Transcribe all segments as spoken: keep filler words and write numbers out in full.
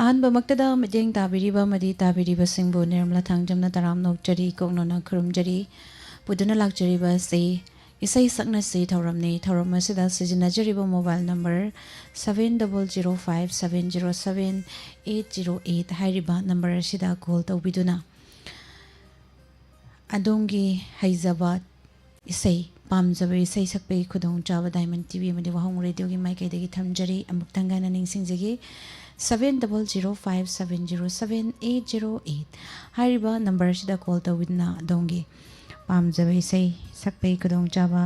ꯑꯍꯥꯟꯕꯃꯛꯇꯗ ꯃꯤꯠꯌꯦꯡ ꯇꯥꯕꯤꯔꯤꯕ ꯑꯃꯗꯤ ꯇꯥꯕꯤꯔꯤꯕꯁꯤꯡꯕꯨ ꯅꯤꯔꯃꯂꯥ ꯊꯥꯡꯖꯝꯅ ꯇꯔꯥꯝꯅ ꯑꯣꯛꯆꯔꯤ, ꯀꯣꯛꯅꯣꯅ ꯈꯨꯔꯨꯝꯖꯔꯤ꯫ ꯄꯨꯗꯨꯅ ꯂꯥꯛꯆꯔꯤꯕ ꯑꯁꯤ ꯏꯁꯩ ꯁꯛꯅꯁꯤ ꯊꯧꯔꯝꯅꯤ꯫ ꯊꯧꯔꯝ ꯑꯁꯤꯗ ꯁꯤꯖꯤꯟꯅꯖꯔꯤꯕ mobile number seven double zero five seven zero seven eight zero eight ꯍꯥꯏꯔꯤꯕ number ꯑꯁꯤꯗ call ꯇꯧꯕꯤꯗꯨꯅ ꯑꯗꯣꯝꯒꯤ ꯍꯩꯖꯕ ꯏꯁꯩ, ꯄꯥꯝꯖꯕ ꯏꯁꯩ ꯁꯛꯄꯒꯤ ꯈꯨꯗꯣꯡꯆꯥꯕ Diamond T V ꯑꯃꯗꯤ ꯋꯥꯍꯣꯡ ꯔꯦꯗꯤꯑꯣꯒꯤ ꯃꯥꯏꯀꯩꯗꯒꯤ ꯊꯝꯖꯔꯤ꯫ ꯑꯃꯨꯛꯇꯪꯒ ꯍꯟꯅ ꯅꯤꯡꯁꯤꯡꯖꯒꯦ, seven double zero five seven zero seven eight zero eight ꯍꯥꯏꯔꯤꯕ number ꯑꯁꯤꯗ call ꯇꯧꯕꯤꯗꯨꯅ ꯑꯗꯣꯝꯒꯤ ꯄꯥꯝꯖꯕ ꯏꯁꯩ ꯁꯛꯄꯒꯤ ꯈꯨꯗꯣꯡꯆꯥꯕ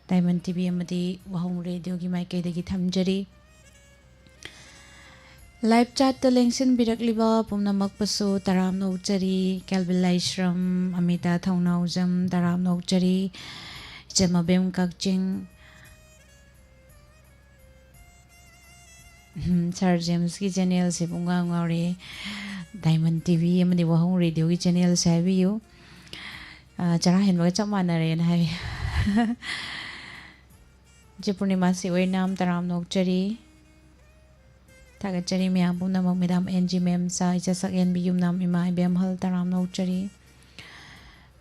Diamond T V ꯑꯃꯗꯤ ꯋꯥꯍꯣꯡ ꯔꯦꯗꯤꯑꯣꯒꯤ ꯃꯥꯏꯀꯩꯗꯒꯤ ꯊꯝꯖꯔꯤ꯫ Live chatꯇ ꯂꯦꯡꯁꯤꯟꯕꯤꯔꯛꯂꯤꯕ ꯄꯨꯝꯅꯃꯛꯄꯨꯁꯨ ꯇꯔꯥꯝꯅ ꯑꯣꯛꯆꯔꯤ꯫ ꯀꯦꯜꯕꯤꯟ ꯂꯥꯏꯁ꯭ꯔꯝ, ꯑꯃꯤꯇꯥ ꯊꯧꯅꯥꯎꯖꯝ, ꯇꯔꯥꯝꯅ ꯑꯣꯛꯆꯔꯤ꯫ ꯏꯆꯦ ꯃꯕꯦꯝ ꯀꯛꯆꯤꯡ, ꯎꯝ, ꯁꯥꯔ ꯖꯦꯝꯁꯀꯤ ꯆꯦꯅꯦꯜꯁꯦ ꯄꯨꯡꯉꯥꯎ ꯉꯥꯎꯔꯦ꯫ Diamond T V ꯑꯃꯗꯤ ꯋꯥꯍꯣꯡ ꯔꯦꯗꯤꯑꯣꯒꯤ ꯆꯦꯅꯦꯜꯁꯦ ꯍꯥꯏꯕꯤꯌꯨ꯫ ꯑ, ꯆꯔꯥ ꯍꯦꯟꯕꯒ ꯆꯞ ꯃꯥꯟꯅꯔꯦꯅ ꯍꯥꯏ꯫ ꯏꯆꯦ ꯄꯨꯔꯅꯤꯃꯥꯁꯤ ꯑꯣꯏꯅꯥꯝ ꯇꯔꯥꯝꯅ ꯑꯣꯛꯆꯔꯤ꯫ ꯊꯥꯒꯠꯆꯔꯤ ꯃꯌꯥꯝ ꯄꯨꯝꯅꯃꯛ꯫ ꯃꯦꯗꯥꯝ ꯑꯦꯟ ꯖꯤ ꯃꯦꯝꯆꯥ, ꯏꯆꯥ ꯁꯛꯍꯦꯟꯕꯤ ꯌꯨꯝꯅꯥꯝ ꯏꯃꯥ ꯏꯕꯦꯝꯍꯜ ꯇꯔꯥꯝꯅ ꯑꯣꯛꯆꯔꯤ꯫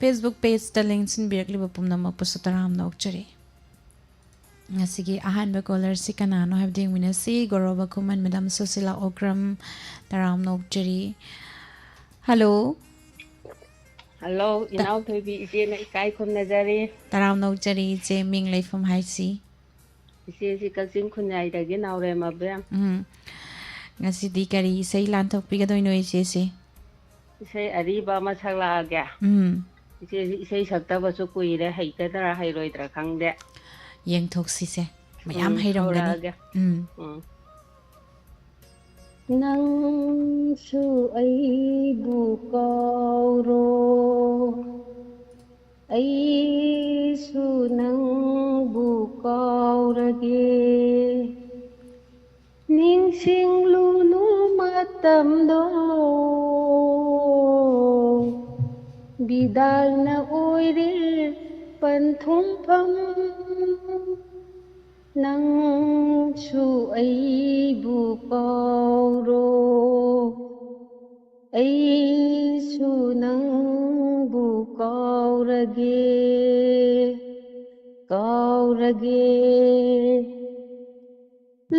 Facebook pageꯇ ꯂꯦꯡꯁꯤꯟꯕꯤꯔꯛꯂꯤꯕ ꯄꯨꯝꯅꯃꯛꯄꯨꯁꯨ ꯇꯔꯥꯝꯅ ꯑꯣꯛꯆꯔꯤ꯫ ꯉꯁꯤꯒꯤ ꯑꯍꯥꯟꯕ callerꯁꯤ ꯀꯅꯥꯅꯣ ꯍꯥꯏꯕꯗꯨ ꯌꯦꯡꯃꯤꯟꯅꯁꯤ꯫ ꯒꯣꯔꯣꯕ ꯈꯨꯃꯟ, ꯃꯦꯗꯥꯝ ꯁꯨꯁꯤꯂꯥ ꯑꯣꯀ꯭ꯔꯝ, ꯇꯔꯥꯝꯅ ꯑꯣꯛꯆꯔꯤ꯫ Hello꯫ Hello, ꯏꯅꯥꯎ ꯊꯣꯏꯕꯤ, ꯏꯆꯦꯅ ꯏꯀꯥꯏ ꯈꯨꯝꯅꯖꯔꯤ꯫ ꯇꯔꯥꯝꯅ ꯑꯣꯛꯆꯔꯤ ꯏꯆꯦ, ꯃꯤꯡ ꯂꯩꯐꯝ ꯍꯥꯏꯁꯤ꯫ ꯏꯆꯦꯁꯤ ꯀꯛꯆꯤꯡ ꯈꯨꯟꯌꯥꯏꯗꯒꯤ ꯅꯥꯎꯔꯦꯝ ꯑꯕꯦꯝ꯫ ꯎꯝ꯫ ꯉꯁꯤꯗꯤ ꯀꯔꯤ ꯏꯁꯩ ꯂꯥꯟꯊꯣꯛꯄꯤꯒꯗꯣꯏꯅꯣ ꯏꯆꯦꯁꯦ? ꯏꯁꯩ ꯑꯔꯤꯕ ꯑꯃ ꯁꯛꯂꯛꯑꯒꯦ꯫ ꯎꯝ꯫ ꯏꯆꯦꯁꯤ ꯏꯁꯩ ꯁꯛꯇꯕꯁꯨ ꯀꯨꯏꯔꯦ, ꯍꯩꯒꯗ꯭ꯔꯥ ꯍꯩꯔꯣꯏꯗ꯭ꯔꯥ ꯈꯪꯗꯦ꯫ ꯌꯦꯡꯊꯣꯛꯁꯤꯁꯦ꯫ ꯃꯌꯥꯝ ꯎꯝ, ꯍꯩꯔꯝꯒꯅꯤ꯫ ꯍꯧꯔꯛꯑꯒꯦ꯫ ꯎꯝ꯫ ꯎꯝ꯫ ꯅꯪꯁꯨ ꯑꯩꯕꯨ ꯀꯥꯎꯔꯣ, ꯑꯩꯁꯨ ꯅꯪꯕꯨ ꯀꯥꯎꯔꯒꯦ꯫ ꯅꯤꯡꯁꯤꯡꯂꯨꯅꯨ ꯃꯇꯝꯗꯣ, ꯕꯤꯗꯥꯏꯅ ꯑꯣꯏꯔꯦ ꯄꯟꯊꯨꯡꯐꯝ꯫ ꯅꯪꯁꯨ ꯑꯩꯕꯨ ꯀꯥꯎꯔꯣ, ꯑꯩꯁꯨ ꯅꯪꯕꯨ ꯀꯥꯎꯔꯒꯦ, ꯀꯥꯎꯔꯒꯦ꯫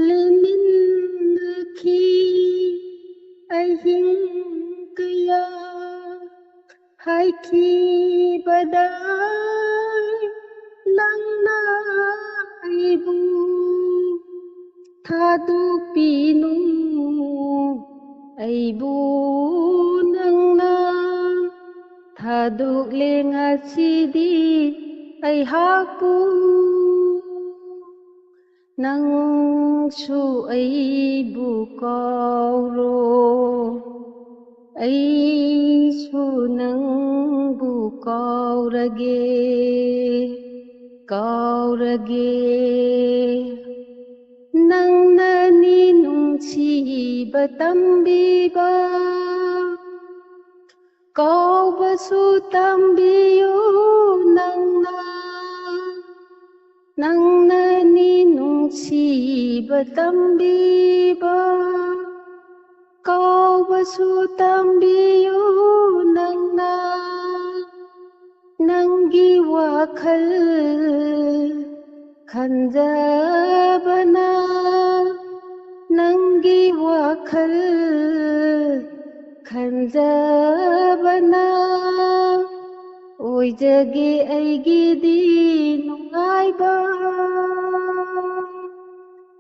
ꯂꯩꯃꯤꯟꯅꯈꯤ ꯑꯍꯤꯡ ꯀꯌꯥ, ꯍꯥꯏꯈꯤꯕꯗ ꯅꯪꯅ ꯑꯩꯕꯨ ꯊꯥꯗꯣꯛꯄꯤꯅꯨ, ꯑꯩꯕꯨ ꯅꯪꯅ ꯊꯥꯗꯣꯛꯂꯦ ꯉꯁꯤꯗꯤ ꯑꯩꯍꯥꯛꯄꯨ꯫ ꯅꯪꯁꯨ ꯑꯩꯕꯨ ꯀꯥꯎꯔꯣ, ꯑꯩꯁꯨ ꯅꯪꯕꯨ ꯀꯥꯎꯔꯒꯦ, ꯀꯥꯎꯔꯒꯦ꯫ ꯅꯪꯅꯅꯤ ꯅꯨꯡꯁꯤꯕ ꯇꯝꯕꯤꯕ, ꯀꯥꯎꯕꯁꯨ ꯇꯝꯕꯤꯌꯨ ꯅꯪꯅ, ꯅꯪꯅꯅꯤ ꯅꯨꯡꯁꯤꯕ ꯇꯝꯕꯤꯕ, ꯀꯥꯎꯕꯁꯨ ꯇꯝꯕꯤꯌꯨ ꯅꯪꯅ꯫ ꯅꯪꯒꯤ ꯋꯥꯈꯜ ꯈꯟꯖꯕꯅ, ꯅꯪꯒꯤ ꯋꯥꯈꯜ ꯈꯟꯖꯕꯅ ꯑꯣꯏꯖꯒꯦ ꯑꯩꯒꯤꯗꯤ ꯅꯨꯡꯉꯥꯏꯕ꯫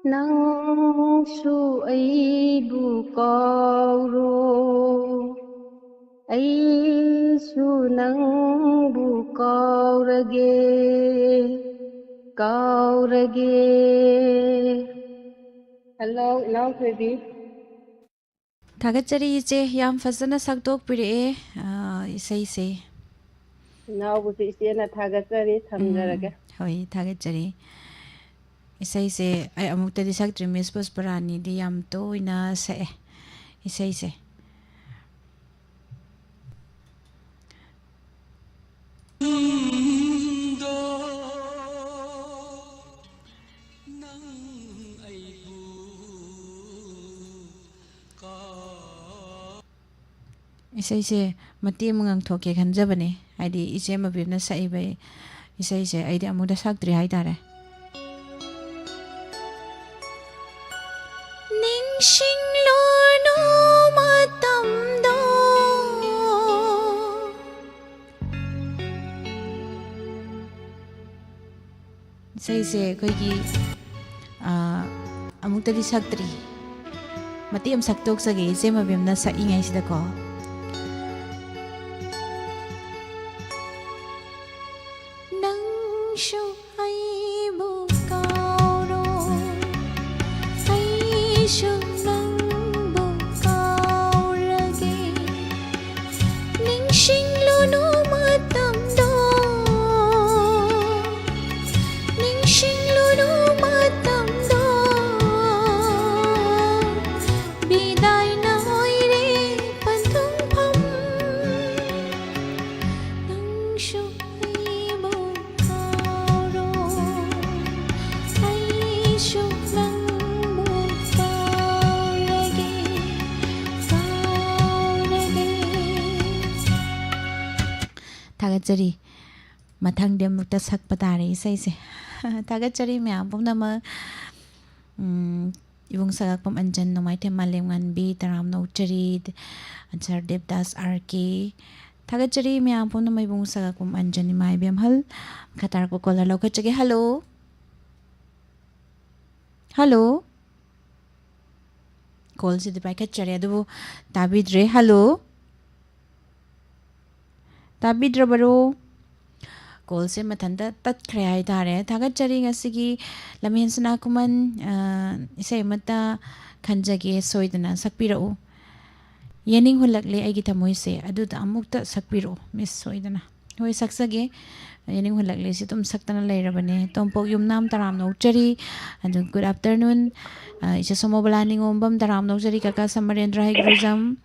ꯅꯪꯁꯨ ꯑꯩꯕꯨ ꯀꯥꯎꯔꯣ, ꯑꯩꯁꯨ ꯅꯪꯕꯨ ꯀꯥꯎꯔꯒꯦ, ꯀꯥꯎꯔꯒꯦ꯫ ꯍꯜꯂꯣ, ꯏꯅꯥꯎꯊꯣꯏꯕꯤ꯫ ꯊꯥꯒꯠꯆꯔꯤ ꯏꯆꯦ, ꯌꯥꯝ ꯐꯖꯅ ꯁꯛꯇꯣꯛꯄꯤꯔꯛꯑꯦ, ꯑ, ꯏꯁꯩꯁꯦ꯫ ꯏꯅꯥꯎꯕꯨꯁꯨ ꯏꯆꯦꯅ ꯊꯥꯒꯠꯆꯔꯤ, ꯊꯝꯖꯔꯒꯦ꯫ ꯎꯝ, ꯍꯣꯏ, ꯊꯥꯒꯠꯆꯔꯤ꯫ ꯏꯁꯩꯁꯦ ꯑꯩ ꯑꯃꯨꯛꯇꯗꯤ ꯁꯛꯇ꯭ꯔꯤ, ꯃꯤꯁ ꯄꯨꯁꯄꯔꯥꯅꯤꯗꯤ ꯌꯥꯝ ꯇꯣꯏꯅ ꯁꯛꯑꯦ ꯏꯁꯩꯁꯦ꯫ ꯏꯁꯩꯁꯦ ꯃꯇꯦꯛ ꯑꯃ ꯉꯪꯊꯣꯛꯀꯦ ꯈꯟꯖꯕꯅꯦ, ꯍꯥꯏꯗꯤ ꯏꯆꯦ ꯃꯕꯦꯝꯅ ꯁꯛꯏꯕ ꯏꯁꯩꯁꯦ ꯑꯩꯗꯤ ꯑꯃꯨꯛꯇ ꯁꯛꯇ꯭ꯔꯤ ꯍꯥꯏꯇꯥꯔꯦ꯫ ꯅꯤꯡꯁꯤꯡꯂꯨꯅꯨ ꯃꯇꯝꯗꯣ꯫ ꯏꯁꯩꯁꯦ ꯑꯩꯈꯣꯏꯒꯤ, ꯑ, ꯑꯃꯨꯛꯇꯗꯤ ꯁꯛꯇ꯭ꯔꯤ꯫ ꯃꯇꯦꯛ ꯑꯃ ꯁꯛꯇꯣꯛꯆꯒꯦ, ꯏꯆꯦ ꯃꯕꯦꯝꯅ ꯁꯛꯏꯉꯩꯁꯤꯗꯀꯣ꯫ ꯅꯪꯁꯨ ꯑꯩꯕꯨ ꯀꯥꯎꯔꯣ, ꯑꯩꯁꯨ ꯅꯪꯕꯨ ꯀꯥꯎꯔꯒꯦ꯫ ꯅꯤꯡꯁꯤꯡꯂꯨꯅꯨ ꯃꯇꯝꯗꯣ, ꯅꯤꯡꯁꯤꯡꯂꯨꯅꯨ ꯃꯇꯝꯗꯣ꯫ ꯕꯤꯗꯥꯏꯅ ꯑꯣꯏꯔꯦ ꯄꯟꯊꯨꯡꯐꯝ꯫ ꯅꯪꯁꯨ ꯑꯩꯕꯨ ꯀꯥꯎꯔꯣ, ꯑꯩꯁꯨ ꯅꯪꯕꯨ ꯀꯥꯎꯔꯒꯦ, ꯀꯥꯎꯔꯒꯦ꯫ ꯊꯥꯒꯠꯆꯔꯤ꯫ ꯃꯊꯪꯗꯤ ꯑꯃꯨꯛꯇ ꯁꯛꯄ ꯇꯥꯔꯦ ꯏꯁꯩꯁꯦ꯫ ꯊꯥꯒꯠꯆꯔꯤ ꯃꯌꯥꯝ ꯄꯨꯝꯅꯃꯛ꯫ ꯎꯝ, ꯏꯕꯨꯡ ꯁꯛꯂꯛꯄꯝ ꯑꯟꯖꯟ, ꯅꯣꯡꯃꯥꯏꯊꯦꯝ ꯃꯥꯂꯦꯝꯉꯥꯟꯕꯤ, ꯇꯔꯥꯝꯅ ꯑꯣꯛꯆꯔꯤ, ꯑꯟꯁꯔ ꯗꯦꯕꯗꯥꯁ, ꯑꯥꯔ ꯀꯦ꯫ ꯊꯥꯒꯠꯆꯔꯤ ꯃꯌꯥꯝ ꯄꯨꯝꯅꯃꯛ꯫ ꯏꯕꯨꯡ ꯁꯛꯂꯛꯄꯝ ꯑꯟꯖꯟ, ꯏꯃꯥ ꯏꯕꯦꯝꯍꯜ꯫ ꯃꯈꯥ ꯇꯥꯔꯛꯄ ꯀꯣꯂꯔ ꯂꯧꯈꯠꯆꯒꯦ꯫ ꯍꯜꯂꯣ? ꯍꯜꯂꯣ? ꯀꯣꯜꯁꯤꯗꯤ ꯄꯥꯏꯈꯠꯆꯔꯦ, ꯑꯗꯨꯕꯨ ꯇꯥꯕꯤꯗ꯭ꯔꯦ꯫ ꯍꯜꯂꯣ? ꯇꯥꯕꯤꯗ꯭ꯔꯕꯔꯣ? ꯀꯣꯜꯁꯦ ꯃꯊꯟꯇ ꯇꯠꯈ꯭ꯔꯦ ꯍꯥꯏꯇꯥꯔꯦ꯫ ꯊꯥꯒꯠꯆꯔꯤ꯫ ꯉꯁꯤꯒꯤ ꯂꯝꯍꯦꯟ ꯁꯅꯥ ꯈꯨꯃꯟ, ꯑ, ꯏꯁꯩ ꯑꯃꯠꯇ ꯈꯟꯖꯒꯦ, ꯁꯣꯏꯗꯅ ꯁꯛꯄꯤꯔꯛꯎ꯫ ꯌꯦꯅꯤꯡ ꯍꯨꯜꯂꯛꯂꯦ ꯑꯩꯒꯤ ꯊꯃꯣꯏꯁꯦ, ꯑꯗꯨꯗ ꯑꯃꯨꯛꯇ ꯁꯛꯄꯤꯔꯛꯑꯣ, ꯃꯤꯁ, ꯁꯣꯏꯗꯅ꯫ ꯍꯣꯏ, ꯁꯛꯆꯒꯦ꯫ ꯌꯦꯅꯤꯡ ꯍꯨꯜꯂꯛꯂꯦꯁꯤ ꯑꯗꯨꯝ ꯁꯛꯇꯅ ꯂꯩꯔꯕꯅꯦ꯫ ꯇꯣꯝꯄꯣꯛ ꯌꯨꯝꯅꯥꯝ, ꯇꯔꯥꯝꯅ ꯑꯣꯛꯆꯔꯤ꯫ ꯑꯗꯨ, good afternoon꯫ ꯑ, ꯏꯆꯦ ꯁꯣꯃꯣꯕꯂꯥ ꯅꯤꯉꯣꯝꯕꯝ, ꯇꯔꯥꯝꯅ ꯑꯣꯛꯆꯔꯤ꯫ ꯀꯀꯥ ꯁꯃꯔꯦꯟꯗ꯭ꯔ ꯍꯩꯒ꯭ꯔꯨꯖꯝ꯫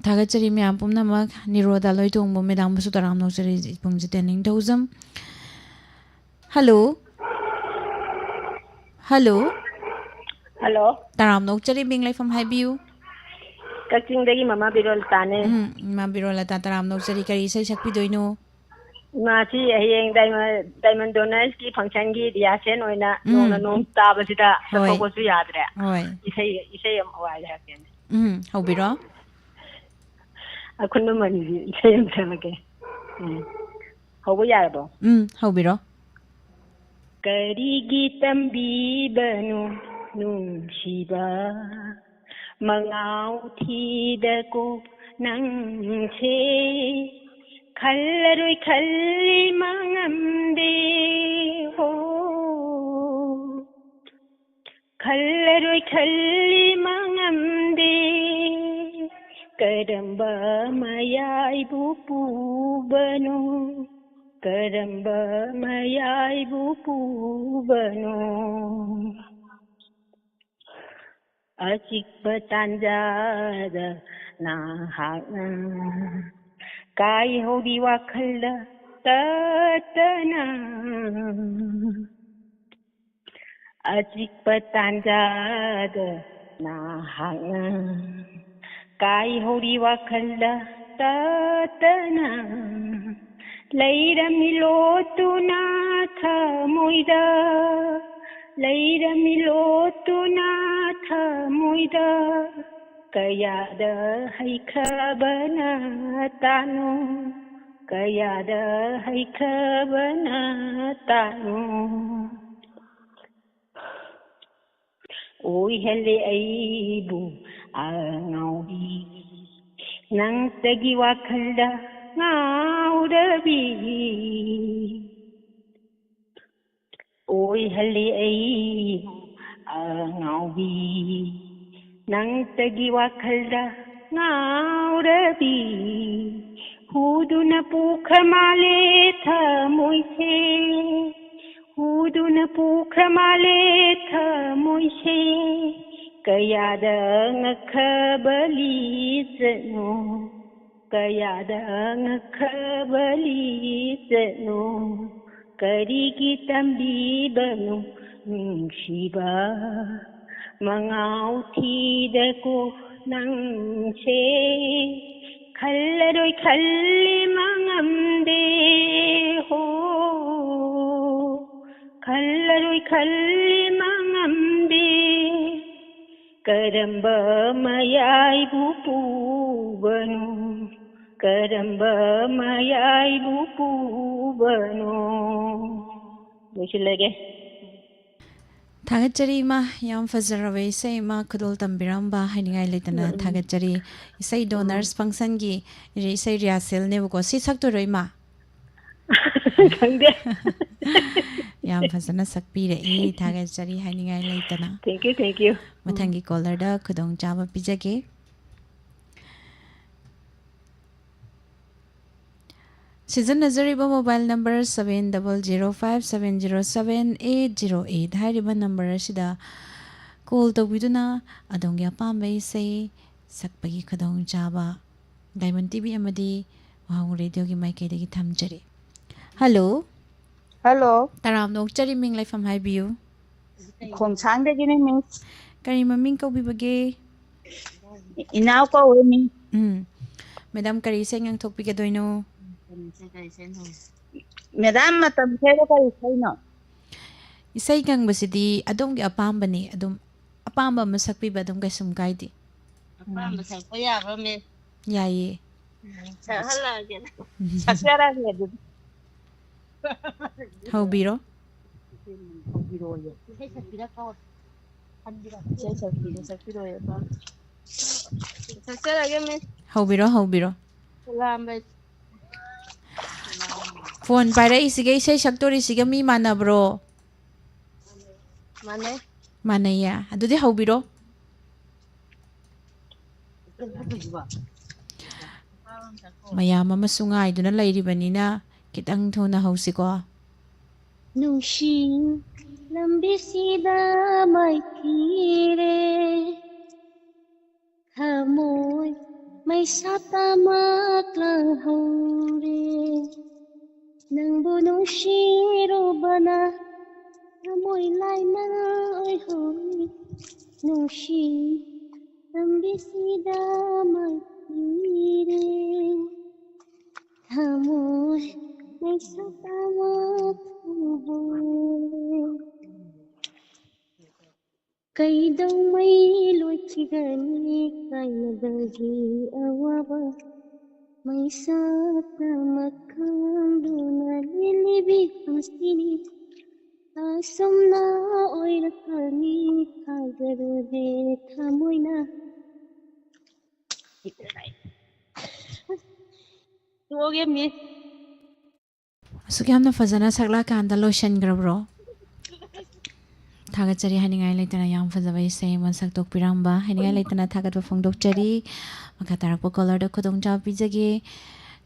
ꯊꯥꯒꯠꯆꯔꯤ ꯃꯌꯥꯝ ꯄꯨꯝꯅꯃꯛ꯫ ꯅꯤꯔꯣꯗꯥ ꯂꯣꯏꯇꯣꯡꯕ ꯃꯦꯗꯥꯝꯕꯨꯁꯨ ꯇꯔꯥꯝꯅ ꯑꯣꯛꯆꯔꯤ꯫ ꯄꯨꯡꯁꯤꯇ ꯅꯤꯡꯊꯧꯖꯝ꯫ ꯍꯜꯂꯣ? ꯍꯜꯂꯣ? ꯍꯜꯂꯣ꯫ ꯇꯔꯥꯝꯅ ꯑꯣꯛꯆꯔꯤ, ꯃꯤꯡ ꯂꯩꯐꯝ ꯍꯥꯏꯕꯤꯌꯨ꯫ ꯀꯛꯆꯤꯡꯗꯒꯤ ꯃꯃꯥ ꯕꯤꯔꯣꯜꯇꯥꯅꯦ꯫ ꯎꯝ, ꯏꯃꯥ ꯕꯤꯔꯣꯜꯂꯇꯥ, ꯇꯔꯥꯝꯅ ꯑꯣꯛꯆꯔꯤ꯫ ꯀꯔꯤ ꯏꯁꯩ ꯁꯛꯄꯤꯗꯣꯏꯅꯣ? ꯏꯃꯥꯁꯤ ꯍꯌꯦꯡ ꯗꯥꯏꯃꯟ, ꯗꯥꯏꯃꯟ ꯗꯣꯅꯔꯁꯀꯤ ꯐꯪꯁꯟꯒꯤ ꯔꯤꯍꯥꯔꯁꯦꯜ ꯑꯣꯏꯅ ꯎꯝ꯫ ꯅꯣꯡꯅ ꯅꯣꯡ ꯇꯥꯕꯁꯤꯗ ꯍꯣꯏ꯫ ꯆꯠꯊꯣꯛꯄꯁꯨ ꯌꯥꯗ꯭ꯔꯦ꯫ ꯍꯣꯏ꯫ ꯏꯁꯩ, ꯏꯁꯩ ꯑꯃ ꯋꯥꯏꯒꯦ ꯍꯥꯏꯔꯛꯀꯦꯅꯦ꯫ ꯎꯝ, ꯍꯧꯕꯤꯔꯣ꯫ ꯑꯈꯨꯟ ꯃꯃꯜꯒꯤ ꯏꯁꯩ ꯑꯃ ꯁꯛꯂꯛꯀꯦ꯫ ꯎꯝ꯫ ꯍꯧꯕ ꯌꯥꯔꯕꯣ? ꯎꯝ, ꯍꯧꯕꯤꯔꯣ꯫ ꯀꯔꯤꯒꯤ ꯇꯝꯕꯤꯕꯅꯣ ꯅꯨꯡꯁꯤꯕ ꯃꯉꯥꯎ ꯊꯤꯗꯀꯣ ꯅꯪꯁꯦ? ꯈꯜꯂꯔꯣꯏ ꯈꯜꯂꯤ ꯃꯉꯝꯗꯦ ꯍꯣ꯫ ꯈꯜꯂꯔꯣꯏ ꯈꯜꯂꯤ ꯃꯉꯝꯗꯦ꯫ ꯀꯔꯝꯕ ꯃꯌꯥꯏꯕꯨ ꯄꯨꯕꯅꯣ? ꯀꯔꯝꯕ ꯃꯌꯥꯏꯕꯨ ꯄꯨꯕꯅꯣ? ꯑꯆꯤꯛꯄ ꯇꯥꯟꯖꯥꯗ ꯅꯍꯥꯛꯅ ꯀꯥꯏꯍꯧꯔꯤ ꯋꯥꯈꯜꯗ ꯇꯠꯇꯅ꯫ ꯑꯆꯤꯛꯄ ꯇꯥꯟꯖꯥꯗ ꯅꯍꯥꯛꯅ ꯀꯥꯏꯍꯧꯔꯤ ꯋꯥꯈꯜꯗ ꯇꯠꯇꯅ꯫ ꯂꯩꯔꯝꯃꯤ ꯂꯣꯠꯇꯨꯅ ꯊꯃꯣꯏꯗ, ꯂꯩꯔꯝꯃꯤ ꯂꯣꯠꯇꯨꯅ ꯊꯃꯣꯏꯗ꯫ ꯀꯌꯥꯗ ꯍꯩꯈ꯭ꯔꯕꯅ ꯇꯥꯅꯨ, ꯀꯌꯥꯗ ꯍꯩꯈ꯭ꯔꯕꯅ ꯇꯥꯅꯨ꯫ ꯑꯣꯏꯍꯜꯂꯦ ꯑꯩꯕꯨ ꯑꯉꯥꯎꯕꯤ, ꯅꯪꯇꯒꯤ ꯋꯥꯈꯜꯗ ꯉꯥꯎꯔꯕꯤ꯫ ꯑꯣꯏꯍꯜꯂꯦ ꯑꯩꯕꯨ ꯑꯉꯥꯎꯕꯤ, ꯅꯪꯇꯒꯤ ꯋꯥꯈꯜꯗ ꯉꯥꯎꯔꯕꯤ꯫ ꯍꯨꯗꯨꯅ ꯄꯨꯈ꯭ꯔ ꯃꯥꯜꯂꯦ ꯊꯃꯣꯏꯁꯦ, ꯍꯨꯗꯨꯅ ꯄꯨꯈ꯭ꯔ ꯃꯥꯜꯂꯦ ꯊꯃꯣꯏꯁꯦ꯫ ꯀꯌꯥꯗ ꯉꯛꯈ꯭ꯔꯕ ꯂꯤꯆꯠꯅꯣ, ꯀꯌꯥꯗ ꯉꯛꯈ꯭ꯔꯕ ꯂꯤꯆꯠꯅꯣ꯫ ꯀꯔꯤꯒꯤ ꯇꯝꯕꯤꯕꯅꯣ ꯅꯨꯡꯁꯤꯕ ꯃꯉꯥꯎ ꯊꯤꯗꯀꯣ ꯅꯪꯁꯦ ꯈꯜꯂꯔꯣꯏ ꯈꯜꯂꯤ ꯃꯥꯡꯉꯝꯗꯦ ꯍꯣ, ꯈꯜꯂꯔꯣꯏ ꯈꯜꯂꯤ ꯃꯥꯡꯉꯝꯗꯦ꯫ ꯀꯔꯝꯕ ꯃꯌꯥꯏꯕꯨ ꯄꯨꯕꯅꯣ, ꯀꯔꯝꯕ ꯃꯌꯥꯏꯕꯨ ꯄꯨꯕꯅꯣ꯫ ꯂꯣꯏꯁꯤꯜꯂꯒꯦ꯫ ꯊꯥꯒꯠꯆꯔꯤ ꯏꯃꯥ, ꯌꯥꯝ ꯐꯖꯔꯕ ꯏꯁꯩ ꯑꯃ ꯈꯨꯗꯣꯜ ꯇꯝꯕꯤꯔꯝꯕ, ꯍꯥꯏꯅꯤꯡꯉꯥꯏ ꯂꯩꯇꯅ ꯎꯝ, ꯎꯝ꯫ ꯊꯥꯒꯠꯆꯔꯤ꯫ ꯏꯁꯩꯗꯣ ꯎꯝ꯫ Nurse functionꯒꯤ ꯏꯁꯩ rehearsalꯅꯦꯕꯀꯣ, ꯁꯤ ꯁꯛꯇꯣꯏꯔꯣ ꯏꯃꯥ? ꯈꯪꯗꯦ꯫ ꯌꯥꯝ ꯐꯖꯅ ꯁꯛꯄꯤꯔꯛꯏ, ꯊꯥꯒꯠꯆꯔꯤ ꯍꯥꯏꯅꯤꯡꯉꯥꯏ ꯂꯩꯇꯅ꯫ Thank you, thank you꯫ ꯎꯝ꯫ ꯃꯊꯪꯒꯤ callerꯗ ꯈꯨꯗꯣꯡꯆꯥꯕ ꯄꯤꯖꯒꯦ꯫ ꯁꯤꯖꯤꯟꯅꯖꯔꯤꯕ mobile number seven double zero five seven zero seven eight zero eight ꯍꯥꯏꯔꯤꯕ number ꯑꯁꯤꯗ call ꯇꯧꯕꯤꯗꯨꯅ ꯑꯗꯣꯝꯒꯤ ꯑꯄꯥꯝꯕ ꯏꯁꯩ ꯁꯛꯄꯒꯤ ꯈꯨꯗꯣꯡꯆꯥꯕ Diamond TV ꯑꯃꯗꯤ ꯋꯥꯍꯪ radioꯒꯤ ꯃꯥꯏꯀꯩꯗꯒꯤ ꯊꯝꯖꯔꯤ꯫ Hello꯫ Hello꯫ ꯇꯔꯥꯝꯅ ꯑꯣꯛꯆꯔꯤ, ꯃꯤꯡ ꯂꯩꯐꯝ ꯍꯥꯏꯕꯤꯌꯨ꯫ ꯈꯣꯡꯁꯥꯡꯗꯒꯤꯅꯦ, Miss꯫ ꯀꯔꯤ ꯃꯃꯤꯡ ꯀꯧꯕꯤꯕꯒꯦ? ꯏꯅꯥꯎ ꯀꯧꯋꯦ, Miss꯫ ꯎꯝ꯫ Madam, ꯀꯔꯤ ꯏꯁꯩ ꯉꯪꯊꯣꯛꯄꯤꯒꯗꯣꯏꯅꯣ? Madam, ꯃꯇꯝ ꯊꯦꯡꯉꯦ, ꯀꯔꯤ ꯏꯁꯩꯅꯣ? ꯏꯁꯩ ꯉꯪꯕꯁꯤꯗꯤ ꯑꯗꯣꯝꯒꯤ ꯑꯄꯥꯝꯕꯅꯤ, ꯑꯗꯨꯝ ꯑꯄꯥꯝꯕ ꯑꯃ ꯁꯛꯄꯤꯕ ꯑꯗꯨꯝ ꯀꯩꯁꯨꯝ ꯀꯥꯏꯗꯦ꯫ ꯑꯄꯥꯝꯕ ꯁꯛꯄ ꯌꯥꯕ꯭ꯔꯣ, Miss? ꯌꯥꯏꯌꯦ꯫ ꯁꯛꯍꯜꯂꯛꯑꯒꯦ꯫ ꯁꯛꯆꯔꯛꯑꯒꯦ ꯑꯗꯨꯗꯤ꯫ ꯍꯧꯕꯤꯔꯣ꯫ ꯏꯁꯩ ꯁꯛꯄꯤꯔꯣ, ꯁꯛꯄꯤꯔꯣ, ꯁꯛꯄꯤꯔꯣ꯫ ꯁꯛꯆꯔꯛꯑꯒꯦ, Miss꯫ ꯍꯧꯕꯤꯔꯣ, ꯍꯧꯕꯤꯔꯣ꯫ ꯂꯥꯝꯕꯩ꯫ Phone ꯄꯥꯏꯔꯛꯏꯁꯤꯒ ꯏꯁꯩ ꯁꯛꯇꯣꯔꯤꯁꯤꯒ ꯃꯤ ꯃꯥꯟꯅꯕ꯭ꯔꯣ? ꯃꯥꯟꯅꯩ꯫ ꯃꯥꯟꯅꯩꯌꯦ꯫ ꯑꯗꯨꯗꯤ ꯍꯧꯕꯤꯔꯣ꯫ ꯃꯌꯥꯝ ꯑꯃꯁꯨ ꯉꯥꯏꯗꯨꯅ ꯂꯩꯔꯤꯕꯅꯤꯅ ꯈꯤꯇꯪ ꯊꯨꯅ ꯍꯧꯁꯤꯀꯣ꯫ ꯅꯨꯡꯁꯤ ꯂꯝꯕꯤꯁꯤꯗ ꯃꯥꯏꯊꯤꯔꯦ, ꯊꯃꯣꯏ ꯃꯩꯁꯥ ꯇꯃꯛ ꯂꯥꯡꯍꯧꯔꯦ꯫ ꯅꯪꯕꯨ ꯅꯨꯡꯁꯤꯔꯨꯕꯅ ꯊꯃꯣꯏ ꯂꯥꯏꯅ ꯑꯣꯏꯍꯧꯔꯦ꯫ ꯅꯨꯡꯁꯤ ꯂꯝꯕꯤꯁꯤꯗ ꯃꯥꯏꯊꯤꯔꯦ꯫ ꯊꯃꯣꯏ ꯃꯩꯁꯥ ꯇꯥꯃ ꯊꯧꯕ꯫ ꯀꯩꯗꯧꯉꯩ ꯂꯣꯏꯈꯤꯒꯅꯤ ꯀꯥꯏꯅꯕꯒꯤ ꯑꯋꯥꯕ? ꯃꯩꯁꯥ ꯇꯥꯃ ꯈꯪꯗꯨꯅ ꯂꯦꯜꯂꯤꯕꯤ ꯄꯨꯟꯁꯤꯅꯤ꯫ ꯑꯁꯨꯝꯅ ꯑꯣꯏꯔꯛꯀꯅꯤ ꯊꯥꯖꯔꯨꯗꯦ ꯊꯃꯣꯏꯅ꯫ ꯇꯣꯛꯑꯒꯦ, ꯃꯤꯁ꯫ ꯑꯁꯨꯛ ꯌꯥꯝꯅ ꯐꯖꯅ ꯁꯛꯂꯛꯑꯀꯥꯟꯗ ꯂꯣꯏꯁꯤꯟꯈ꯭ꯔꯕ꯭ꯔꯣ? ꯊꯥꯒꯠꯆꯔꯤ꯫ ꯍꯥꯏꯅꯤꯡꯉꯥꯏ ꯂꯩꯇꯅ ꯌꯥꯝ ꯐꯖꯕ ꯏꯁꯩ ꯑꯃ ꯁꯛꯇꯣꯛꯄꯤꯔꯝꯕ, ꯍꯥꯏꯅꯤꯡꯉꯥꯏ ꯂꯩꯇꯅ ꯊꯥꯒꯠꯄ ꯐꯣꯡꯗꯣꯛꯆꯔꯤ꯫ ꯃꯈꯥ ꯇꯥꯔꯛꯄ ꯀꯣꯂꯔꯗ ꯈꯨꯗꯣꯡꯆꯥꯕ ꯄꯤꯖꯒꯦ꯫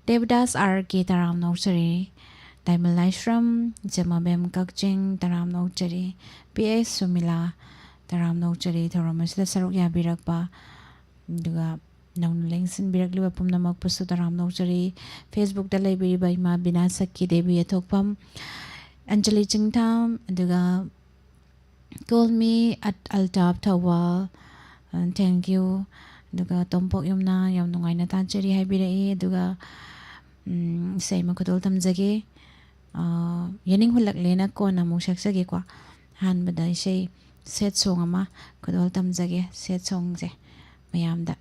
ꯗꯦꯕꯗꯥꯁ ꯑꯥꯔ ꯀꯦ, ꯇꯔꯥꯝꯅ ꯑꯣꯛꯆꯔꯤ꯫ ꯗꯥꯏꯃꯟ ꯂꯥꯏꯁ꯭ꯔꯝ, ꯏꯆꯦꯃꯕꯦꯝ ꯀꯛꯆꯤꯡ, ꯇꯔꯥꯝꯅ ꯑꯣꯛꯆꯔꯤ꯫ ꯄꯤ ꯑꯦꯁ ꯁꯨꯃꯤꯂꯥ, ꯇꯔꯥꯝꯅ ꯑꯣꯛꯆꯔꯤ ꯊꯧꯔꯝ ꯑꯁꯤꯗ ꯁꯔꯨꯛ ꯌꯥꯕꯤꯔꯛꯄ꯫ ꯑꯗꯨꯒ ꯅꯧꯅ ꯂꯦꯡꯁꯤꯟꯕꯤꯔꯛꯂꯤꯕ ꯄꯨꯝꯅꯃꯛꯄꯨꯁꯨ ꯇꯔꯥꯝꯅ ꯑꯣꯛꯆꯔꯤ꯫ Facebook-ꯇ ꯂꯩꯕꯤꯔꯤꯕ ꯏꯃꯥ ꯕꯤꯅꯥ ꯁꯛꯀꯤ ꯗꯦꯕꯤ ꯌꯦꯊꯣꯛꯐꯝ, ꯑꯟꯖꯂꯤ ꯆꯤꯡꯊꯥꯝ, ꯑꯗꯨꯒ call me at Altaf Thoubal, thank you꯫ ꯑꯗꯨꯒ ꯇꯣꯝꯄꯣꯛ ꯌꯨꯝꯅꯥꯝ, ꯌꯥꯝ ꯅꯨꯡꯉꯥꯏꯅ ꯇꯥꯖꯔꯤ ꯍꯥꯏꯕꯤꯔꯛꯏ꯫ ꯑꯗꯨꯒ, ꯎꯝ, ꯏꯁꯩ ꯑꯃ ꯈꯨꯗꯣꯜ ꯇꯝꯖꯒꯦ꯫ ꯑꯥ, ꯌꯦꯅꯤꯡ ꯍꯨꯜꯂꯛꯂꯦꯅ ꯀꯣꯟꯅ ꯑꯃꯨꯛ ꯁꯛꯆꯒꯦꯀꯣ꯫ ꯑꯍꯥꯟꯕꯗ ꯏꯁꯩ sad song ꯑꯃ ꯈꯨꯗꯣꯜ ꯇꯝꯖꯒꯦ, sad song-ꯁꯦ ꯃꯌꯥꯝꯗ꯫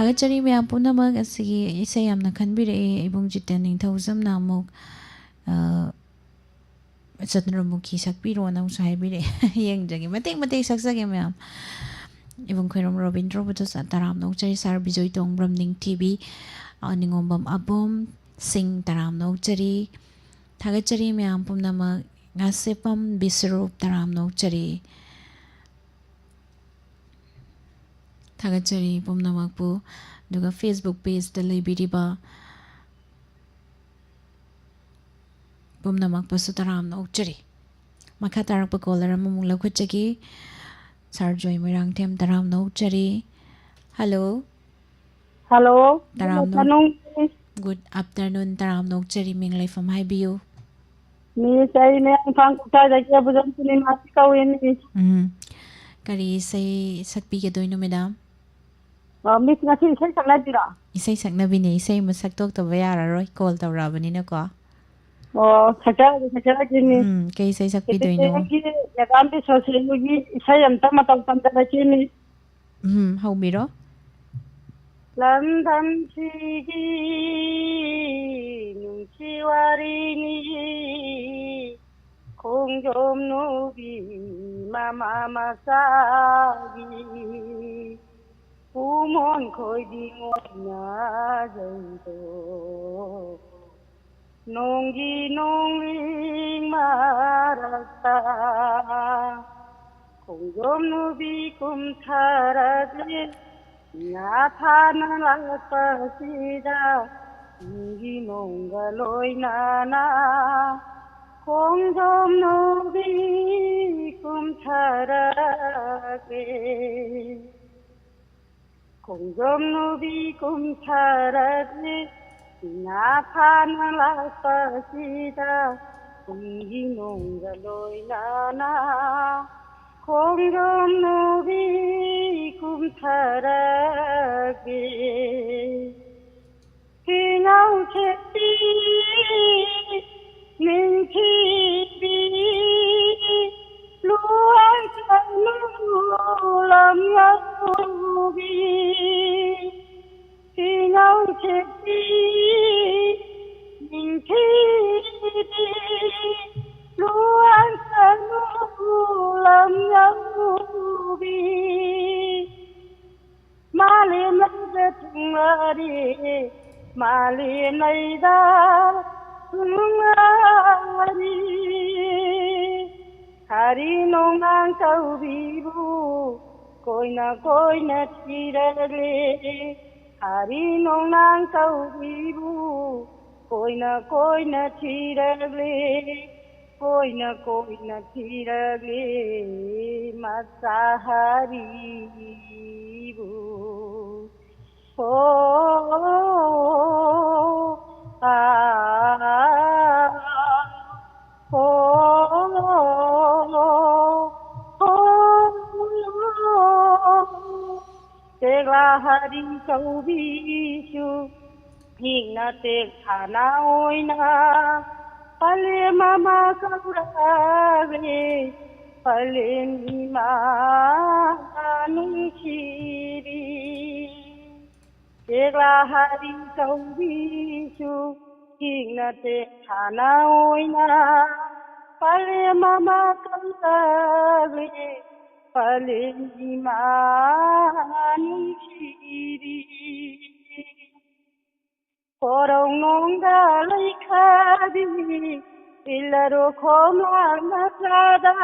ꯊꯥꯒꯠꯆꯔꯤ ꯃꯌꯥꯝ ꯄꯨꯝꯅꯃꯛ꯫ ꯑꯁꯤꯒꯤ ꯏꯁꯩ ꯌꯥꯝꯅ ꯈꯟꯕꯤꯔꯛꯑꯦ꯫ ꯏꯕꯨꯡ ꯖꯤꯇꯦꯟ ꯅꯤꯡꯊꯧꯖꯝꯅ ꯑꯃꯨꯛ, ꯑ, ꯆꯟꯗ꯭ꯔꯃꯨꯈꯤ ꯁꯛꯄꯤꯔꯣꯅ ꯑꯃꯨꯛꯁꯨ ꯍꯥꯏꯕꯤꯔꯛꯑꯦ꯫ ꯌꯦꯡꯖꯒꯦ, ꯃꯇꯦꯛ ꯃꯇꯦꯛ ꯁꯛꯆꯒꯦ ꯃꯌꯥꯝ꯫ ꯏꯕꯨꯡ ꯈꯣꯏꯔꯝ ꯔꯣꯕꯤꯟꯗ꯭ꯔꯣꯕꯨꯁꯨ ꯇꯔꯥꯝꯅ ꯑꯣꯛꯆꯔꯤ꯫ ꯁꯥꯔ ꯕꯤꯖꯣꯏ ꯇꯣꯡꯕ꯭ꯔꯝ ꯅꯤꯡꯊꯤꯕꯤ, ꯑ, ꯅꯤꯉꯣꯝꯕꯝ ꯑꯕꯣꯝ ꯁꯤꯡ ꯇꯔꯥꯝꯅ ꯑꯣꯛꯆꯔꯤ꯫ ꯊꯥꯒꯠꯆꯔꯤ ꯃꯌꯥꯝ ꯄꯨꯝꯅꯃꯛ꯫ ꯉꯥꯁꯦꯞꯄꯝ ꯕꯤꯁ꯭ꯋꯔꯨꯞ ꯇꯔꯥꯝꯅ ꯑꯣꯛꯆꯔꯤ꯫ ꯊꯥꯒꯠꯆꯔꯤ ꯄꯨꯝꯅꯃꯛꯄꯨ꯫ ꯑꯗꯨꯒ Facebook pageꯇ ꯂꯩꯕꯤꯔꯤꯕ ꯄꯨꯝꯅꯃꯛꯄꯨꯁꯨ ꯇꯔꯥꯝꯅ ꯑꯣꯛꯆꯔꯤ꯫ ꯃꯈꯥ ꯇꯥꯔꯛꯄ caller ꯑꯃꯃꯨꯛ ꯂꯧꯈꯠꯆꯒꯦ꯫ ꯁꯥꯔ ꯖꯣꯏ ꯃꯣꯏꯔꯥꯡꯊꯦꯝ ꯇꯔꯥꯝꯅ ꯑꯣꯛꯆꯔꯤ꯫ Hello꯫ Hello꯫ ꯇꯔꯥꯝꯅ ꯑꯣꯛ-, Good afternoon, ꯇꯔꯥꯝꯅ ꯑꯣꯛꯆꯔꯤ꯫ ꯃꯤꯡ ꯂꯩꯐꯝ ꯍꯥꯏꯕꯤꯌꯨ꯫ Miss, ꯑꯩ ꯃꯌꯥꯡ ꯏꯝꯐꯥꯜ ꯀꯣꯛꯆꯥꯏꯗꯒꯤ ꯑꯕꯨꯖꯝ ꯄꯨꯔꯅꯤꯃꯥꯁꯤ ꯀꯧꯏ, Miss꯫ ꯎꯝ꯫ ꯀꯔꯤ ꯏꯁꯩ ꯁꯛꯄꯤꯒꯗꯣꯏꯅꯣ, madam? ꯑ, Miss, ꯉꯁꯤ ꯏꯁꯩ ꯁꯛꯅꯕꯤꯔꯣ? ꯏꯁꯩ ꯁꯛꯅꯕꯤꯅꯦ, ꯏꯁꯩ ꯑꯃ ꯁꯛꯇꯣꯛꯇꯕ ꯌꯥꯔꯔꯣꯏ, call ꯇꯧꯔꯛꯑꯕꯅꯤꯅꯀꯣ꯫ ꯑꯣ, ꯁꯛꯆꯔꯒꯦ, ꯁꯛꯆꯔꯒꯦ, Miss꯫ ꯎꯝ, ꯀꯩ ꯏꯁꯩ ꯁꯛꯄꯤꯗꯣꯏꯅꯣ? ꯑꯩꯈꯣꯏꯒꯤ Madam ꯕꯤꯁ꯭ꯋꯥꯁꯤꯅꯤꯒꯤ ꯏꯁꯩ ꯑꯝꯇ ꯃꯇꯧ ꯇꯝꯖꯔꯛꯀꯦ, Miss꯫ ꯎꯝ, ꯍꯧꯕꯤꯔꯣ꯫ ꯂꯝꯗꯝꯁꯤꯒꯤ ꯅꯨꯡꯁꯤ ꯋꯥꯔꯤꯅꯤ, ꯈꯣꯡꯖꯣꯝ ꯅꯨꯕꯤ ꯃꯃꯥ ꯃꯆꯥꯒꯤ, ꯈꯨꯃꯣꯟ ꯈꯣꯏꯕꯤ ꯑꯣꯏꯅꯖꯩꯗꯣ꯫ ꯅꯣꯡꯒꯤ ꯅꯣꯡꯂꯤꯡ ꯃꯔꯛꯇ ꯈꯣꯡꯖꯣꯝ ꯅꯨꯕꯤ ꯀꯨꯝꯊꯔꯛꯂꯦ꯫ ꯉꯥ ꯐꯥꯅ ꯂꯥꯛꯄꯁꯤꯗ ꯅꯣꯡꯒꯤ ꯅꯣꯡꯒ ꯂꯣꯏꯅꯅ ꯈꯣꯡꯖꯣꯝ ꯅꯨꯕꯤ ꯀꯨꯝꯊꯔꯛꯂꯦ꯫ ꯈꯣꯡꯖꯣꯝ ꯅꯨꯕꯤ ꯀꯨꯝꯊꯔꯛꯂꯦ, ꯉꯥ ꯐꯥꯅ ꯂꯥꯛꯄꯁꯤꯗ, ꯀꯨꯝꯒꯤ ꯅꯣꯡꯒ ꯂꯣꯏꯅꯅ ꯈꯣꯡꯖꯣꯝ ꯅꯨꯕꯤ ꯀꯨꯝꯊꯔꯛꯂꯦ꯫ ꯐꯤꯉꯧ ꯁꯦꯠꯄꯤ ꯅꯤꯡꯊꯤꯕꯤ, ꯂꯨꯋꯥꯏ ꯀꯅꯨ ꯂꯝ ꯌꯧꯕꯤ, ꯃꯥꯂꯦꯝ ꯂꯩꯗ ꯁꯨꯡꯉꯥꯡ ꯋꯥꯔꯤ, ꯍꯥꯔꯤ ꯅꯣꯡꯅꯥꯡ ꯀꯧꯕꯤꯕꯨ ꯀꯣꯏꯅ ꯀꯣꯏꯅ ꯊꯤꯔꯛꯂꯦ꯫ ꯍꯥꯔꯤ ꯅꯣꯡꯅꯥꯡ ꯀꯧꯕꯤꯕꯨ ꯀꯣꯏꯅ ꯀꯣꯏꯅ ꯊꯤꯔꯛꯂꯦ꯫ ꯀꯣꯏꯅ ꯀꯣꯏꯅ ꯊꯤꯔꯛꯂꯦ ꯃꯆꯥ ꯍꯥꯔꯤꯕꯨ꯫ ꯍꯣ, ꯑꯥ, ꯍꯣ, ꯍꯣ꯫ ꯆꯦꯛꯂꯥ ꯍꯥꯔꯤ ꯀꯧꯕꯤꯁꯨ ꯍꯤꯡꯅ ꯇꯦꯛꯊꯥꯅ ꯑꯣꯏꯅ ꯄꯂꯦꯝ ꯑꯃ ꯀꯧꯔꯛꯂꯦ꯫ ꯄꯂꯦꯝ ꯏꯃꯥ ꯅꯨꯡꯁꯤꯕꯤ꯫ ꯆꯦꯛꯂꯥ ꯍꯥꯔꯤ ꯀꯧꯕꯤꯁꯨ ꯍꯤꯡꯅ ꯇꯦꯛꯊꯥꯅ ꯑꯣꯏꯅ ꯄꯂꯦꯝ ꯑꯃ ꯀꯧꯔꯛꯂꯦ꯫ ꯄꯂꯦꯝ ꯏꯃꯥ ꯅꯨꯡꯁꯤꯕꯤ꯫ ꯀꯣꯔꯧ ꯅꯣꯡꯗ ꯂꯩꯈꯥꯕꯤ, ꯏꯜꯂꯔꯣ ꯈꯣꯝꯂꯥꯡ ꯃꯆꯥꯗ꯫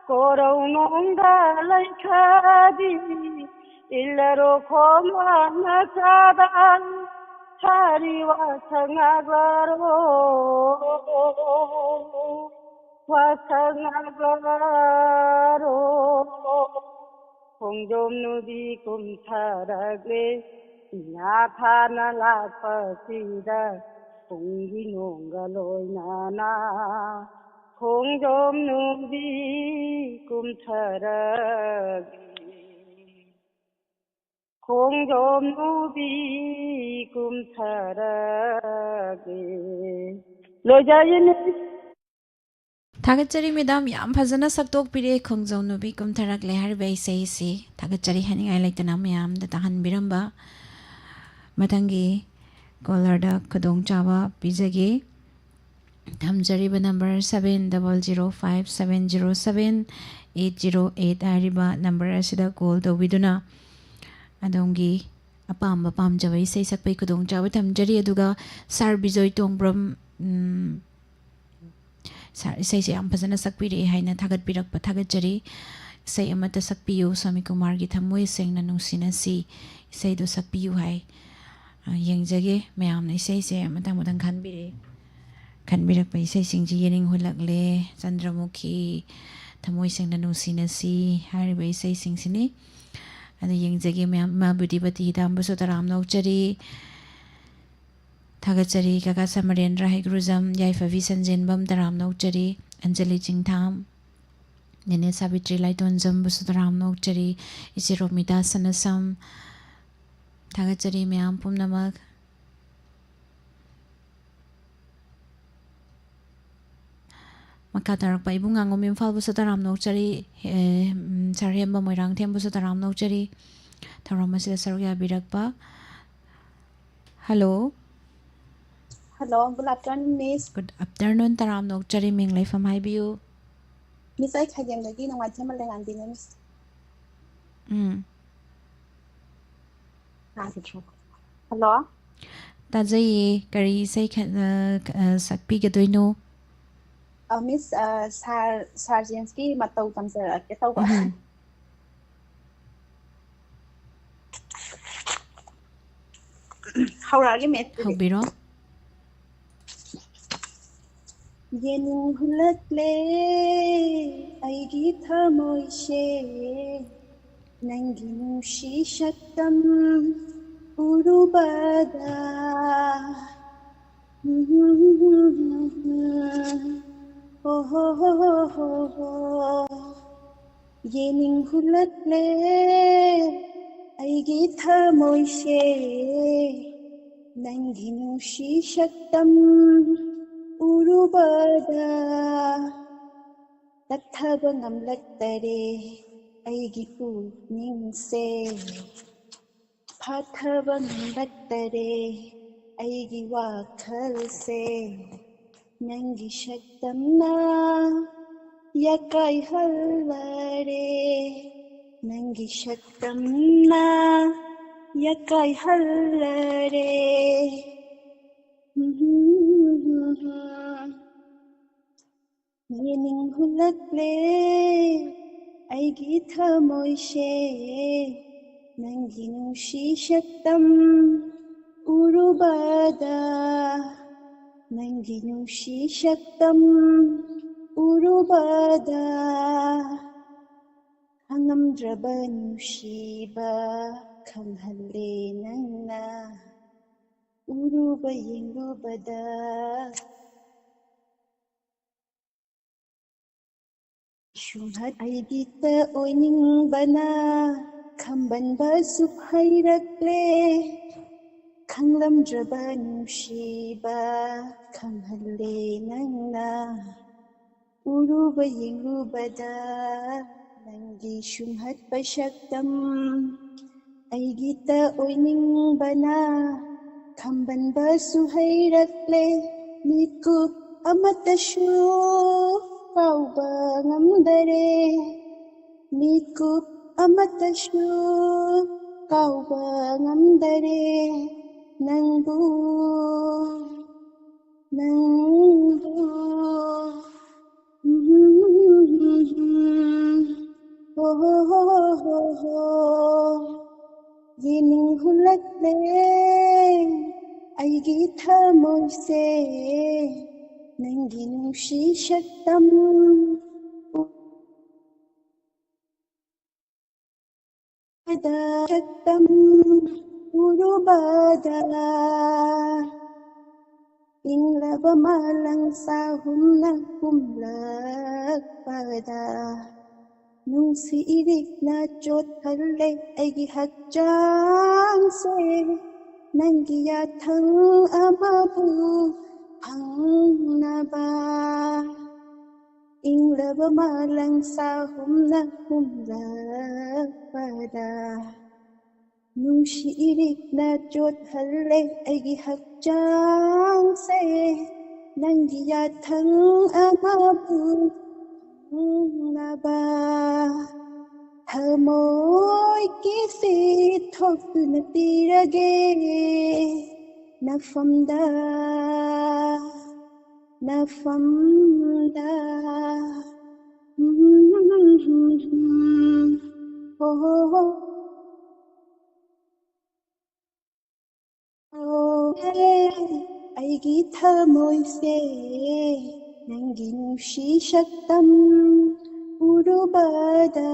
ꯀꯣꯔꯧ ꯅꯣꯡꯗ ꯂꯩꯈꯥꯕꯤ, ꯏꯜꯂꯔꯣ ꯈꯣꯝꯂꯥꯡ ꯃꯆꯥꯗ꯫ ꯍꯥꯔꯤ ꯋꯥꯁꯛ ꯉꯥꯛꯂꯔꯣ, ꯋꯥꯁꯛ ꯉꯥꯛꯂꯔꯣ꯫ ꯈꯣꯡꯖꯣꯝ ꯅꯨꯕꯤ ꯀꯨꯝꯊꯔꯛꯂꯦ, ꯏꯉꯥ ꯊꯥꯅ ꯂꯥꯛꯄꯁꯤꯗ ꯄꯨꯡꯒꯤ ꯅꯣꯡꯒ ꯂꯣꯏꯅꯅ ꯈꯣꯡꯖꯣꯝ ꯅꯨꯕꯤ ꯀꯨꯝꯊꯔꯛꯂꯦ꯫ ꯈꯣꯡꯖꯣꯝ ꯅꯨꯕꯤ ꯀꯨꯝꯊꯔꯛꯂꯦ꯫ ꯂꯣꯏꯖꯔꯤꯅꯤ꯫ ꯊꯥꯒꯠꯆꯔꯤ ꯃꯦꯗꯥꯝ, ꯌꯥꯝ ꯐꯖꯅ ꯁꯛꯇꯣꯛꯄꯤꯔꯦ ꯈꯣꯡꯖꯣꯝ ꯅꯨꯕꯤ ꯀꯨꯝꯊꯔꯛꯂꯦ ꯍꯥꯏꯔꯤꯕ ꯏꯁꯩꯁꯤ꯫ ꯊꯥꯒꯠꯆꯔꯤ ꯍꯥꯏꯅꯤꯡꯉꯥꯏ ꯂꯩꯇꯅ ꯃꯌꯥꯝꯗ ꯇꯥꯍꯟꯕꯤꯔꯝꯕ꯫ ꯃꯊꯪꯒꯤ ꯀꯣꯂꯔꯗ ꯈꯨꯗꯣꯡꯆꯥꯕ ꯄꯤꯖꯒꯦ꯫ ꯊꯝꯖꯔꯤꯕ number seven double zero five seven zero seven eight zero eight ꯍꯥꯏꯔꯤꯕ ꯅꯝꯕꯔ ꯑꯁꯤꯗ ꯀꯣꯜ ꯇꯧꯕꯤꯗꯨꯅ ꯑꯗꯣꯝꯒꯤ ꯑꯄꯥꯝꯕ ꯄꯥꯝꯖꯕ ꯏꯁꯩ ꯁꯛꯄꯒꯤ ꯈꯨꯗꯣꯡꯆꯥꯕ ꯊꯝꯖꯔꯤ꯫ ꯑꯗꯨꯒ ꯁꯥꯔ ꯕꯤꯖꯣꯏ ꯇꯣꯡꯕ꯭ꯔꯝ, ꯎꯝ, ꯁꯥꯔ ꯏꯁꯩꯁꯦ ꯌꯥꯝ ꯐꯖꯅ ꯁꯛꯄꯤꯔꯛꯑꯦ ꯍꯥꯏꯅ ꯊꯥꯒꯠꯄꯤꯔꯛꯄ ꯊꯥꯒꯠꯆꯔꯤ꯫ "ꯏꯁꯩ ꯑꯃꯠꯇ ꯁꯛꯄꯤꯌꯨ, ꯁ꯭ꯋꯥꯃꯤ ꯀꯨꯃꯥꯔꯒꯤ ꯊꯃꯣꯏ ꯁꯦꯡꯅ ꯅꯨꯡꯁꯤꯅꯁꯤ" ꯏꯁꯩꯗꯣ ꯁꯛꯄꯤꯌꯨ ꯍꯥꯏ꯫ ꯑ, ꯌꯦꯡꯖꯒꯦ꯫ ꯃꯌꯥꯝꯅ ꯏꯁꯩꯁꯦ ꯃꯊꯪ ꯃꯊꯪ ꯈꯟꯕꯤꯔꯛꯑꯦ, ꯈꯟꯕꯤꯔꯛꯄ ꯏꯁꯩꯁꯤꯡꯁꯤ "ꯌꯦꯅꯤꯡ ꯍꯨꯜꯂꯛꯂꯦ", "ꯆꯟꯗ꯭ꯔꯃꯨꯈꯤ", "ꯊꯃꯣꯏ ꯁꯦꯡꯅ ꯅꯨꯡꯁꯤꯅꯁꯤ" ꯍꯥꯏꯔꯤꯕ ꯏꯁꯩꯁꯤꯡꯁꯤꯅꯤ꯫ ꯑꯗꯨ ꯌꯦꯡꯖꯒꯦ ꯃꯌꯥꯝ꯫ ꯏꯃꯥ ꯕꯨꯙꯤꯄꯇꯤ ꯍꯤꯗꯥꯝꯕꯨꯁꯨ ꯇꯔꯥꯝꯅ ꯑꯣꯛꯆꯔꯤ꯫ ꯊꯥꯒꯠꯆꯔꯤ꯫ ꯀꯀꯥ ꯁꯃꯔꯦꯟꯗ꯭ꯔ ꯍꯩꯒ꯭ꯔꯨꯖꯝ, ꯌꯥꯏꯐꯕꯤ ꯁꯟꯖꯦꯟꯕꯝ ꯇꯔꯥꯝꯅ ꯑꯣꯛꯆꯔꯤ꯫ ꯑꯟꯖꯂꯤ ꯆꯤꯡꯊꯥꯝ, ꯅꯦꯅꯦ ꯁꯥꯕꯤꯇ꯭ꯔꯤ ꯂꯥꯏꯇꯣꯟꯖꯝꯕꯨꯁꯨ ꯇꯔꯥꯝꯅ ꯑꯣꯛꯆꯔꯤ꯫ ꯏꯆꯦ ꯔꯣꯃꯤꯇꯥ ꯁꯅꯁꯝ, ꯊꯥꯒꯠꯆꯔꯤ ꯃꯌꯥꯝ ꯄꯨꯝꯅꯃꯛ꯫ ꯃꯈꯥ ꯇꯥꯔꯛꯄ ꯏꯕꯨꯡ ꯉꯥꯉꯣꯝ ꯏꯝꯐꯥꯜꯕꯨꯁꯨ ꯇꯔꯥꯝꯅ ꯑꯣꯛꯆꯔꯤ꯫ ꯑꯦ, ꯎꯝ, ꯁꯥꯔ ꯍꯦꯝꯕ ꯃꯣꯏꯔꯥꯡꯊꯦꯝꯕꯨꯁꯨ ꯇꯔꯥꯝꯅ ꯑꯣꯛꯆꯔꯤ꯫ ꯊꯧꯔꯝ ꯑꯁꯤꯗ ꯁꯔꯨꯛ ꯌꯥꯕꯤꯔꯛꯄ꯫ Hello. Hello, good afternoon, Miss꯫ Good afternoon, ꯇꯔꯥꯝꯅ ꯑꯣꯛꯆꯔꯤ꯫ ꯃꯤꯡ ꯂꯩꯐꯝ ꯍꯥꯏꯕꯤꯌꯨ꯫ Miss, ꯑꯩ ꯈꯥꯏꯗꯦꯝꯗꯒꯤ ꯅꯣꯡꯃꯥꯏꯊꯦꯝ ꯃꯂꯦꯉꯥꯟꯕꯤꯅꯦ, Miss꯫ ꯎꯝ꯫ ꯍꯜꯂꯣ꯫ ꯇꯥꯖꯩꯌꯦ꯫ ꯀꯔꯤ ꯏꯁꯩ ꯈ-, ꯑ, ꯑ, ꯁꯛꯄꯤꯒꯗꯣꯏꯅꯣ? ꯑ, Miss, ꯑ, ꯁꯥꯔ, ꯁꯥꯔ ꯖꯦꯝꯁꯀꯤ ꯃꯇꯧ ꯇꯝꯖꯔꯛꯀꯦ ꯇꯧꯕ꯫ ꯎꯝ꯫ ꯍꯧꯔꯛꯑꯒꯦ, Miss, ꯑꯗꯨꯗꯤ꯫ ꯍꯧꯕꯤꯔꯣ꯫ ꯌꯦꯅꯤꯡ ꯍꯨꯜꯂꯛꯂꯦ ꯑꯩꯒꯤ ꯊꯃꯣꯏꯁꯦ, ꯅꯪꯒꯤ ꯅꯨꯡꯁꯤ ꯁꯛꯇꯝ ꯎꯔꯨꯕꯗ꯫ ꯍꯣ, ꯍꯣ, ꯍꯣ, ꯍꯣ, ꯍꯣ, ꯍꯣ꯫ ꯌꯦꯅꯤꯡ ꯍꯨꯜꯂꯛꯂꯦ ꯑꯩꯒꯤ ꯊꯃꯣꯏꯁꯦ, ꯅꯪꯒꯤ ꯅꯨꯡꯁꯤ ꯁꯛꯇꯝ ꯎꯔꯨꯕꯗ꯫ ꯇꯠꯊꯕ ꯉꯝꯂꯛꯇꯔꯦ ꯑꯩꯒꯤ ꯄꯨꯛꯅꯤꯡꯁꯦ, ꯐꯥꯊꯕ ꯉꯝꯂꯛꯇꯔꯦ ꯑꯩꯒꯤ ꯋꯥꯈꯜꯁꯦ, ꯅꯪꯒꯤ ꯁꯛꯇꯝꯅ ꯌꯥꯀꯥꯏꯍꯜꯂꯔꯦ, ꯅꯪꯒꯤ ꯁꯛꯇꯝꯅ ꯌꯥꯀꯥꯏꯍꯜꯂꯔꯦ꯫ ꯌꯦꯅꯤꯡ ꯍꯨꯜꯂꯛꯂꯦ ꯑꯩꯒꯤ ꯊꯃꯣꯏꯁꯦ, ꯅꯪꯒꯤ ꯅꯨꯡꯁꯤ ꯁꯛꯇꯝ ꯎꯔꯨꯕꯗ, ꯅꯪꯒꯤ ꯅꯨꯡꯁꯤ ꯁꯛꯇꯝ ꯎꯔꯨꯕꯗ, ꯈꯪꯉꯝꯗ꯭ꯔꯕ ꯅꯨꯡꯁꯤꯕ ꯈꯪꯍꯜꯂꯦ ꯅꯪꯅ ꯎꯔꯨꯕ ꯌꯦꯡꯂꯨꯕꯗ꯫ ꯁꯨꯝꯍꯠ ꯑꯩꯒꯤꯇ ꯑꯣꯏꯅꯤꯡꯕꯅ ꯈꯝꯕꯟꯕꯁꯨ ꯍꯩꯔꯛꯂꯦ꯫ ꯈꯪꯂꯝꯗ꯭ꯔꯕ ꯅꯨꯡꯁꯤꯕ ꯈꯪꯍꯜꯂꯦ ꯅꯪꯅ ꯎꯔꯨꯕ ꯌꯦꯡꯂꯨꯕꯗ꯫ ꯅꯪꯒꯤ ꯁꯨꯝꯍꯠꯄ ꯁꯛꯇꯝ ꯑꯩꯒꯤꯇ ꯑꯣꯏꯅꯤꯡꯕꯅ ꯈꯝꯕꯟꯕꯁꯨ ꯍꯩꯔꯛꯂꯦ꯫ ꯃꯤꯀꯨꯞ ꯑꯃꯠꯇꯁꯨ ꯀꯥꯎꯕ ꯉꯝꯗꯔꯦ꯫ ꯃꯤꯀꯨꯞ ꯑꯃꯠꯇꯁꯨ ꯀꯥꯎꯕ ꯉꯝꯗꯔꯦ ꯅꯪꯕꯨ, ꯅꯪꯕꯨ꯫ ꯍꯣ, ꯍꯣ, ꯍꯣ, ꯍꯣ, ꯍꯣ꯫ ꯌꯦꯅꯤꯡ ꯍꯨꯜꯂꯛꯂꯦ ꯑꯩꯒꯤ ꯊꯃꯣꯏꯁꯦ, ꯅꯪꯒꯤ ꯅꯨꯡꯁꯤ ꯁꯛꯇꯝ ꯎꯕꯗ, ꯁꯛꯇꯝ ꯎꯔꯨꯕꯗ꯫ ꯏꯪꯂꯕ ꯃꯥꯂꯪ ꯆꯍꯨꯝꯅ ꯍꯨꯝꯂꯛꯄꯗ, ꯅꯨꯡꯁꯤ ꯏꯔꯤꯛꯅ ꯆꯣꯠꯍꯜꯂꯦ ꯑꯩꯒꯤ ꯍꯛꯆꯥꯡꯁꯦ, ꯅꯪꯒꯤ ꯌꯥꯊꯪ ꯑꯃꯕꯨ ꯐꯪꯅꯕ꯫ ꯏꯪꯂꯕ ꯃꯥꯂꯪ ꯆꯍꯨꯝꯅ ꯍꯨꯝꯂꯛꯄꯗ, ꯅꯨꯡꯁꯤ ꯏꯔꯤꯛꯅ ꯆꯣꯠꯍꯜꯂꯦ ꯑꯩꯒꯤ ꯍꯛꯆꯥꯡꯁꯦ, ꯅꯪꯒꯤ ꯌꯥꯊꯪ ꯑꯃꯕꯨ ꯐꯪꯅꯕ꯫ ꯊꯃꯣꯏꯒꯤ ꯁꯤꯊꯣ ꯊꯣꯛꯇꯨꯅ ꯄꯤꯔꯒꯦ ꯅꯐꯝꯗ, ꯅꯐꯝꯗ꯫ ꯎꯝ, ꯍꯣ, ꯍꯣ, ꯍꯣ꯫ ꯑꯣ, ꯍꯦ, ꯑꯩꯒꯤ ꯊꯃꯣꯏꯁꯦ ꯅꯪꯒꯤ ꯅꯨꯡꯁꯤ ꯁꯛꯇꯝ ꯎꯔꯨꯕꯗ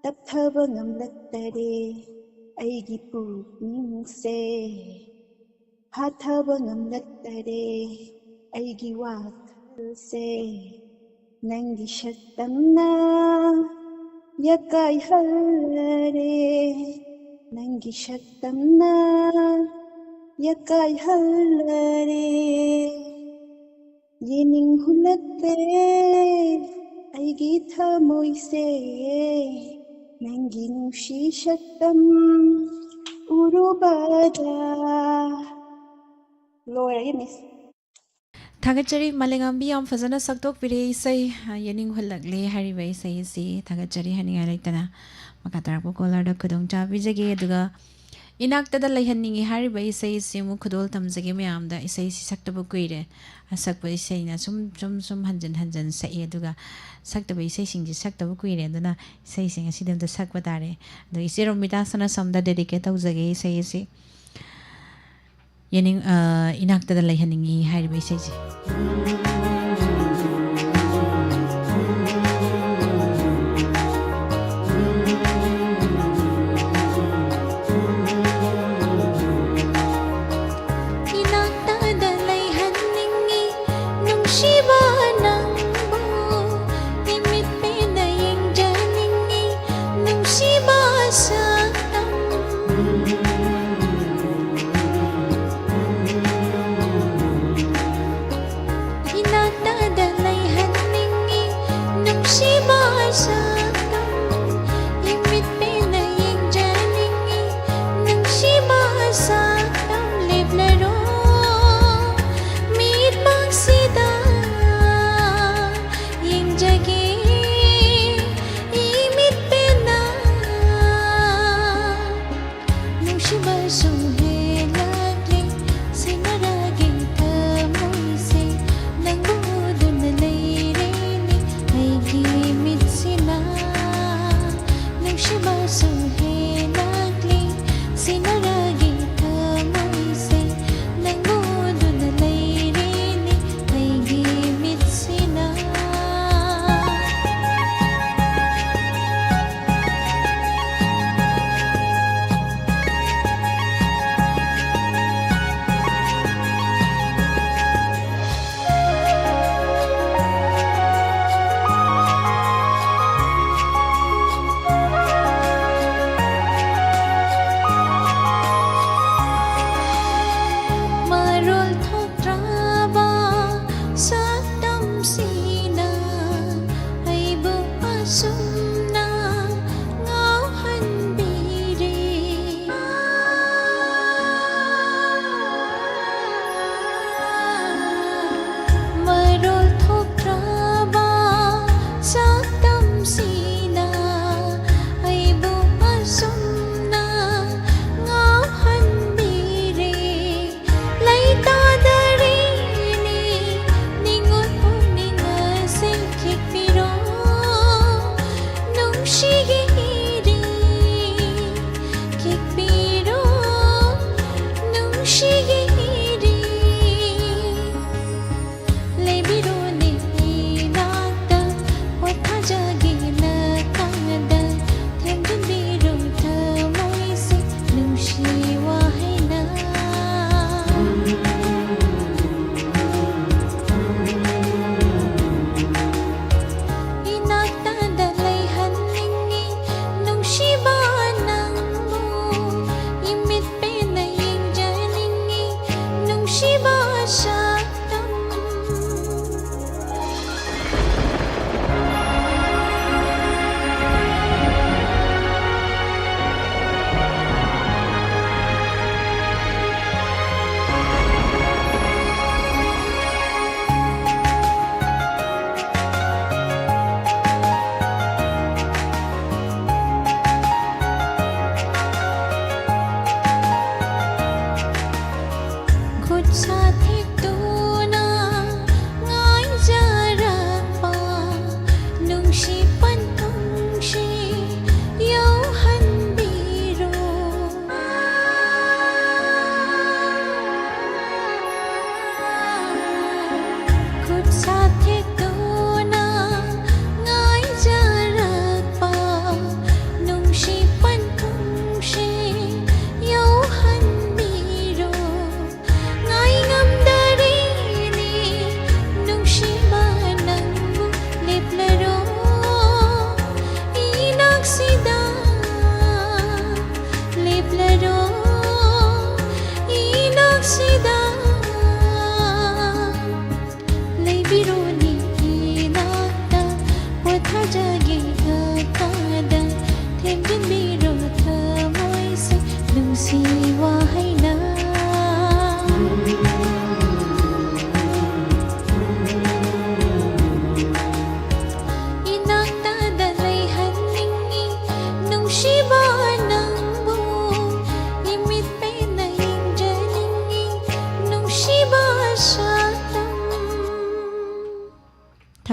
ꯇꯞꯊꯕ ꯉꯝꯂꯛꯇꯔꯦ꯫ ꯑꯩꯒꯤ ꯄꯨꯛꯅꯤꯡꯁꯦ ꯍꯥꯊꯕ ꯉꯝꯂꯛꯇꯔꯦ꯫ ꯑꯩꯒꯤ ꯋꯥꯈꯜꯁꯦ ꯅꯪꯒꯤ ꯁꯛꯇꯝꯅ ꯌꯥꯀꯥꯏꯍꯜꯂꯔꯦ, ꯅꯪꯒꯤ ꯁꯛꯇꯝꯅ ꯌꯥꯀꯥꯏꯍꯜꯂꯔꯦ꯫ ꯌꯦꯡꯅꯤꯡ ꯍꯨꯜꯂꯛꯂꯦ ꯑꯩꯒꯤ ꯊꯃꯣꯏꯁꯦ, ꯅꯪꯒꯤ ꯅꯨꯡꯁꯤ ꯁꯛꯇꯝ ꯎꯔꯨꯕꯗ꯫ ꯂꯣꯏꯔꯒꯦ, ꯃꯤꯁ꯫ ꯊꯥꯒꯠꯆꯔꯤ, ꯃꯥꯂꯦꯉꯥꯝꯕꯤ, ꯌꯥꯝ ꯐꯖꯅ ꯁꯛꯇꯣꯛꯄꯤꯔꯦ ꯏꯁꯩ, ꯑ, ꯌꯦꯡꯅꯤꯡ ꯍꯨꯜꯂꯛꯂꯦ ꯍꯥꯏꯔꯤꯕ ꯏꯁꯩ ꯑꯁꯤ꯫ ꯊꯥꯒꯠꯆꯔꯤ, ꯍꯥꯏꯅꯤꯡꯉꯥꯏ ꯂꯩꯇꯅ꯫ ꯃꯈꯥ ꯇꯥꯔꯛꯄ ꯀꯣꯂꯔꯗ ꯈꯨꯗꯣꯡ ꯆꯥꯕꯤꯖꯒꯦ, ꯑꯗꯨꯒ ꯏꯅꯥꯛꯇꯗ ꯂꯩꯍꯟꯅꯤꯡꯉꯤ ꯍꯥꯏꯔꯤꯕ ꯏꯁꯩ ꯑꯁꯤ ꯑꯃꯨꯛ ꯈꯨꯗꯣꯜ ꯇꯝꯖꯒꯦ ꯃꯌꯥꯝꯗ꯫ ꯏꯁꯩꯁꯤ ꯁꯛꯇꯕ ꯀꯨꯏꯔꯦ, ꯑꯁꯛꯄ ꯏꯁꯩꯅ ꯁꯨꯝ, ꯁꯨꯝ, ꯁꯨꯝ ꯍꯟꯖꯤꯟ ꯍꯟꯖꯤꯟ ꯁꯛꯑꯦ, ꯑꯗꯨꯒ ꯁꯛꯇꯕ ꯏꯁꯩꯁꯤꯡꯁꯤ ꯁꯛꯇꯕ ꯀꯨꯏꯔꯦ, ꯑꯗꯨꯅ ꯏꯁꯩꯁꯤꯡ ꯑꯁꯤꯗꯤ ꯑꯝꯇ ꯁꯛꯄ ꯇꯥꯔꯦ꯫ ꯑꯗꯣ ꯏꯆꯦ ꯔꯣꯃꯤꯇꯥ ꯁꯅꯥꯁꯝꯗ dedicate ꯇꯧꯖꯒꯦ ꯏꯁꯩ ꯑꯁꯤ꯫ ꯌꯦꯡꯅꯤꯡ-, ꯑ, ꯏꯅꯥꯛꯇꯗ ꯂꯩꯍꯟꯅꯤꯡꯉꯤ ꯍꯥꯏꯔꯤꯕ ꯏꯁꯩꯁꯦ꯫ ꯏꯅꯥꯛꯇꯗ ꯂꯩꯍꯟꯅꯤꯡꯉꯤ ꯅꯨꯡꯁꯤꯕ ꯅꯪꯕꯨ, ꯏꯃꯤꯠ ꯄꯦꯟꯅ ꯌꯦꯡꯖꯅꯤꯡꯉꯤ ꯅꯨꯡꯁꯤꯕ ꯁꯛꯇꯝ꯫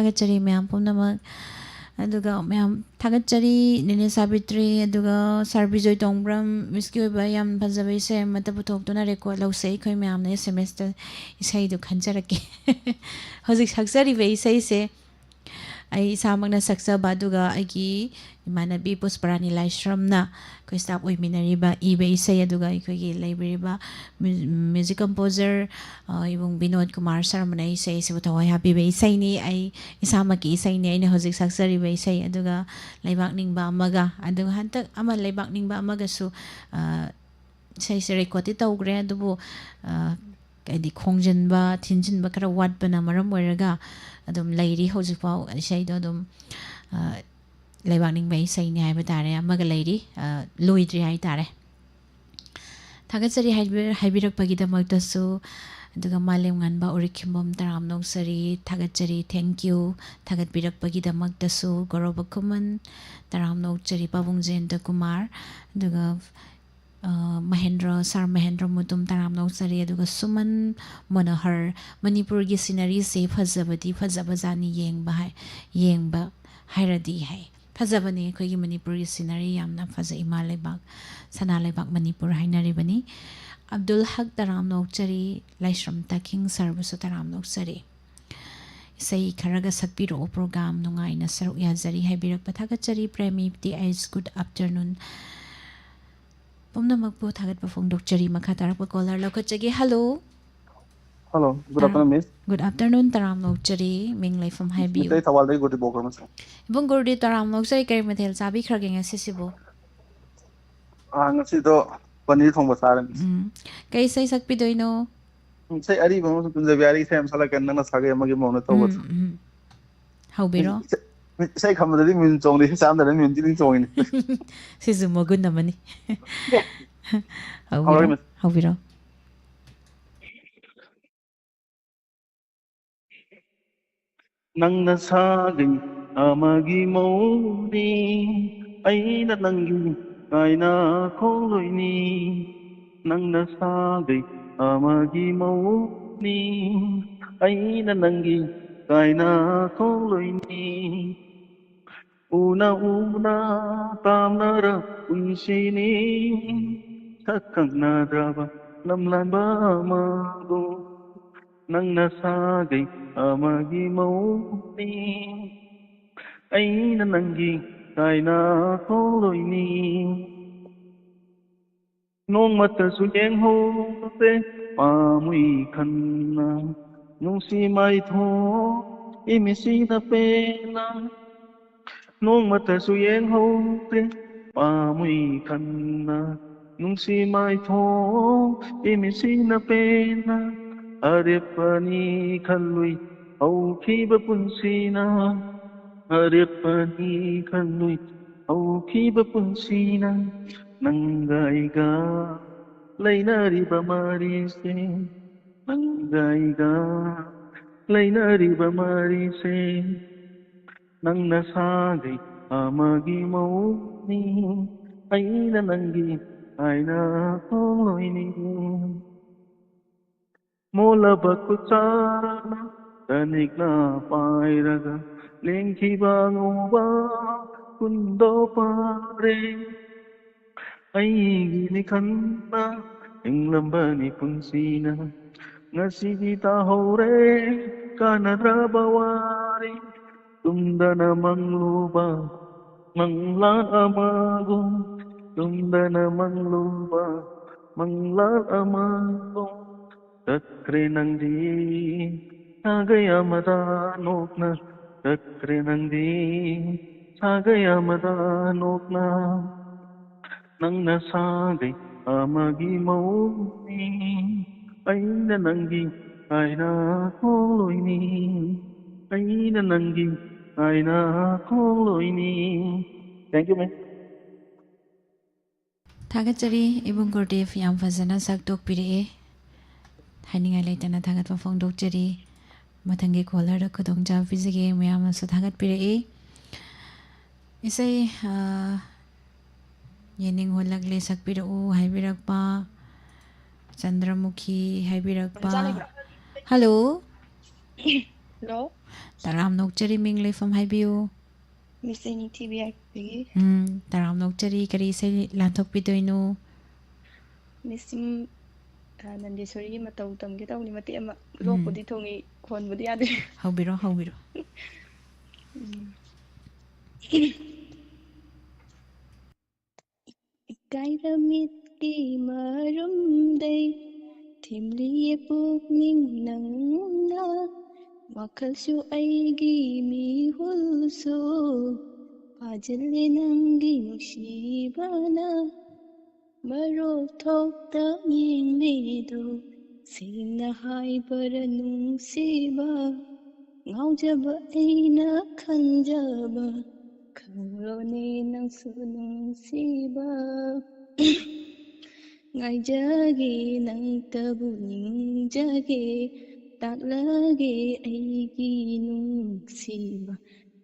ꯊꯥꯒꯠꯆꯔꯤ ꯃꯌꯥꯝ ꯄꯨꯝꯅꯃꯛ꯫ ꯑꯗꯨꯒ ꯃꯌꯥꯝ ꯊꯥꯒꯠꯆꯔꯤ ꯅꯦꯅꯦ ꯁꯥꯕꯤꯇ꯭ꯔꯤ, ꯑꯗꯨꯒ ꯁꯥꯔ ꯕꯤꯖꯣꯏ ꯇꯣꯡꯕ꯭ꯔꯝ, ꯃꯤꯁꯀꯤ ꯑꯣꯏꯕ ꯌꯥꯝ ꯐꯖꯕ ꯏꯁꯩ ꯑꯃꯠꯇ ꯄꯨꯊꯣꯛꯇꯨꯅ ꯔꯦꯀꯣꯔꯗ ꯂꯧꯁꯦ꯫ ꯑꯩꯈꯣꯏ ꯃꯌꯥꯝꯅ ꯑꯦꯁ ꯑꯦꯝ ꯑꯦꯁꯇ ꯏꯁꯩꯗꯨ ꯈꯟꯖꯔꯛꯀꯦ꯫ ꯍꯧꯖꯤꯛ ꯁꯛꯆꯔꯤꯕ ꯏꯁꯩꯁꯦ ꯑꯩ ꯏꯁꯥꯃꯛꯅ ꯁꯛꯆꯕ, ꯑꯗꯨꯒ ꯑꯩꯒꯤ ꯏꯃꯥꯟꯅꯕꯤ ꯄꯨꯁꯄꯔꯥꯅꯤ ꯂꯥꯏꯁ꯭ꯔꯝꯅ ꯑꯩꯈꯣꯏ ꯁ꯭ꯇꯥꯐ ꯑꯣꯏꯃꯤꯟꯅꯔꯤꯕ, ꯏꯕ ꯏꯁꯩ, ꯑꯗꯨꯒ ꯑꯩꯈꯣꯏꯒꯤ ꯂꯩꯕꯤꯔꯤꯕ ꯃ꯭ꯌꯨ-, ꯃ꯭ꯌꯨꯖꯤꯛ ꯀꯝꯄꯣꯖꯔ, ꯑ, ꯏꯕꯨꯡ ꯕꯤꯅꯣꯗ ꯀꯨꯃꯥꯔ ꯁꯔꯃꯅ ꯏꯁꯩ ꯑꯁꯤꯕꯨ ꯊꯋꯥꯏ ꯍꯥꯞꯄꯤꯕ ꯏꯁꯩꯅꯤ꯫ ꯑꯩ ꯏꯁꯥꯃꯛꯀꯤ ꯏꯁꯩꯅꯤ, ꯑꯩꯅ ꯍꯧꯖꯤꯛ ꯁꯛꯆꯔꯤꯕ ꯏꯁꯩ꯫ ꯑꯗꯨꯒ ꯂꯩꯕꯥꯛ ꯅꯤꯡꯕ ꯑꯃꯒ, ꯑꯗꯨꯒ ꯍꯟꯗꯛ ꯑꯃ ꯂꯩꯕꯥꯛ ꯅꯤꯡꯕ ꯑꯃꯒꯁꯨ, ꯑ, ꯏꯁꯩꯁꯦ ꯔꯦꯀꯣꯔꯗꯇꯤ ꯇꯧꯈ꯭ꯔꯦ, ꯑꯗꯨꯕꯨ, ꯑ, ꯍꯥꯏꯗꯤ ꯈꯣꯡꯖꯤꯟꯕ, ꯊꯤꯟꯖꯤꯟꯕ ꯈꯔ ꯋꯥꯠꯄꯅ ꯃꯔꯝ ꯑꯣꯏꯔꯒ ꯑꯗꯨꯝ ꯂꯩꯔꯤ ꯍꯧꯖꯤꯛꯐꯥꯎ꯫ ꯏꯁꯩꯗꯣ ꯑꯗꯨꯝ, ꯑ, ꯂꯩꯕꯥꯛ ꯅꯤꯡꯕ ꯏꯁꯩꯅꯤ ꯍꯥꯏꯕ ꯇꯥꯔꯦ, ꯑꯃꯒ ꯂꯩꯔꯤ, ꯑ, ꯂꯣꯏꯗ꯭ꯔꯤ ꯍꯥꯏ ꯇꯥꯔꯦ꯫ ꯊꯥꯒꯠꯆꯔꯤ ꯍꯥꯏꯕꯤ-, ꯍꯥꯏꯕꯤꯔꯛꯄꯒꯤꯗꯃꯛꯇꯁꯨ, ꯑꯗꯨꯒ ꯃꯥꯂꯦꯝ ꯉꯥꯟꯕ ꯎꯔꯤꯈꯤꯝꯕꯝ ꯇꯔꯥꯝꯅ ꯑꯣꯛꯆꯔꯤ, ꯊꯥꯒꯠꯆꯔꯤ, thank you꯫ ꯊꯥꯒꯠꯄꯤꯔꯛꯄꯒꯤꯗꯃꯛꯇꯁꯨ ꯒꯧꯔꯕ ꯈꯨꯃꯟ ꯇꯔꯥꯝꯅ ꯑꯣꯛꯆꯔꯤ, ꯄꯥꯕꯨꯡ ꯖꯌꯟꯇ ꯀꯨꯃꯥꯔ, ꯑꯗꯨꯒ, ꯑ, ꯃꯍꯦꯟꯗ꯭ꯔ, ꯁꯥꯔ ꯃꯍꯦꯟꯗ꯭ꯔ ꯃꯨꯇꯨꯝ ꯇꯔꯥꯝꯅ ꯑꯣꯛꯆꯔꯤ, ꯑꯗꯨꯒ ꯁꯨꯃꯟ ꯃꯣꯅꯣꯍꯔ, ꯃꯅꯤꯄꯨꯔꯒꯤ ꯁꯤꯅꯔꯤꯁꯦ ꯐꯖꯕꯗꯤ ꯐꯖꯕꯖꯥꯠꯅꯤ, ꯌꯦꯡꯕ ꯍꯥꯏ-, ꯌꯦꯡꯕ ꯍꯥꯏꯔꯗꯤ ꯍꯥꯏ꯫ ꯐꯖꯕꯅꯦ ꯑꯩꯈꯣꯏꯒꯤ ꯃꯅꯤꯄꯨꯔꯒꯤ ꯁꯤꯅꯔꯤ, ꯌꯥꯝꯅ ꯐꯖꯩ꯫ ꯏꯃꯥ ꯂꯩꯕꯥꯛ, ꯁꯅꯥ ꯂꯩꯕꯥꯛ ꯃꯅꯤꯄꯨꯔ ꯍꯥꯏꯅꯔꯤꯕꯅꯤ꯫ ꯑꯕꯗꯨꯜ ꯍꯛ ꯇꯔꯥꯝꯅ ꯑꯣꯛꯆꯔꯤ, ꯂꯥꯏꯁ꯭ꯔꯝ ꯇꯈꯤꯡ ꯁꯔꯕꯨꯁꯨ ꯇꯔꯥꯝꯅ ꯑꯣꯛꯆꯔꯤ꯫ ꯏꯁꯩ ꯈꯔꯒ ꯁꯛꯄꯤꯔꯛꯑꯣ, ꯄ꯭ꯔꯣꯒ꯭ꯔꯥꯝ ꯅꯨꯡꯉꯥꯏꯅ ꯁꯔꯨꯛ ꯌꯥꯖꯔꯤ ꯍꯥꯏꯕꯤꯔꯛꯄ ꯊꯥꯒꯠꯆꯔꯤ꯫ ꯄ꯭ꯔꯦꯃꯤ ꯇꯤ ꯑꯩꯁ, good afternoon꯫ ꯄꯨꯝꯅꯃꯛꯄꯨ ꯊꯥꯒꯠꯄ ꯐꯣꯡꯗꯣꯛꯆꯔꯤ꯫ ꯃꯈꯥ ꯇꯥꯔꯛꯄ ꯀꯣꯂꯔ ꯂꯧꯈꯠꯆꯒꯦ꯫ Hello. Hello, good afternoon, miss꯫ Good afternoon, ꯇꯔꯥꯝꯅ ꯑꯣꯛꯆꯔꯤ꯫ ꯃꯤꯡ ꯂꯩꯐꯝ ꯍꯥꯏꯕꯤꯌꯨ꯫ ꯃꯤꯁ, ꯑꯩ ꯊꯧꯕꯥꯜꯗꯒꯤ ꯒꯣꯔꯗꯤꯕꯣꯛ ꯀꯧꯏ, ꯃꯤꯁ꯫ ꯏꯕꯨꯡ ꯒꯣꯔꯗꯤ, ꯇꯔꯥꯝꯅ ꯑꯣꯛꯆꯔꯤ꯫ ꯀꯔꯤ ꯃꯊꯦꯜ ꯆꯥꯕꯤꯈ꯭ꯔꯒꯦ ꯉꯁꯤꯁꯤꯕꯨ? ꯑꯥ, ꯉꯁꯤꯗꯣ ꯄꯅꯤꯔ ꯊꯣꯡꯕ ꯆꯥꯔꯦ, ꯃꯤꯁ꯫ ꯎꯝ꯫ ꯀꯩ ꯏꯁꯩ ꯁꯛꯄꯤꯗꯣꯏꯅꯣ? ꯎꯝ, ꯏꯁꯩ ꯑꯔꯤꯕ ꯑꯃ ꯁꯨꯝ ꯇꯨꯝꯖꯕꯤ ꯌꯥꯔꯤ, ꯏꯁꯩ ꯑꯃ ꯁꯛꯂꯛꯀꯦ, ꯅꯪꯅ ꯁꯥꯒꯩ ꯑꯃꯒꯤ ꯃꯧꯅ ꯇꯧꯕꯗꯣ꯫ ꯎꯝ, ꯎꯝ꯫ ꯍꯧꯕꯤꯔꯣ꯫ ꯏꯁꯩ, ꯏꯁꯩ ꯈꯟꯕꯗꯗꯤ ꯃꯤꯍꯨꯟ ꯆꯣꯡꯗꯦ, ꯏꯁꯩ ꯆꯥꯔꯝꯗꯥꯏꯗ ꯃꯤꯍꯨꯟ ꯇꯤꯡ ꯇꯤꯡ ꯆꯣꯡꯉꯤꯅꯦ꯫ ꯁꯤꯁꯨ ꯃꯒꯨꯟ ꯑꯃꯅꯤ꯫ ꯍꯧꯕꯤꯔꯣ, ꯍꯧꯔꯒꯦ, ꯃꯤꯁ꯫ ꯍꯧꯕꯤꯔꯣ꯫ ꯅꯪꯅ ꯁꯥꯒꯩ ꯑꯃꯒꯤ ꯃꯧꯅꯤ, ꯑꯩꯅ ꯅꯪꯒꯤ ꯀꯥꯏꯅ ꯈꯣꯡꯂꯣꯏꯅꯤ꯫ ꯅꯪꯅ ꯁꯥꯒꯩ ꯑꯃꯒꯤ ꯃꯧꯅꯤ, ꯑꯩꯅ ꯅꯪꯒꯤ ꯀꯥꯏꯅ ꯊꯣꯛꯂꯣꯏꯅꯤ꯫ ꯎꯅ ꯎꯅ ꯇꯥꯝꯅꯔ ꯄꯨꯟꯁꯤꯅꯤ꯫ ꯁꯛ ꯈꯪꯅꯗ꯭ꯔꯕ ꯂꯝꯂꯥꯟꯕ ꯑꯃꯒꯨꯝ ꯅꯪꯅ ꯁꯥꯒꯩ ꯑꯃꯒꯤ ꯃꯧꯅꯤ꯫ ꯑꯩꯅ ꯅꯪꯒꯤ ꯀꯥꯏꯅ ꯊꯣꯛꯂꯣꯏꯅꯤ꯫ ꯅꯣꯡꯃꯇꯁꯨ ꯌꯦꯡꯍꯧꯗꯦ ꯄꯥꯝꯃꯨꯏ ꯈꯟꯅ ꯅꯨꯡꯁꯤ ꯃꯥꯏꯊꯣꯡ ꯏꯃꯤꯠꯁꯤꯅ ꯄꯦꯟꯅ꯫ ꯅꯣꯡꯃꯇꯁꯨ ꯌꯦꯡꯍꯧꯗꯦ ꯄꯥꯝꯃꯨꯏ ꯈꯟꯅ ꯅꯨꯡꯁꯤ ꯃꯥꯏꯊꯣꯡ ꯏꯃꯤꯠꯁꯤꯅ ꯄꯦꯟꯅ꯫ ꯑꯔꯦꯞꯄꯅꯤ ꯈꯜꯂꯨꯏ ꯍꯧꯈꯤꯕ ꯄꯨꯟꯁꯤꯅ꯫ ꯑꯔꯦꯞꯄꯅꯤ ꯈꯜꯂꯨꯏ ꯍꯧꯈꯤꯕ ꯄꯨꯟꯁꯤꯅ꯫ ꯅꯪꯒ ꯑꯩꯒ ꯂꯩꯅꯔꯤꯕ ꯃꯔꯤꯁꯦ, ꯅꯪꯒ ꯑꯩꯒ ꯂꯩꯅꯔꯤꯕ ꯃꯔꯤꯁꯦ, ꯅꯪꯅ ꯁꯥꯒꯩ ꯑꯃꯒꯤ ꯃꯧꯅꯤ꯫ ꯑꯩꯅ ꯅꯪꯒꯤ ꯍꯥꯏꯅ ꯊꯣꯡꯂꯣꯏꯅꯤ꯫ ꯃꯣꯜꯂꯕ ꯈꯨꯠꯁꯥꯅ ꯇꯅꯤꯛꯅ ꯄꯥꯏꯔꯒ ꯂꯦꯡꯈꯤꯕ ꯑꯉꯧꯕ ꯀꯨꯟꯗꯣ ꯄꯥꯔꯦ꯫ ꯑꯩꯒꯤꯅꯤ ꯈꯟꯅ ꯍꯤꯡꯂꯝꯕꯅꯤ ꯄꯨꯟꯁꯤꯅ꯫ ꯉꯁꯤꯗꯤ ꯇꯥꯍꯧꯔꯦ ꯀꯥꯟꯅꯗ꯭ꯔꯕ ꯋꯥꯔꯤ꯫ ꯇꯨꯝꯗꯅ ꯃꯪꯂꯨꯕ ꯃꯪꯂꯥꯟ ꯑꯃꯒꯨꯝ, ꯇꯨꯝꯗꯅ ꯃꯪꯂꯨꯕ ꯃꯪꯂꯥꯟ ꯑꯃꯒꯨꯝ꯫ ꯆꯠꯈ꯭ꯔꯦ ꯅꯪꯗꯤ ꯁꯥꯒꯩ ꯑꯃꯗ ꯅꯣꯛꯅ, ꯆꯠꯈ꯭ꯔꯦ ꯅꯪꯗꯤ ꯁꯥꯒꯩ ꯑꯃꯗ ꯅꯣꯛꯅ꯫ ꯅꯪꯅ ꯁꯥꯒꯩ ꯑꯃꯒꯤ ꯃꯧꯅꯤ, ꯑꯩꯅ ꯅꯪꯒꯤ ꯀꯥꯏꯅ ꯊꯣꯛꯂꯣꯏꯅꯤ, ꯑꯩꯅ ꯅꯪꯒꯤ ꯀꯥꯏꯅ ꯊꯣꯛꯂꯣꯏꯅꯤ꯫ Thank you, ma'am. ꯊꯥꯒꯠꯆꯔꯤ ꯏꯕꯨꯡ ꯒꯨꯔꯗꯦꯕ, ꯌꯥꯝ ꯐꯖꯅ ꯁꯛꯇꯣꯛꯄꯤꯔꯛꯑꯦ꯫ ꯍꯥꯏꯅꯤꯡꯉꯥꯏ ꯂꯩꯇꯅ ꯊꯥꯒꯠꯄ ꯐꯣꯡꯗꯣꯛꯆꯔꯤ꯫ ꯃꯊꯪꯒꯤ ꯀꯣꯂꯔꯗ ꯈꯨꯗꯣꯡꯆꯥꯕ ꯄꯤꯖꯒꯦ꯫ ꯃꯌꯥꯝꯅꯁꯨ ꯊꯥꯒꯠꯄꯤꯔꯛꯏ꯫ ꯏꯁꯩ, ꯑ, ꯌꯦꯡꯅꯤꯡ ꯍꯨꯜꯂꯛꯂꯦ ꯁꯛꯄꯤꯔꯛꯎ ꯍꯥꯏꯕꯤꯔꯛꯄ, ꯆꯟꯗ꯭ꯔꯃꯨꯈꯤ ꯍꯥꯏꯕꯤꯔꯛꯄ꯫ ꯍꯜꯂꯣ꯫ ꯍꯜꯂꯣ꯫ ꯇꯔꯥꯝꯅ ꯑꯣꯛꯆꯔꯤ, ꯃꯤꯡ ꯂꯩꯐꯝ ꯍꯥꯏꯕꯤꯌꯨ꯫ ꯃꯤꯁ ꯑꯩ ꯅꯤꯡꯊꯤꯕꯤ ꯌꯥꯏꯐꯕꯤꯒꯤ꯫ ꯎꯝ, ꯇꯔꯥꯝꯅ ꯑꯣꯛꯆꯔꯤ꯫ ꯀꯔꯤ ꯏꯁꯩ ꯂꯥꯟꯊꯣꯛꯄꯤꯗꯣꯏꯅꯣ? ꯃꯤꯁ, ꯁꯨꯝ, ꯑ, ꯅꯟꯗꯦꯁꯣꯔꯤꯒꯤ ꯃꯇꯧ ꯇꯝꯒꯦ ꯇꯧꯕꯅꯤ, ꯃꯇꯦꯛ ꯑꯃ꯫ ꯎꯝ꯫ ꯂꯣꯛꯄꯨꯗꯤ ꯊꯨꯡꯉꯤ, ꯈꯣꯟꯕꯨꯗꯤ ꯌꯥꯗꯦ꯫ ꯍꯧꯕꯤꯔꯣ, ꯍꯧꯕꯤꯔꯣ꯫ ꯎꯝ꯫ ꯏꯀꯥꯏꯔ ꯃꯤꯠꯀꯤ ꯃꯔꯨꯝꯗꯩ ꯊꯦꯝꯂꯤꯌꯦ ꯄꯨꯛꯅꯤꯡ ꯅꯪꯅ, ꯋꯥꯈꯜꯁꯨ ꯑꯩꯒꯤ ꯃꯤꯍꯨꯜꯁꯨ ꯐꯥꯖꯤꯜꯂꯦ ꯅꯪꯒꯤ ꯅꯨꯡꯁꯤꯕꯅ꯫ ꯃꯔꯣꯛ ꯊꯣꯛꯇ ꯌꯦꯡꯂꯤꯗꯣ ꯁꯦꯡꯅ ꯍꯥꯏꯕꯔ ꯅꯨꯡꯁꯤꯕ, ꯉꯥꯎꯖꯕ ꯑꯩꯅ ꯈꯟꯖꯕ ꯈꯪꯂꯣꯅꯦ ꯅꯪꯁꯨ ꯅꯨꯡꯁꯤꯕ꯫ ꯉꯥꯏꯖꯒꯦ ꯅꯪꯇꯕꯨ ꯅꯤꯡꯖꯒꯦ, ꯇꯥꯛꯂꯒꯦ ꯑꯩꯒꯤ ꯅꯨꯡꯁꯤꯕ꯫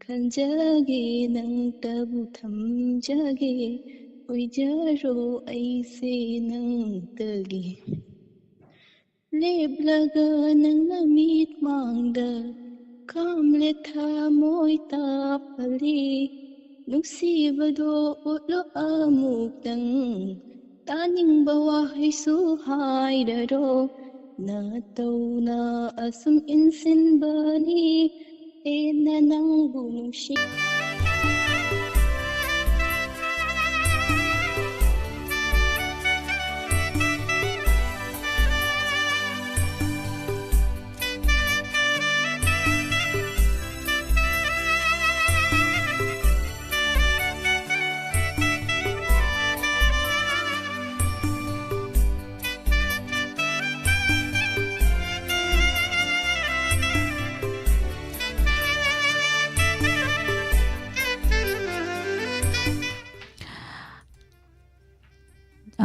ꯈꯟꯖꯒꯦ ꯅꯪꯇꯕꯨ ꯊꯝꯖꯒꯦ, ꯑꯣꯏꯖꯔꯣ ꯑꯩꯁꯦ ꯅꯪꯇꯒꯤ꯫ ꯂꯦꯞꯂꯒ ꯅꯪꯅ ꯃꯤꯠꯃꯥꯡꯗ ꯈꯥꯝꯂꯦ ꯊꯃꯣꯏ ꯇꯥꯞꯍꯜꯂꯤ꯫ ꯅꯨꯡꯁꯤꯕꯗꯣ ꯎꯠꯂꯣ ꯑꯃꯨꯛꯇꯪ, ꯇꯥꯅꯤꯡꯕ ꯋꯥꯍꯩꯁꯨ ꯍꯥꯏꯔꯔꯣ꯫ ꯅꯇꯧꯅ ꯑꯁꯨꯝ ꯏꯟꯁꯤꯟꯕꯅꯤ ꯍꯦꯟꯅ ꯅꯪꯕꯨ ꯅꯨꯡꯁꯤ꯫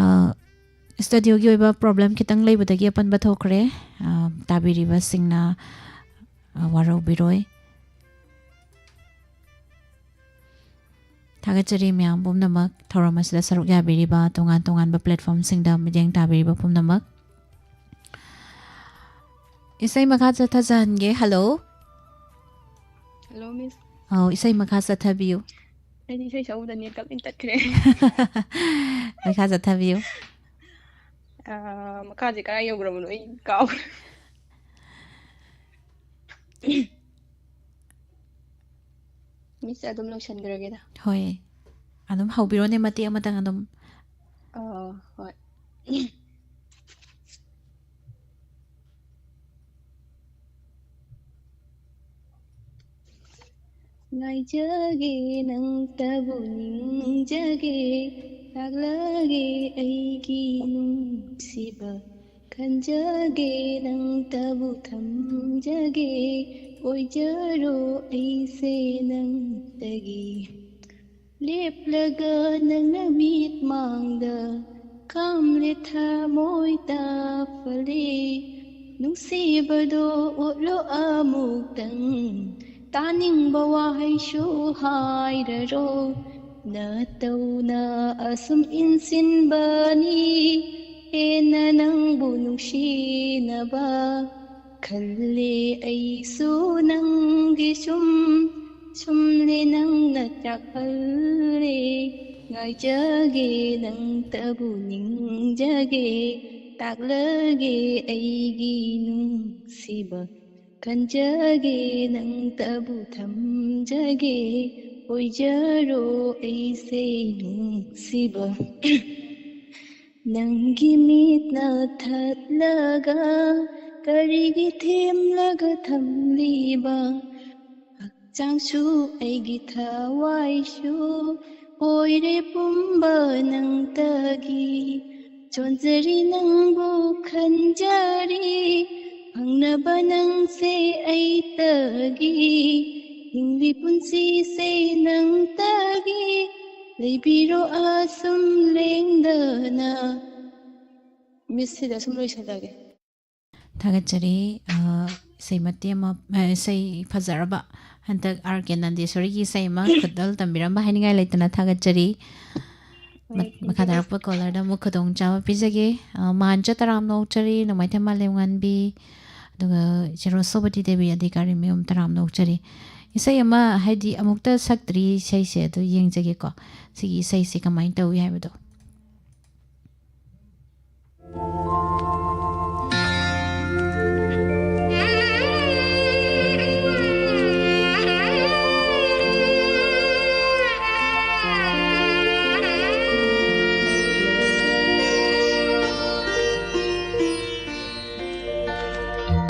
ꯑ, ꯁ꯭ꯇꯨꯗꯤꯑꯣꯒꯤ ꯑꯣꯏꯕ ꯄ꯭ꯔꯣꯕ꯭ꯂꯦꯝ ꯈꯤꯇꯪ ꯂꯩꯕꯗꯒꯤ ꯑꯄꯟꯕ ꯊꯣꯛꯈ꯭ꯔꯦ꯫ ꯑ, ꯇꯥꯕꯤꯔꯤꯕꯁꯤꯡꯅ, ꯑ, ꯋꯥꯔꯧꯕꯤꯔꯣꯏ꯫ ꯊꯥꯒꯠꯆꯔꯤ ꯃꯌꯥꯝ ꯄꯨꯝꯅꯃꯛ, ꯊꯧꯔꯝ ꯑꯁꯤꯗ ꯁꯔꯨꯛ ꯌꯥꯕꯤꯔꯤꯕ, ꯇꯣꯉꯥꯟ ꯇꯣꯉꯥꯟꯕ ꯄ꯭ꯂꯦꯠꯐꯣꯝꯁꯤꯡꯗ ꯃꯤꯠꯌꯦꯡ ꯇꯥꯕꯤꯔꯤꯕ ꯄꯨꯝꯅꯃꯛ꯫ ꯏꯁꯩ ꯃꯈꯥ ꯆꯠꯊꯖꯍꯟꯒꯦ꯫ ꯍꯜꯂꯣ꯫ Hello, Miss. ꯑꯧ, ꯏꯁꯩ ꯃꯈꯥ ꯆꯠꯊꯕꯤꯌꯨ꯫ ꯑꯩꯗꯤ ꯏꯁꯩ ꯁꯛꯎꯕꯗ ꯅꯦꯠꯀ ꯂꯣꯏ ꯇꯠꯈ꯭ꯔꯦ꯫ ꯃꯈꯥ ꯆꯠꯊꯕꯤꯌꯨ꯫ ꯑꯥ, ꯃꯈꯥꯁꯦ ꯀꯗꯥꯏ ꯌꯧꯈ꯭ꯔꯕꯅꯣ ꯑꯩ ꯀꯥꯎꯈ꯭ꯔꯦ꯫ Miss, ꯑꯗꯨꯝ ꯂꯣꯏꯁꯟꯈ꯭ꯔꯒꯦꯗ꯫ ꯍꯣꯏ, ꯑꯗꯨꯝ ꯍꯧꯕꯤꯔꯣꯅꯦ, ꯃꯇꯦꯛ ꯑꯃꯇꯪ ꯑꯗꯨꯝ꯫ ꯑꯥ, ꯍꯣꯏ꯫ ꯉꯥꯏꯖꯒꯦ, ꯅꯪꯇꯕꯨ ꯅꯤꯡꯖꯒꯦ, ꯇꯥꯛꯂꯒꯦ ꯑꯩꯒꯤ ꯅꯨꯡꯁꯤꯕ꯫ ꯈꯟꯖꯒꯦ, ꯅꯪꯇꯕꯨ ꯊꯝꯖꯒꯦ, ꯑꯣꯏꯖꯔꯣ ꯑꯩꯁꯦ ꯅꯪꯇꯒꯤ꯫ ꯂꯦꯞꯂꯒ ꯅꯪꯅ ꯃꯤꯠꯃꯥꯡꯗ ꯈꯥꯝꯂꯦ ꯊꯃꯣꯏ ꯇꯥꯐꯂꯦ꯫ ꯅꯨꯡꯁꯤꯕꯗꯣ ꯎꯠꯂꯣ ꯑꯃꯨꯛꯇꯪ, ꯇꯥꯅꯤꯡꯕ ꯋꯥꯍꯩꯁꯨ ꯍꯥꯏꯔꯔꯣ꯫ ꯅꯇꯧꯅ ꯑꯁꯨꯝ ꯏꯟꯁꯤꯟꯕꯅꯤ ꯍꯦꯟꯅ ꯅꯪꯕꯨ ꯅꯨꯡꯁꯤꯅꯕ꯫ ꯈꯜꯂꯦ ꯑꯩꯁꯨ ꯅꯪꯒꯤ ꯁꯨꯝ, ꯁꯨꯝꯂꯦ ꯅꯪꯅ ꯆꯥꯛꯍꯜꯂꯦ꯫ ꯉꯥꯏꯖꯒꯦ ꯅꯪꯇꯕꯨ ꯅꯤꯡꯖꯒꯦ, ꯇꯥꯛꯂꯒꯦ ꯑꯩꯒꯤ ꯅꯨꯡꯁꯤꯕ꯫ ꯈꯟꯖꯒꯦ ꯅꯪꯇꯕꯨ ꯊꯝꯖꯒꯦ, ꯑꯣꯏꯖꯔꯣ ꯑꯩꯁꯦ ꯅꯨꯡꯁꯤꯕ꯫ ꯅꯪꯒꯤ ꯃꯤꯠꯅ ꯊꯠꯂꯒ ꯀꯔꯤꯒꯤ ꯊꯦꯝꯂꯒ ꯊꯝꯂꯤꯕ? ꯍꯛꯆꯥꯡꯁꯨ ꯑꯩꯒꯤ ꯊꯋꯥꯏꯁꯨ ꯑꯣꯏꯔꯦ ꯄꯨꯝꯕ ꯅꯪꯇꯒꯤ꯫ ꯆꯣꯟꯖꯔꯤ ꯅꯪꯕꯨ ꯈꯟꯖꯔꯤ, ꯐꯪꯅꯕ ꯅꯪꯁꯦ ꯑꯩꯇꯒꯤ꯫ ꯍꯤꯡꯂꯤ ꯄꯨꯟꯁꯤꯁꯦ ꯅꯪꯇꯒꯤ, ꯂꯩꯕꯤꯔꯣ ꯑꯁꯨꯝ ꯂꯦꯡꯗꯅ꯫ Miss, ꯁꯤꯗ ꯁꯨꯝ ꯂꯣꯏꯁꯤꯜꯂꯒꯦ꯫ ꯊꯥꯒꯠꯆꯔꯤ꯫ ꯑ, ꯏꯁꯩ ꯃꯇꯦꯛ ꯑꯃ, ꯑ, ꯏꯁꯩ ꯐꯖꯔꯕ, ꯍꯟꯗꯛ ꯑꯥꯔ ꯀꯦ ꯅꯟꯗꯦꯁꯣꯔꯤꯒꯤ ꯏꯁꯩ ꯑꯃ ꯈꯨꯗꯣꯜ ꯇꯝꯕꯤꯔꯝꯕ ꯍꯥꯏꯅꯤꯡꯉꯥꯏ ꯂꯩꯇꯅ ꯊꯥꯒꯠꯆꯔꯤ꯫ ꯃ-, ꯍꯣꯏ, ꯃꯈꯥ thank you, ꯇꯥꯔꯛꯄ caller ꯗ ꯑꯃꯨꯛ ꯈꯨꯗꯣꯡ ꯆꯥꯕ ꯄꯤꯖꯒꯦ꯫ ꯑ, ꯃꯥꯟꯆ ꯇꯔꯥꯝꯅ ꯑꯣꯛꯆꯔꯤ, ꯅꯣꯡꯃꯥꯏꯊꯦꯝ ꯃꯥꯂꯦꯝꯉꯥꯟꯕꯤ, ꯑꯗꯨꯒ ꯏꯆꯦ ꯔꯣꯁꯣꯕꯇꯤ ꯗꯦꯕꯤ ꯑꯙꯤꯀꯥꯔꯤ ꯃꯌꯨꯝ ꯇꯔꯥꯝꯅ ꯑꯣꯛꯆꯔꯤ꯫ ꯏꯁꯩ ꯑꯃ, ꯍꯥꯏꯗꯤ, ꯑꯃꯨꯛꯇ ꯁꯛꯇ꯭ꯔꯤ ꯏꯁꯩꯁꯦ, ꯑꯗꯨ ꯌꯦꯡꯖꯒꯦꯀꯣ, ꯁꯤꯒꯤ ꯏꯁꯩꯁꯦ ꯀꯃꯥꯏꯅ ꯇꯧꯏ ꯍꯥꯏꯕꯗꯣ꯫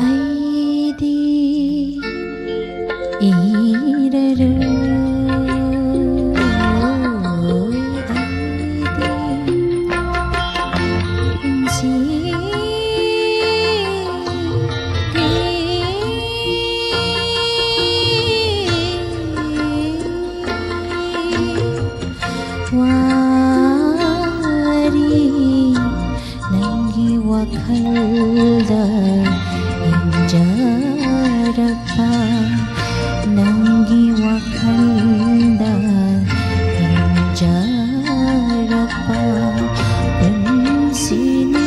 ꯑꯩꯗꯤ ꯏꯔꯔꯣꯏ, ꯑꯩꯗꯤ ꯄꯨꯟꯁꯤꯒꯤ ꯋꯥꯔꯤ ꯅꯪꯒꯤ ꯋꯥꯈꯜꯗ ꯍꯤꯡꯖꯔꯛꯄ, ꯅꯪꯒꯤ ꯋꯥꯈꯜꯗ ꯍꯤꯡꯖꯔꯛꯄ ꯄꯨꯟꯁꯤꯅꯤ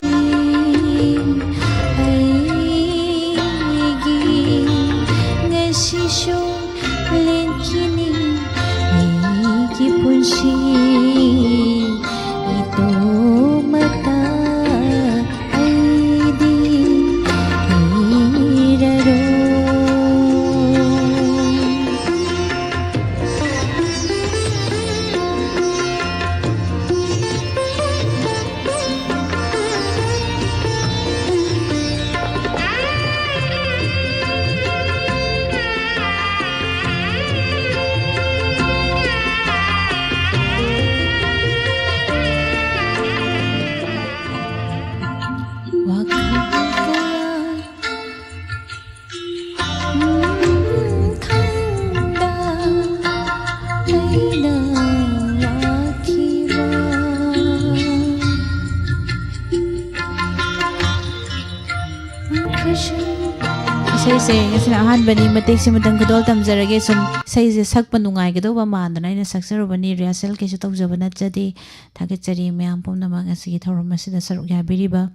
ꯑꯩꯒꯤ꯫ ꯉꯁꯤꯁꯨ ꯂꯦꯟꯈꯤꯅꯤ ꯑꯩꯒꯤ ꯄꯨꯟꯁꯤ ꯏꯇꯣꯝꯇ ꯑꯩꯗꯤ ꯏꯔꯔꯣꯏ꯫ ꯋꯥꯈꯜꯗ, ꯎꯝ, ꯈꯪꯗ ꯑꯩꯅ ꯋꯥꯈꯤꯕ꯫ ꯏꯁꯩꯁꯦ ꯉꯁꯤꯅ ꯑꯍꯥꯟꯕꯅꯤ, ꯃꯇꯦꯛꯁꯤꯃꯇꯪ ꯈꯨꯗꯣꯜ ꯇꯝꯖꯔꯒꯦ꯫ ꯁꯨꯝ ꯏꯁꯩꯁꯦ ꯁꯛꯄ ꯅꯨꯡꯉꯥꯏꯒꯗꯧꯕ ꯃꯥꯟꯗꯅ ꯑꯩꯅ ꯁꯛꯆꯔꯨꯕꯅꯤ, rehearsal ꯀꯩꯁꯨ ꯇꯧꯖꯕ ꯅꯠꯆꯗꯦ꯫ ꯊꯥꯒꯠꯆꯔꯤ ꯃꯌꯥꯝ ꯄꯨꯝꯅꯃꯛ ꯉꯁꯤꯒꯤ ꯊꯧꯔꯝ ꯑꯁꯤꯗ ꯁꯔꯨꯛ ꯌꯥꯕꯤꯔꯤꯕ꯫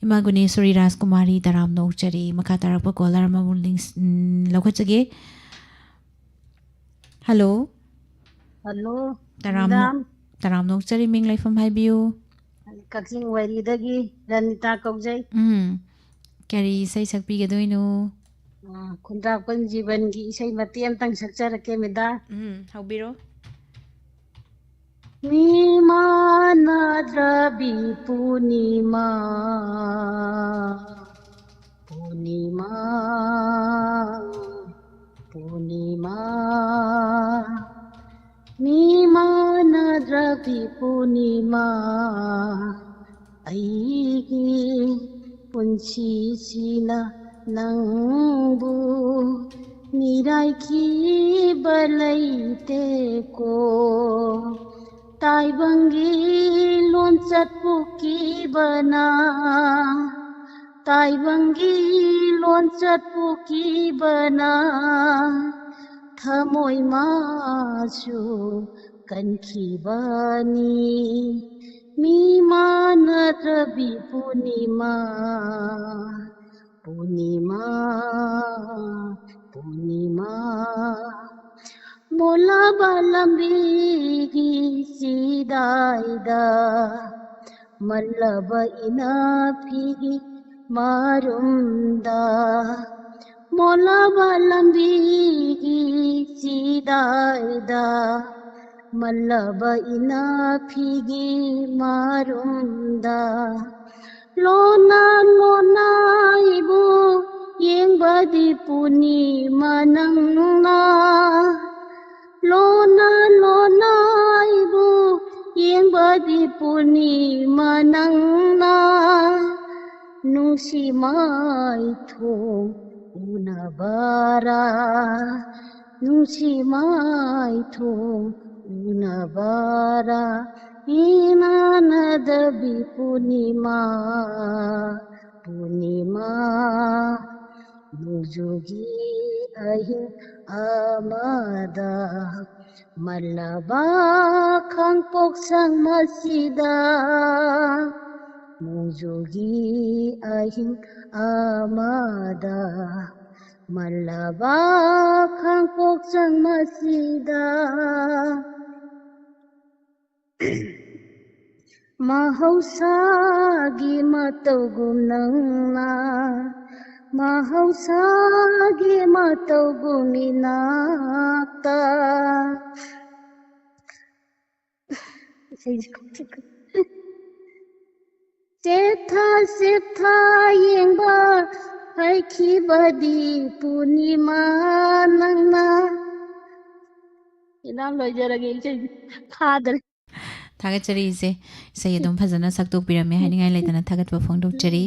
ꯏꯃꯥ ꯒꯨꯅꯦꯁꯣꯔꯤ ꯔꯥꯖꯀꯨꯃꯥꯔꯤ ꯇꯔꯥꯝꯅ ꯑꯣꯛꯆꯔꯤ꯫ ꯃꯈꯥ ꯇꯥꯔꯛꯄ caller ꯑꯃꯕꯨ ꯅꯤꯡꯁ-, ꯎꯝ, ꯂꯧꯈꯠꯆꯒꯦ꯫ ꯍꯜꯂꯣ꯫ ꯍꯜꯂꯣ꯫ ꯇꯔꯥꯝꯅ- ꯃꯦꯗꯥꯝ꯫ ꯇꯔꯥꯝꯅ ꯑꯣꯛꯆꯔꯤ, ꯃꯤꯡ ꯂꯩꯐꯝ ꯍꯥꯏꯕꯤꯌꯨ꯫ ꯀꯛꯆꯤꯡ ꯋꯥꯏꯔꯤꯗꯒꯤ ꯔꯅꯤꯇꯥ ꯀꯧꯖꯩ꯫ ꯎꯝ꯫ ꯀꯔꯤ ꯏꯁꯩ ꯁꯛꯄꯤꯒꯗꯣꯏꯅꯣ? ꯑ, ꯈꯨꯟꯗ꯭ꯔꯥꯛꯄꯝ ꯖꯤꯕꯟꯒꯤ ꯏꯁꯩ ꯃꯇꯦꯛ ꯑꯃꯇꯪ ꯁꯛꯆꯔꯛꯀꯦ ꯃꯦꯗꯥꯝ꯫ ꯎꯝ, ꯍꯧꯕꯤꯔꯣ꯫ ꯃꯤꯃꯥꯟꯅꯗ꯭ꯔꯕꯤ ꯄꯨꯔꯅꯤꯃꯥ, ꯄꯨꯔꯅꯤꯃꯥ, ꯄꯨꯔꯅꯤꯃꯥ꯫ ꯃꯤꯃꯥꯟꯅꯗ꯭ꯔꯕꯤ ꯄꯨꯔꯅꯤꯃꯥ, ꯑꯩꯒꯤ ꯄꯨꯟꯁꯤꯁꯤꯅ ꯅꯪꯕꯨ ꯃꯤꯔꯥꯏꯈꯤꯕ ꯂꯩꯇꯦꯀꯣ꯫ ꯇꯥꯏꯕꯪꯒꯤ ꯂꯣꯟꯆꯠ ꯄꯨꯈꯤꯕꯅ, ꯇꯥꯏꯕꯪꯒꯤ ꯂꯣꯟꯆꯠ ꯄꯨꯈꯤꯕꯅ ꯊꯃꯣꯏ ꯃꯥꯁꯨ ꯀꯟꯈꯤꯕꯅꯤ꯫ ꯃꯤꯃꯥꯟꯅꯗ꯭ꯔꯕꯤ ꯄꯨꯔꯅꯤꯃꯥ, ꯄꯨꯔꯅꯤꯃꯥ, ꯄꯨꯔꯅꯤꯃꯥ꯫ ꯃꯣꯠꯂꯕ ꯂꯝꯕꯤꯒꯤ ꯆꯤꯗꯥꯏꯗ ꯃꯜꯂꯕ ꯏꯅꯥꯐꯤꯒꯤ ꯃꯔꯨꯝꯗ, ꯃꯣꯠꯂꯕ ꯂꯝꯕꯤꯒꯤ ꯆꯤꯗꯥꯏꯗ ꯃꯜꯂꯕ ꯏꯅꯥꯐꯤꯒꯤ ꯃꯔꯨꯝꯗ, ꯂꯣꯟꯅ ꯂꯣꯟꯅ ꯑꯩꯕꯨ ꯌꯦꯡꯕꯗꯤ ꯄꯨꯔꯅꯤꯃꯥ ꯅꯪꯅ, ꯂꯣꯟꯅ ꯂꯣꯟꯅ ꯑꯩꯕꯨ ꯌꯦꯡꯕꯗꯤ ꯄꯨꯔꯅꯤꯃꯥ ꯅꯪꯅ, ꯅꯨꯡꯁꯤ ꯃꯥꯏꯊꯣꯡ ꯎꯅꯕꯔꯥ, ꯅꯨꯡꯁꯤ ꯃꯥꯏꯊꯣꯡ ꯎꯅꯕꯔꯥ, ꯃꯤꯃꯥꯟꯅꯗꯕꯤ ꯄꯨꯔꯅꯤꯃꯥ, ꯄꯨꯔꯅꯤꯃꯥ꯫ ꯅꯣꯡꯖꯨꯒꯤ ꯑꯍꯤꯡ ꯑꯃꯗ ꯃꯜꯂꯕ ꯈꯥꯡꯄꯣꯛꯁꯪ ꯑꯁꯤꯗ, ꯅꯣꯡꯖꯨꯒꯤ ꯑꯍꯤꯡ ꯑꯃꯗ ꯃꯜꯂꯕ ꯈꯥꯡꯄꯣꯛꯆꯪ ꯃꯁꯤꯗ ꯃꯍꯧꯁꯥꯒꯤ ꯃꯇꯧꯒꯨꯝ ꯅꯪꯅ, ꯃꯍꯧꯁꯥꯒꯤ ꯃꯇꯧꯒꯨꯝ ꯏꯅꯥꯛꯇ꯫ ꯆꯦꯞꯊ ꯆꯦꯞꯊ ꯌꯦꯡꯕ ꯍꯩꯈꯤꯕꯗꯤ ꯄꯨꯔꯅꯤꯃꯥ ꯅꯪꯅ꯫ ꯏꯅꯥꯎ ꯂꯣꯏꯖꯔꯒꯦ, ꯏꯁꯩ ꯐꯥꯗ꯭ꯔꯦ꯫ ꯊꯥꯒꯠꯆꯔꯤ ꯏꯆꯦ꯫ ꯏꯁꯩ ꯑꯗꯨꯝ ꯐꯖꯅ ꯁꯛꯇꯣꯛꯄꯤꯔꯝꯃꯦ, ꯍꯥꯏꯅꯤꯡꯉꯥꯏ ꯂꯩꯇꯅ ꯊꯥꯒꯠꯄ ꯐꯣꯡꯗꯣꯛꯆꯔꯤ꯫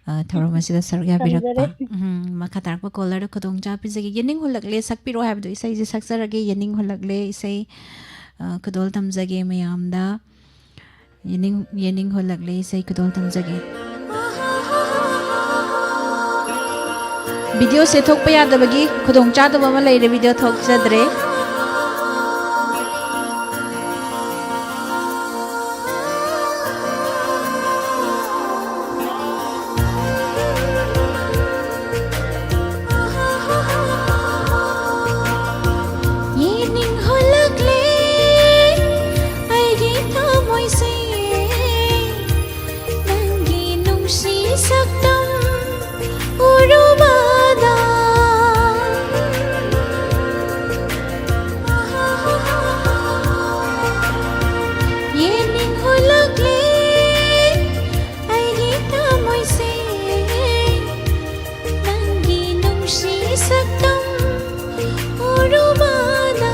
ꯑ, ꯊꯧꯔꯝ ꯑꯁꯤꯗ ꯁꯔꯨꯛ ꯌꯥꯕꯤꯔꯛꯄ꯫ ꯊꯝꯖꯔꯦ꯫ ꯎꯝ, ꯃꯈꯥ ꯇꯥꯔꯛꯄ caller ꯈꯨꯗꯣꯡꯆꯥꯕ ꯄꯤꯖꯒꯦ꯫ ꯌꯦꯅꯤꯡ ꯍꯨꯜꯂꯛꯂꯦ ꯁꯛꯄꯤꯔꯣ ꯍꯥꯏꯕꯗꯣ ꯏꯁꯩꯁꯦ ꯁꯛꯆꯔꯒꯦ꯫ ꯌꯦꯅꯤꯡ ꯍꯨꯜꯂꯛꯂꯦ ꯏꯁꯩ, ꯑ, ꯈꯨꯗꯣꯜ ꯇꯝꯖꯒꯦ ꯃꯌꯥꯝꯗ꯫ ꯌꯦꯅꯤꯡ, ꯌꯦꯅꯤꯡ ꯍꯨꯜꯂꯛꯂꯦ ꯏꯁꯩ ꯈꯨꯗꯣꯜ ꯇꯝꯖꯒꯦ꯫ Video ꯁꯦ ꯊꯣꯛꯄ ꯌꯥꯗꯕꯒꯤ ꯈꯨꯗꯣꯡꯆꯥꯗꯕ ꯑꯃ ꯂꯩꯔꯦ, video ꯊꯣꯛꯆꯗ꯭ꯔꯦ꯫ ꯌꯦꯅꯤꯡ ꯍꯨꯜꯂꯛꯂꯦ ꯑꯩꯒꯤ ꯊꯃꯣꯏꯁꯦ, ꯅꯪꯒꯤ ꯅꯨꯡꯁꯤ ꯁꯛꯇꯝ ꯎꯔꯨꯕꯗ꯫ ꯌꯦꯅꯤꯡ ꯍꯨꯜꯂꯛꯂꯦ ꯑꯩꯒꯤ ꯊꯃꯣꯏꯁꯦ, ꯅꯪꯒꯤ ꯅꯨꯡꯁꯤ ꯁꯛꯇꯝ ꯎꯔꯨꯕꯗ꯫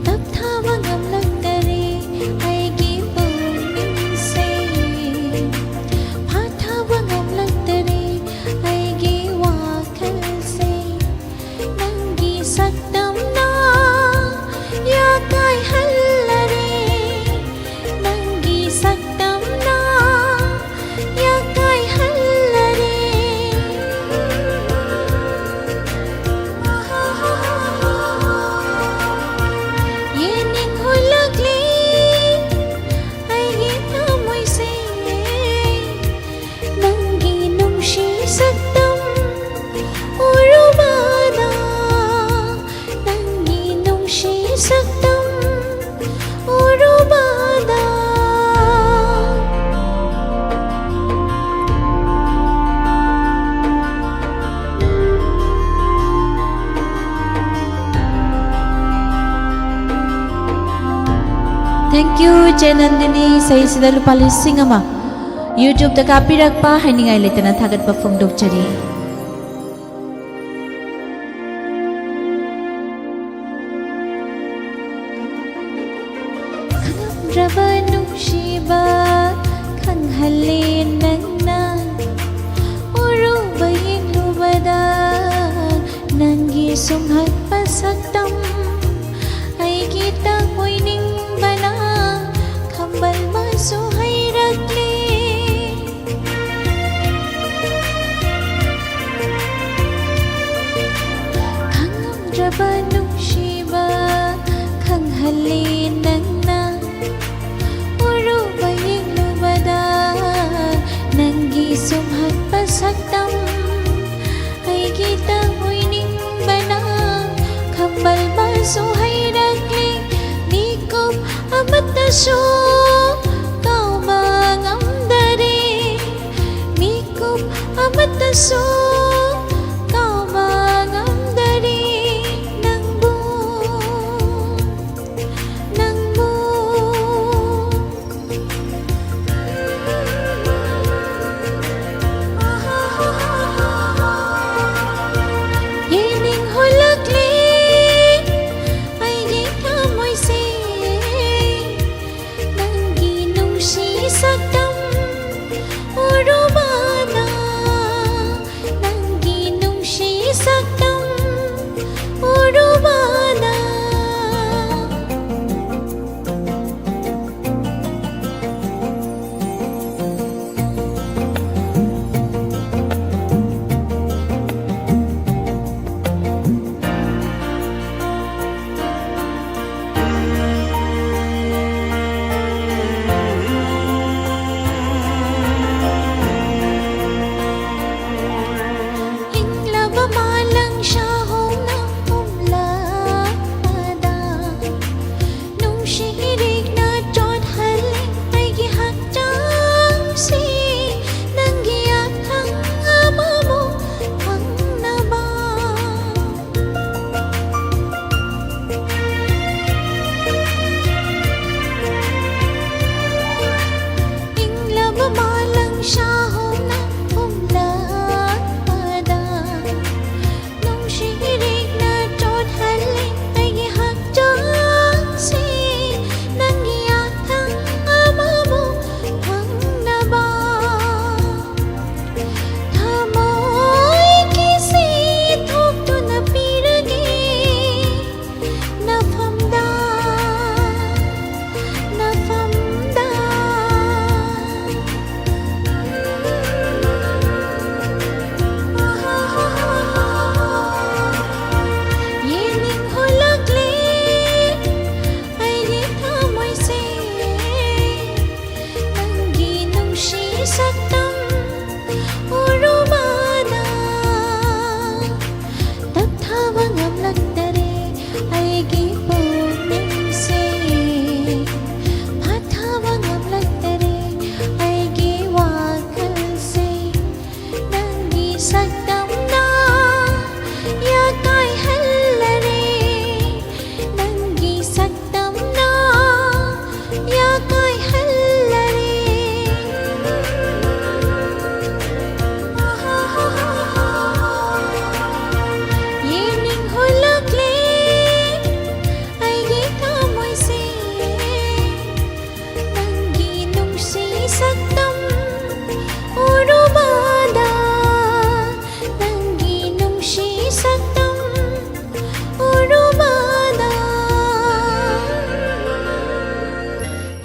ꯇꯞꯊꯥꯕ ꯉꯝꯂꯛꯇꯔꯦ ꯑꯩꯒꯤ ꯄꯨꯛꯅꯤꯡꯁꯦ, ꯐꯥꯊꯕ ꯉꯝꯂꯛꯇꯔꯦ ꯑꯩꯒꯤ ꯋꯥꯈꯜꯁꯦ꯫ ꯅꯪꯒꯤ ꯁꯛꯇꯝꯅ ꯌꯥꯀꯥꯏꯍꯜꯂꯔꯦ, ꯅꯪꯒꯤ ꯁꯛꯇꯝꯅ ꯌꯥꯀꯥꯏꯍꯜꯂꯔꯦ꯫ ꯌꯦꯅꯤꯡ ꯍꯨꯜꯂꯛꯂꯦ ꯑꯩꯒꯤ ꯊꯃꯣꯏꯁꯦ, ꯅꯪꯒꯤ ꯅꯨꯡꯁꯤ ꯁꯛꯇꯝ Thank you, ꯏꯆꯦ ꯅꯟꯗꯤꯅꯤ, ꯏꯁꯩꯁꯤꯗ ꯂꯨꯄꯥ ꯂꯤꯁꯤꯡ ꯑꯃ YouTube-ꯇ ꯀꯥꯞꯄꯤꯔꯛꯄ ꯍꯥꯏꯅꯤꯡꯉꯥꯏ ꯂꯩꯇꯅ ꯊꯥꯒꯠꯄ ꯐꯣꯡꯗꯣꯛꯆꯔꯤ꯫ ꯈꯪꯉꯝꯗ꯭ꯔꯕ ꯅꯨꯡꯁꯤꯕ ꯈꯪꯍꯜꯂꯦ ꯅꯪꯅ꯫ ꯎꯔꯨꯕ ꯌꯦꯡꯂꯨꯕꯗ ꯅꯪꯒꯤ ꯁꯨꯝꯍꯠꯄ ꯁꯛꯇꯝ ꯑꯩꯒꯤ ꯇꯪ ꯑꯣꯏꯅꯤꯡꯕꯅ ꯈꯝꯕꯜ ꯃꯆꯨ ꯍꯩꯔꯛꯂꯦ꯫ ꯈꯪꯉꯝꯗ꯭ꯔꯕ ꯅꯨꯡꯁꯤꯕ ꯈꯪꯍꯜꯂꯦ ꯅꯪꯅ꯫ ꯎꯔꯨꯕ ꯌꯦꯡꯂꯨꯕꯗ ꯅꯪꯒꯤ ꯁꯨꯝꯍꯠꯄ ꯁꯛꯇꯝ ꯑꯩꯒꯤ ꯇꯪ ꯑꯣꯏꯅꯤꯡꯕꯅ ꯈꯝꯕꯜ ꯃꯆꯨ ꯍꯩꯔꯛꯂꯦ꯫ ꯃꯤꯀꯨꯞ ꯑꯃꯠꯇꯁꯨ ꯀꯥꯎꯕ ꯉꯝꯗꯔꯦ꯫ ꯃꯤꯀꯨꯞ ꯑꯃꯠꯇꯁꯨ ꯀꯥꯎꯕ ꯉꯝꯗꯔꯦ ꯅꯪꯕꯨ, ꯅꯪꯕꯨ꯫ ꯌꯦꯡꯅꯤꯡ ꯍꯨꯜꯂꯛꯂꯦ ꯑꯩꯒꯤ ꯊꯃꯣꯏꯁꯦ꯫ ꯅꯪꯒꯤ ꯅꯨꯡꯁꯤ ꯁꯛꯇꯝ ꯎꯔꯨꯕꯗ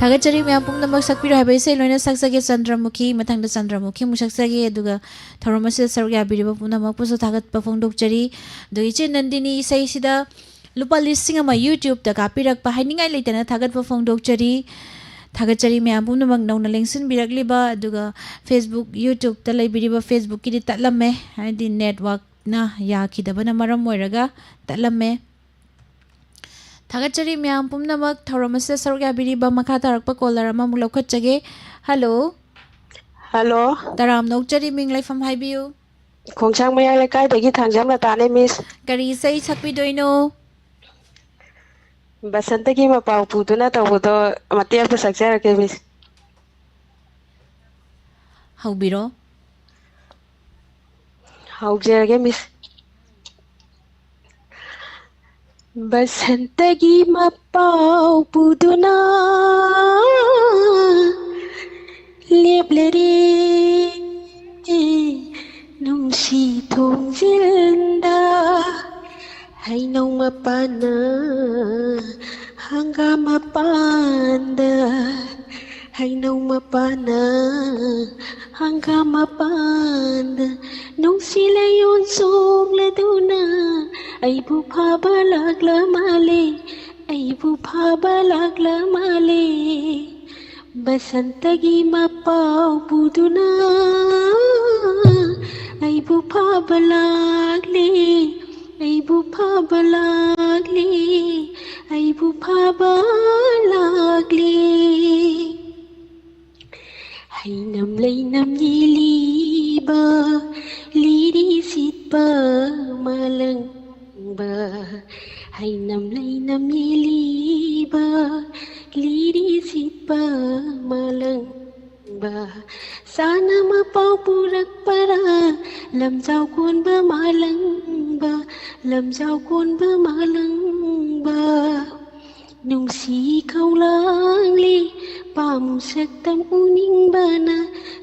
ꯊꯥꯒꯠꯆꯔꯤ ꯃꯌꯥꯝ ꯄꯨꯝꯅꯃꯛ꯫ ꯁꯛꯄꯤꯔꯣ ꯍꯥꯏꯕ ꯏꯁꯩ ꯂꯣꯏꯅ ꯁꯛꯆꯒꯦ꯫ ꯆꯟꯗ꯭ꯔꯃꯨꯈꯤ, ꯃꯊꯪꯗ ꯆꯟꯗ꯭ꯔꯃꯨꯈꯤ ꯑꯃꯨꯛ ꯁꯛꯆꯒꯦ꯫ ꯑꯗꯨꯒ ꯊꯧꯔꯝ ꯑꯁꯤꯗ ꯁꯔꯨꯛ ꯌꯥꯕꯤꯔꯤꯕ ꯄꯨꯝꯅꯃꯛꯄꯨꯁꯨ ꯊꯥꯒꯠꯄ ꯐꯣꯡꯗꯣꯛꯆꯔꯤ꯫ ꯑꯗꯨꯒ ꯏꯆꯦ ꯅꯟꯗꯤꯅꯤ ꯏꯁꯩꯁꯤꯗ ꯂꯨꯄꯥ ꯂꯤꯁꯤꯡ ꯑꯃ YouTube-ꯇ ꯀꯥꯞꯄꯤꯔꯛꯄ ꯍꯥꯏꯅꯤꯡꯉꯥꯏ ꯂꯩꯇꯅ ꯊꯥꯒꯠꯄ ꯐꯣꯡꯗꯣꯛꯆꯔꯤ꯫ ꯊꯥꯒꯠꯆꯔꯤ ꯃꯌꯥꯝ ꯄꯨꯝꯅꯃꯛ ꯅꯧꯅ ꯂꯦꯡꯁꯤꯟꯕꯤꯔꯛꯂꯤꯕ꯫ ꯑꯗꯨꯒ Facebook, YouTube-ꯇ ꯂꯩꯕꯤꯔꯤꯕ Facebook-ꯀꯤꯗꯤ ꯇꯠꯂꯝꯃꯦ, ꯍꯥꯏꯗꯤ network-ꯅ ꯌꯥꯈꯤꯗꯕꯅ ꯃꯔꯝ ꯑꯣꯏꯔꯒ ꯇꯠꯂꯝꯃꯦ꯫ ꯊꯥꯒꯠꯆꯔꯤ ꯃꯌꯥꯝ ꯄꯨꯝꯅꯃꯛ ꯊꯧꯔꯝ ꯑꯁꯤꯗ ꯁꯔꯨꯛ ꯌꯥꯕꯤꯔꯤꯕ꯫ ꯃꯈꯥ ꯇꯥꯔꯛꯄ caller ꯑꯃꯃꯨꯛ ꯂꯧꯈꯠꯆꯒꯦ꯫ Hello꯫ Hello꯫ ꯇꯔꯥꯝꯅ ꯑꯣꯛꯆꯔꯤ, ꯃꯤꯡ ꯂꯩꯐꯝ ꯍꯥꯏꯕꯤꯌꯨ꯫ ꯈꯣꯡꯁꯥꯡ ꯃꯌꯥꯏ ꯂꯩꯀꯥꯏꯗꯒꯤ ꯊꯥꯡꯖꯝ ꯂꯇꯥꯅꯦ, miss꯫ ꯀꯔꯤ ꯏꯁꯩ ꯁꯛꯄꯤꯗꯣꯏꯅꯣ? ꯕꯁꯟꯇꯒꯤ ꯃꯄꯥꯎ ꯄꯨꯗꯨꯅ ꯇꯧꯕꯗꯣ ꯃꯇꯦꯛ ꯑꯃ ꯁꯛꯆꯔꯛꯀꯦ, miss꯫ ꯍꯧꯕꯤꯔꯣ꯫ ꯍꯧꯖꯔꯒꯦ, miss꯫ ꯕꯁꯟꯇꯒꯤ ꯃꯄꯥꯎ ꯄꯨꯗꯨꯅ ꯂꯦꯞꯂꯔꯦ ꯅꯨꯡꯁꯤ ꯊꯣꯡꯖꯤꯟꯗ꯫ ꯍꯩꯅꯧ ꯃꯄꯥꯟꯅ ꯍꯪꯒꯥꯝ ꯃꯄꯥꯟꯗ, ꯍꯩꯅꯧ ꯃꯄꯥꯟꯅ ꯍꯪꯒꯥꯝ ꯃꯄꯥꯟꯗ, ꯅꯨꯡꯁꯤ ꯂꯩꯌꯣꯟ ꯆꯣꯡꯂꯗꯨꯅ ꯑꯩꯕꯨ ꯐꯥꯕ ꯂꯥꯛꯂ ꯃꯥꯜꯂꯦ, ꯑꯩꯕꯨ ꯐꯥꯕ ꯂꯥꯛꯂ ꯃꯥꯜꯂꯦ꯫ ꯕꯁꯟꯇꯒꯤ ꯃꯄꯥꯎ ꯄꯨꯗꯨꯅ ꯑꯩꯕꯨ ꯐꯥꯕ ꯂꯥꯛꯂꯦ, ꯑꯩꯕꯨ ꯐꯥꯕ ꯂꯥꯛꯂꯦ, ꯑꯩꯕꯨ ꯐꯥꯕ ꯂꯥꯛꯂꯦ꯫ ꯍꯩꯅꯝ ꯂꯩꯅꯝ ꯌꯦꯜꯂꯤꯕ ꯂꯤꯔꯤ ꯁꯤꯠꯄ ꯃꯥꯂꯪꯕ, ꯍꯩꯅꯝ ꯂꯩꯅꯝ ꯌꯦꯜꯂꯤꯕ ꯂꯤꯔꯤ ꯁꯤꯠꯄ ꯃꯥꯂꯪꯕ, ꯁꯥꯅ ꯃꯄꯥꯎ ꯄꯨꯔꯛꯄꯔꯥ ꯂꯝꯖꯥꯎ ꯀꯣꯟꯕ ꯃꯥꯂꯪꯕ, ꯂꯝꯖꯥꯎ ꯀꯣꯟꯕ ꯃꯥꯂꯪꯕ꯫ ꯅꯨꯡꯁꯤ ꯈꯧꯂꯥꯡꯂꯤ ꯄꯥꯝ ꯁꯛꯇꯝ ꯎꯅꯤꯡꯕꯅ,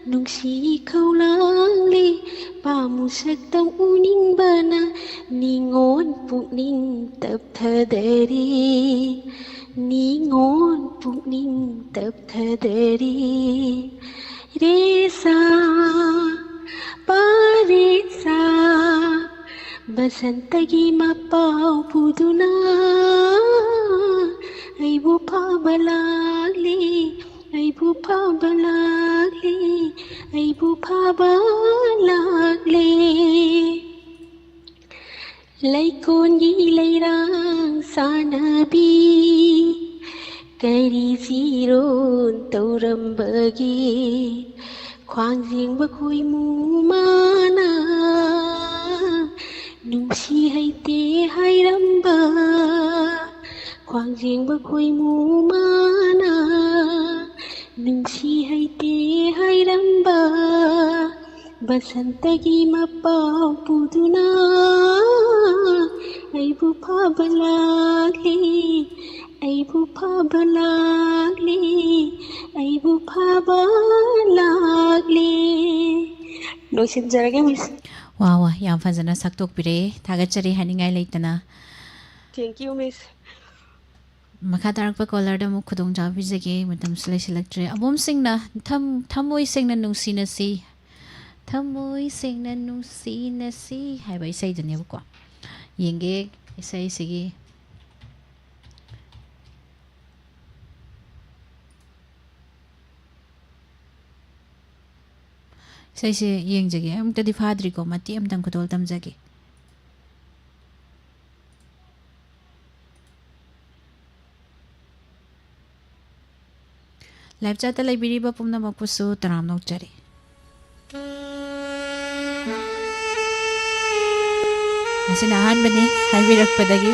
ꯅꯨꯡꯁꯤ ꯈꯧꯂꯥꯡꯂꯤ ꯃꯁꯛꯇ ꯎꯅꯤꯡꯕꯅ ꯅꯤꯉꯣꯟ ꯄꯨꯛꯅꯤꯡ ꯇꯞꯊꯗꯔꯦ, ꯅꯤꯉꯣꯟ ꯄꯨꯛꯅꯤꯡ ꯇꯞꯊꯗꯔꯦ꯫ ꯔꯦꯁꯥ, ꯄꯥꯔꯦꯁꯥ, ꯕꯁꯟꯇꯒꯤ ꯃꯄꯥꯎ ꯄꯨꯗꯨꯅ ꯑꯩꯕꯨ ꯐꯥꯕ ꯂꯥꯛꯂꯦ, ꯑꯩꯕꯨ ꯐꯥꯕ ꯂꯥꯛꯂꯦ, ꯑꯩꯕꯨ ꯐꯥꯕ ꯂꯥꯛꯂꯦ꯫ ꯂꯩꯀꯣꯟꯒꯤ ꯂꯩꯔꯥꯡ ꯁꯥꯟꯅꯕꯤ, ꯀꯔꯤ ꯆꯤꯔꯣꯟ ꯇꯧꯔꯝꯕꯒꯦ? ꯈ꯭ꯋꯥꯡꯖꯦꯡꯕ ꯈꯣꯏꯃꯨ ꯃꯥꯅ ꯅꯨꯡꯁꯤ ꯍꯩꯇꯦ ꯍꯥꯏꯔꯝꯕ, ꯈ꯭ꯋꯥꯡꯖꯦꯡꯕ ꯈꯣꯏꯃꯨ ꯃꯥꯅ ꯅꯨꯡꯁꯤ ꯍꯩꯇꯦ ꯍꯥꯏꯔꯝꯕ, ꯕꯁꯟꯇꯒꯤ ꯃꯄꯥꯎ ꯄꯨꯗꯨꯅ ꯑꯩꯕꯨ ꯐꯥꯕ ꯂꯥꯛꯂꯦ, ꯑꯩꯕꯨ ꯐꯥꯕ ꯂꯥꯛꯂꯦ, ꯑꯩꯕꯨ ꯐꯥꯕ ꯂꯥꯛꯂꯦ꯫ ꯂꯣꯏꯁꯤꯟꯖꯔꯒꯦ, ꯃꯤꯁ꯫ ꯋꯥ ꯋꯥ, ꯌꯥꯝ ꯐꯖꯅ ꯁꯛꯇꯣꯛꯄꯤꯔꯛꯑꯦ, ꯊꯥꯒꯠꯆꯔꯤ ꯍꯥꯏꯅꯤꯡꯉꯥꯏ ꯂꯩꯇꯅ꯫ Thank you, ꯃꯤꯁ꯫ ꯃꯈꯥ ꯇꯥꯔꯛꯄ ꯀꯣꯂꯔꯗ ꯑꯃꯨꯛ ꯈꯨꯗꯣꯡꯆꯥꯕ ꯄꯤꯖꯒꯦ, ꯃꯇꯝꯁꯨ ꯂꯩꯁꯤꯜꯂꯛꯇ꯭ꯔꯦ꯫ ꯑꯕꯣꯝ ꯁꯤꯡꯅ ꯊꯝ-, "ꯊꯃꯣꯏ ꯁꯦꯡꯅ ꯅꯨꯡꯁꯤꯅꯁꯤ, ꯊꯃꯣꯏ ꯁꯦꯡꯅ ꯅꯨꯡꯁꯤꯅꯁꯤ" ꯍꯥꯏꯕ ꯏꯁꯩꯗꯨꯅꯦꯕꯀꯣ꯫ ꯌꯦꯡꯒꯦ ꯏꯁꯩꯁꯤꯒꯤ꯫ ꯏꯁꯩꯁꯦ ꯌꯦꯡꯖꯒꯦ꯫ ꯑꯃꯨꯛꯇꯗꯤ ꯐꯥꯗ꯭ꯔꯤꯀꯣ, ꯃꯇꯦꯛ ꯑꯃꯇꯪ ꯈꯨꯗꯣꯜ ꯇꯝꯖꯒꯦ꯫ ꯂꯥꯏꯞ ꯆꯥꯠꯇ ꯂꯩꯕꯤꯔꯤꯕ ꯄꯨꯝꯅꯃꯛꯄꯨꯁꯨ ꯇꯔꯥꯝꯅ ꯑꯣꯛꯆꯔꯤ꯫ ꯃꯁꯤꯅ ꯑꯍꯥꯟꯕꯅꯤ ꯍꯥꯏꯕꯤꯔꯛꯄꯗꯒꯤ꯫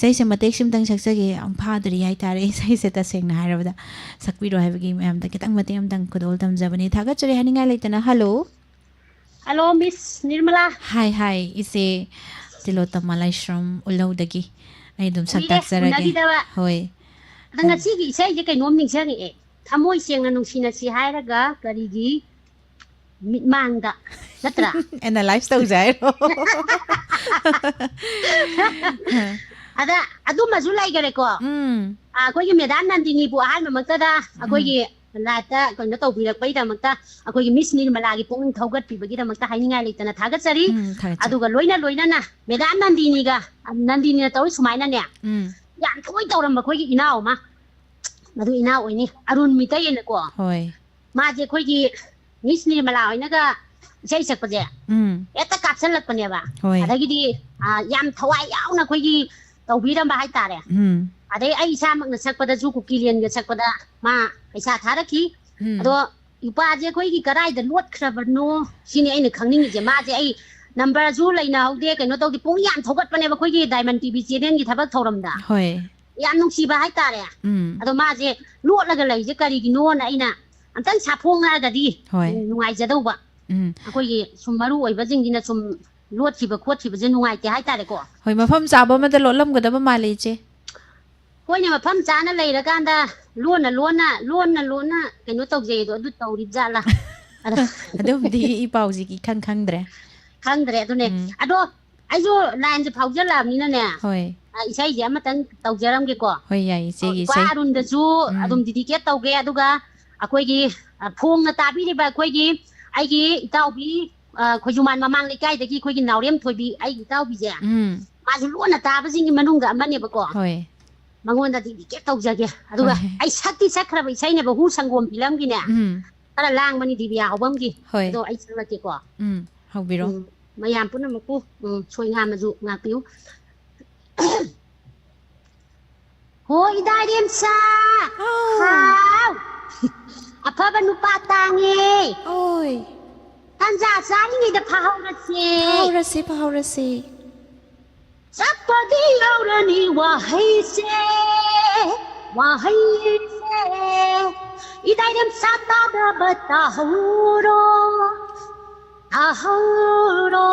ꯑꯩꯁꯦ ꯃꯇꯦꯛꯁꯤꯝꯇꯪ ꯁꯛꯆꯒꯦ, ꯌꯥꯝ ꯐꯥꯗ꯭ꯔꯤ ꯍꯥꯏꯇꯥꯔꯦ꯫ ꯏꯁꯩꯁꯦ ꯇꯁꯦꯡꯅ ꯍꯥꯏꯔꯕꯗ ꯁꯛꯄꯤꯔꯣ ꯍꯥꯏꯕꯒꯤ ꯃꯌꯥꯝꯗ ꯈꯤꯇꯪ ꯃꯇꯦꯛ ꯑꯃꯇꯪ ꯈꯨꯗꯣꯜ ꯇꯝꯖꯕꯅꯤ꯫ ꯊꯥꯒꯠꯆꯔꯤ ꯍꯥꯏꯅꯤꯡꯉꯥꯏ ꯂꯩꯇꯅ꯫ ꯍꯜꯂꯣ꯫ ꯍꯜꯂꯣ, ꯃꯤꯁ ꯅꯤꯔꯃꯂꯥ꯫ ꯍꯥꯏ, ꯍꯥꯏ, ꯏꯆꯦ ꯇꯤꯂꯣꯇꯃ ꯂꯥꯏꯁ꯭ꯔꯝ ꯎꯠꯂꯧꯗꯒꯤ꯫ ꯑꯩ ꯑꯗꯨꯝ ꯁꯛ ꯀꯨꯏꯔꯦ ꯇꯥꯛꯆꯔꯒꯦ꯫ ꯎꯅꯈꯤꯗꯕ꯫ ꯍꯣꯏ꯫ ꯑꯗ ꯉꯁꯤꯒꯤ ꯏꯁꯩꯁꯦ ꯀꯩꯅꯣꯝ ꯅꯤꯡꯁꯤꯡꯉꯛꯑꯦ꯫ ꯊꯃꯣꯏ ꯁꯦꯡꯅ ꯅꯨꯡꯁꯤꯅꯁꯤ ꯍꯥꯏꯔꯒ ꯀꯔꯤꯒꯤ ꯃꯤꯠꯃꯥꯡꯗ, ꯅꯠꯇ꯭ꯔꯥ? Analyze ꯇꯧꯖꯦ ꯍꯥꯏꯔꯣ? ꯑꯗ ꯑꯗꯨꯃꯁꯨ ꯂꯩꯈꯔꯦꯀꯣ꯫ ꯎꯝ꯫ ꯑ, ꯑꯩꯈꯣꯏꯒꯤ ꯃꯦꯗꯥꯝ ꯅꯟꯗꯤꯅꯤꯕꯨ ꯑꯍꯥꯟꯕꯃꯛꯇꯗ ꯎꯝ꯫ ꯑꯩꯈꯣꯏꯒꯤ ꯂꯥꯏꯞꯇ ꯀꯩꯅꯣ ꯇꯧꯕꯤꯔꯛꯄꯒꯤꯗꯃꯛꯇ, ꯑꯩꯈꯣꯏꯒꯤ ꯃꯤꯁ ꯅꯤꯔꯃꯂꯥꯒꯤ ꯄꯨꯛꯅꯤꯡ ꯊꯧꯒꯠꯄꯤꯕꯒꯤꯗꯃꯛꯇ ꯍꯥꯏꯅꯤꯡꯉꯥꯏ ꯂꯩꯇꯅ ꯊꯥꯒꯠꯆꯔꯤ꯫ ꯎꯝ, ꯊꯥꯒꯠꯆꯔꯤ꯫ ꯑꯗꯨꯒ ꯂꯣꯏꯅ ꯂꯣꯏꯅꯅ ꯃꯦꯗꯥꯝ ꯅꯟꯗꯤꯅꯤꯒ, ꯅꯟꯗꯤꯅꯤꯅ ꯇꯧꯔꯤ ꯁꯨꯃꯥꯏꯅꯅꯦ, ꯎꯝ꯫ ꯌꯥꯝ ꯊꯣꯏ ꯇꯧꯔꯝꯕ ꯑꯩꯈꯣꯏꯒꯤ ꯏꯅꯥꯎ ꯑꯃ, ꯃꯗꯨ ꯏꯅꯥꯎ ꯑꯣꯏꯅꯤ, ꯑꯔꯨꯟ ꯃꯤꯇꯩ ꯑꯅꯀꯣ꯫ ꯍꯣꯏ꯫ ꯃꯥꯁꯦ ꯑꯩꯈꯣꯏꯒꯤ ꯃꯤꯁ ꯅꯤꯔꯃꯂꯥ ꯍꯣꯏꯅꯒ ꯏꯁꯩ ꯁꯛꯄꯁꯦ ꯎꯝ꯫ ꯍꯦꯛꯇ ꯀꯥꯞꯁꯜꯂꯛꯄꯅꯦꯕ꯫ ꯍꯣꯏ꯫ ꯑꯗꯒꯤꯗꯤ, ꯑ, ꯌꯥꯝ ꯊꯋꯥꯏ ꯌꯥꯎꯅ ꯑꯩꯈꯣꯏꯒꯤ ꯇꯧꯕꯤꯔꯝꯕ ꯍꯥꯏꯇꯥꯔꯦ꯫ ꯎꯝ꯫ ꯑꯗꯩ ꯑꯩ ꯏꯁꯥꯃꯛꯅ ꯁꯛꯄꯗꯁꯨ, ꯀꯨꯀꯤꯂꯦꯟꯒ ꯁꯛꯄꯗ ꯃꯥ ꯄꯩꯁꯥ ꯊꯥꯔꯛꯈꯤ꯫ ꯎꯝ꯫ ꯑꯗꯣ ꯅꯨꯄꯥꯁꯦ ꯑꯩꯈꯣꯏꯒꯤ ꯀꯗꯥꯏꯗ ꯂꯣꯠꯈ꯭ꯔꯕꯅꯣ ꯁꯤꯅꯤ ꯑꯩꯅ ꯈꯪꯅꯤꯡꯉꯤꯁꯦ꯫ ꯃꯥꯁꯦ ꯑꯩ ꯅꯝꯕꯔꯁꯨ ꯂꯩꯅꯍꯧꯗꯦ, ꯀꯩꯅꯣ ꯇꯧꯗꯦ, ꯄꯨꯡ ꯌꯥꯝ ꯊꯧꯒꯠꯄꯅꯦꯕ ꯑꯩꯈꯣꯏꯒꯤ ꯗꯥꯏꯃꯟ ꯇꯤ ꯚꯤ ꯆꯦꯅꯦꯜꯒꯤ ꯊꯕꯛ ꯊꯧꯔꯝꯗ꯫ ꯍꯣꯏ꯫ ꯌꯥꯝ ꯅꯨꯡꯁꯤꯕ ꯍꯥꯏꯇꯥꯔꯦ꯫ ꯎꯝ꯫ ꯑꯗꯣ ꯃꯥꯁꯦ ꯂꯣꯠꯂꯒ ꯂꯩꯁꯦ ꯀꯔꯤꯒꯤꯅꯣꯅ ꯑꯩꯅ ꯑꯝꯇꯪ ꯁꯥꯐꯣꯡꯉꯛꯑꯒꯗꯤ ꯍꯣꯏ꯫ ꯅꯨꯡꯉꯥꯏꯖꯗꯧꯕ꯫ ꯎꯝ꯫ ꯑꯩꯈꯣꯏꯒꯤ ꯁꯨꯝ ꯃꯔꯨ ꯑꯣꯏꯕꯁꯤꯡꯁꯤꯅ ꯁꯨꯝ ꯂꯣꯠꯈꯤꯕ ꯈꯣꯠꯈꯤꯕꯁꯦ ꯅꯨꯡꯉꯥꯏꯇꯦ ꯍꯥꯏꯇꯥꯔꯦꯀꯣ꯫ ꯍꯣꯏ, ꯃꯐꯝ ꯆꯥꯕ ꯑꯃꯗ ꯂꯣꯠꯂꯝꯒꯗꯕ ꯃꯥꯜꯂꯦ, ꯏꯆꯦ꯫ ꯍꯣꯏꯅꯦ, ꯃꯐꯝ ꯆꯥꯅ ꯂꯩꯔꯀꯥꯟꯗ ꯂꯣꯟꯅ ꯂꯣꯟꯅ, ꯂꯣꯟꯅ ꯂꯣꯟꯅ ꯀꯩꯅꯣ ꯇꯧꯖꯩ ꯑꯗꯣ, ꯑꯗꯨ ꯇꯧꯔꯤꯕ ꯖꯥꯠꯂꯥ? ꯑꯗꯣ ꯑꯗꯨꯝꯗꯤ ꯏ ꯄꯥꯎꯁꯤꯒꯤ ꯏꯈꯪ ꯈꯪꯗ꯭ꯔꯦ꯫ ꯈꯪꯗ꯭ꯔꯦ, ꯑꯗꯨꯅꯦ꯫ ꯎꯝ꯫ ꯑꯗꯣ ꯑꯩꯁꯨ ꯂꯥꯏꯟꯁꯦ ꯐꯥꯎꯖꯜꯂꯛꯑꯕꯅꯤꯅꯅꯦ, ꯍꯣꯏ꯫ ꯑ, ꯏꯁꯩꯁꯦ ꯑꯃꯇꯪ ꯇꯧꯖꯔꯝꯒꯦꯀꯣ꯫ ꯍꯣꯏ, ꯌꯥꯏ, ꯏꯆꯦꯒꯤ ꯑꯣ, ꯏꯄꯥ ꯏꯁꯩ꯫ ꯑꯔꯨꯟꯗꯁꯨ ꯎꯝ꯫ ꯑꯗꯨꯝ ꯗꯤꯗꯤꯀꯦꯠ ꯇꯧꯒꯦ, ꯑꯗꯨꯒ ꯑꯩꯈꯣꯏꯒꯤ, ꯑ, ꯐꯣꯡꯅ ꯇꯥꯕꯤꯔꯤꯕ ꯑꯩꯈꯣꯏꯒꯤ, ꯑꯩꯒꯤ ꯏꯇꯥꯎꯕꯤ, ꯑ, ꯈꯣꯏꯖꯨꯃꯥꯟ ꯃꯃꯥꯡ ꯂꯩꯀꯥꯏꯗꯒꯤ ꯑꯩꯈꯣꯏꯒꯤ ꯅꯥꯎꯔꯦꯝ ꯊꯣꯏꯕꯤ, ꯑꯩꯒꯤ ꯏꯇꯥꯎꯕꯤꯁꯦ, ꯎꯝ꯫ ꯃꯥꯁꯨ ꯂꯣꯟꯅ ꯇꯥꯕꯁꯤꯡꯒꯤ ꯃꯅꯨꯡꯗ ꯑꯃꯅꯦꯕꯀꯣ꯫ ꯍꯣꯏ꯫ ꯃꯉꯣꯟꯗ ꯗꯤꯗꯤꯀꯦꯠ ꯇꯧꯖꯒꯦ꯫ ꯑꯗꯨꯒ ꯍꯣꯏ꯫ ꯑꯩ ꯁꯛꯇꯤ ꯁꯛꯈ꯭ꯔꯕ ꯏꯁꯩꯅꯦꯕ, ꯍꯨ ꯁꯪꯒꯣꯝ ꯐꯤꯂꯝꯒꯤꯅꯦ꯫ ꯎꯝ꯫ ꯈꯔ ꯂꯥꯡꯕꯅꯤ ꯗꯤꯕꯤꯌꯥ ꯍꯧꯕꯝꯒꯤ꯫ ꯍꯣꯏ꯫ ꯑꯗꯣ ꯑꯩ ꯁꯛꯂꯛꯀꯦꯀꯣ꯫ ꯎꯝ, ꯍꯧꯕꯤꯔꯣ꯫ ꯎꯝ, ꯃꯌꯥꯝ ꯄꯨꯝꯅꯃꯛꯄꯨ, ꯎꯝ, ꯁꯣꯏ ꯉꯥꯝꯃꯁꯨ ꯉꯥꯛꯄꯤꯌꯨ꯫ ꯍꯣꯏ, ꯏꯗꯥ ꯏꯔꯦꯝꯆꯥ꯫ ꯍꯥꯎ꯫ ꯍꯥꯎ꯫ ꯑꯐꯕ ꯅꯨꯄꯥ ꯇꯥꯡꯉꯦ꯫ ꯑꯣꯏ꯫ ꯇꯟꯖꯥ ꯆꯥꯔꯤꯉꯩꯗ ꯐꯥꯍꯧꯔꯁꯦ꯫ ꯐꯥꯍꯧꯔꯁꯦ, ꯐꯥꯍꯧꯔꯁꯦ꯫ ꯆꯥꯛꯄꯗꯤ ꯌꯥꯎꯔꯅꯤ ꯋꯥꯍꯩꯁꯦ, ꯋꯥꯍꯩꯁꯦ꯫ ꯏꯗꯥꯏꯔꯝ ꯁꯥ ꯇꯥꯗꯕ ꯇꯥꯍꯧꯔꯣ, ꯇꯥꯍꯧꯔꯣ꯫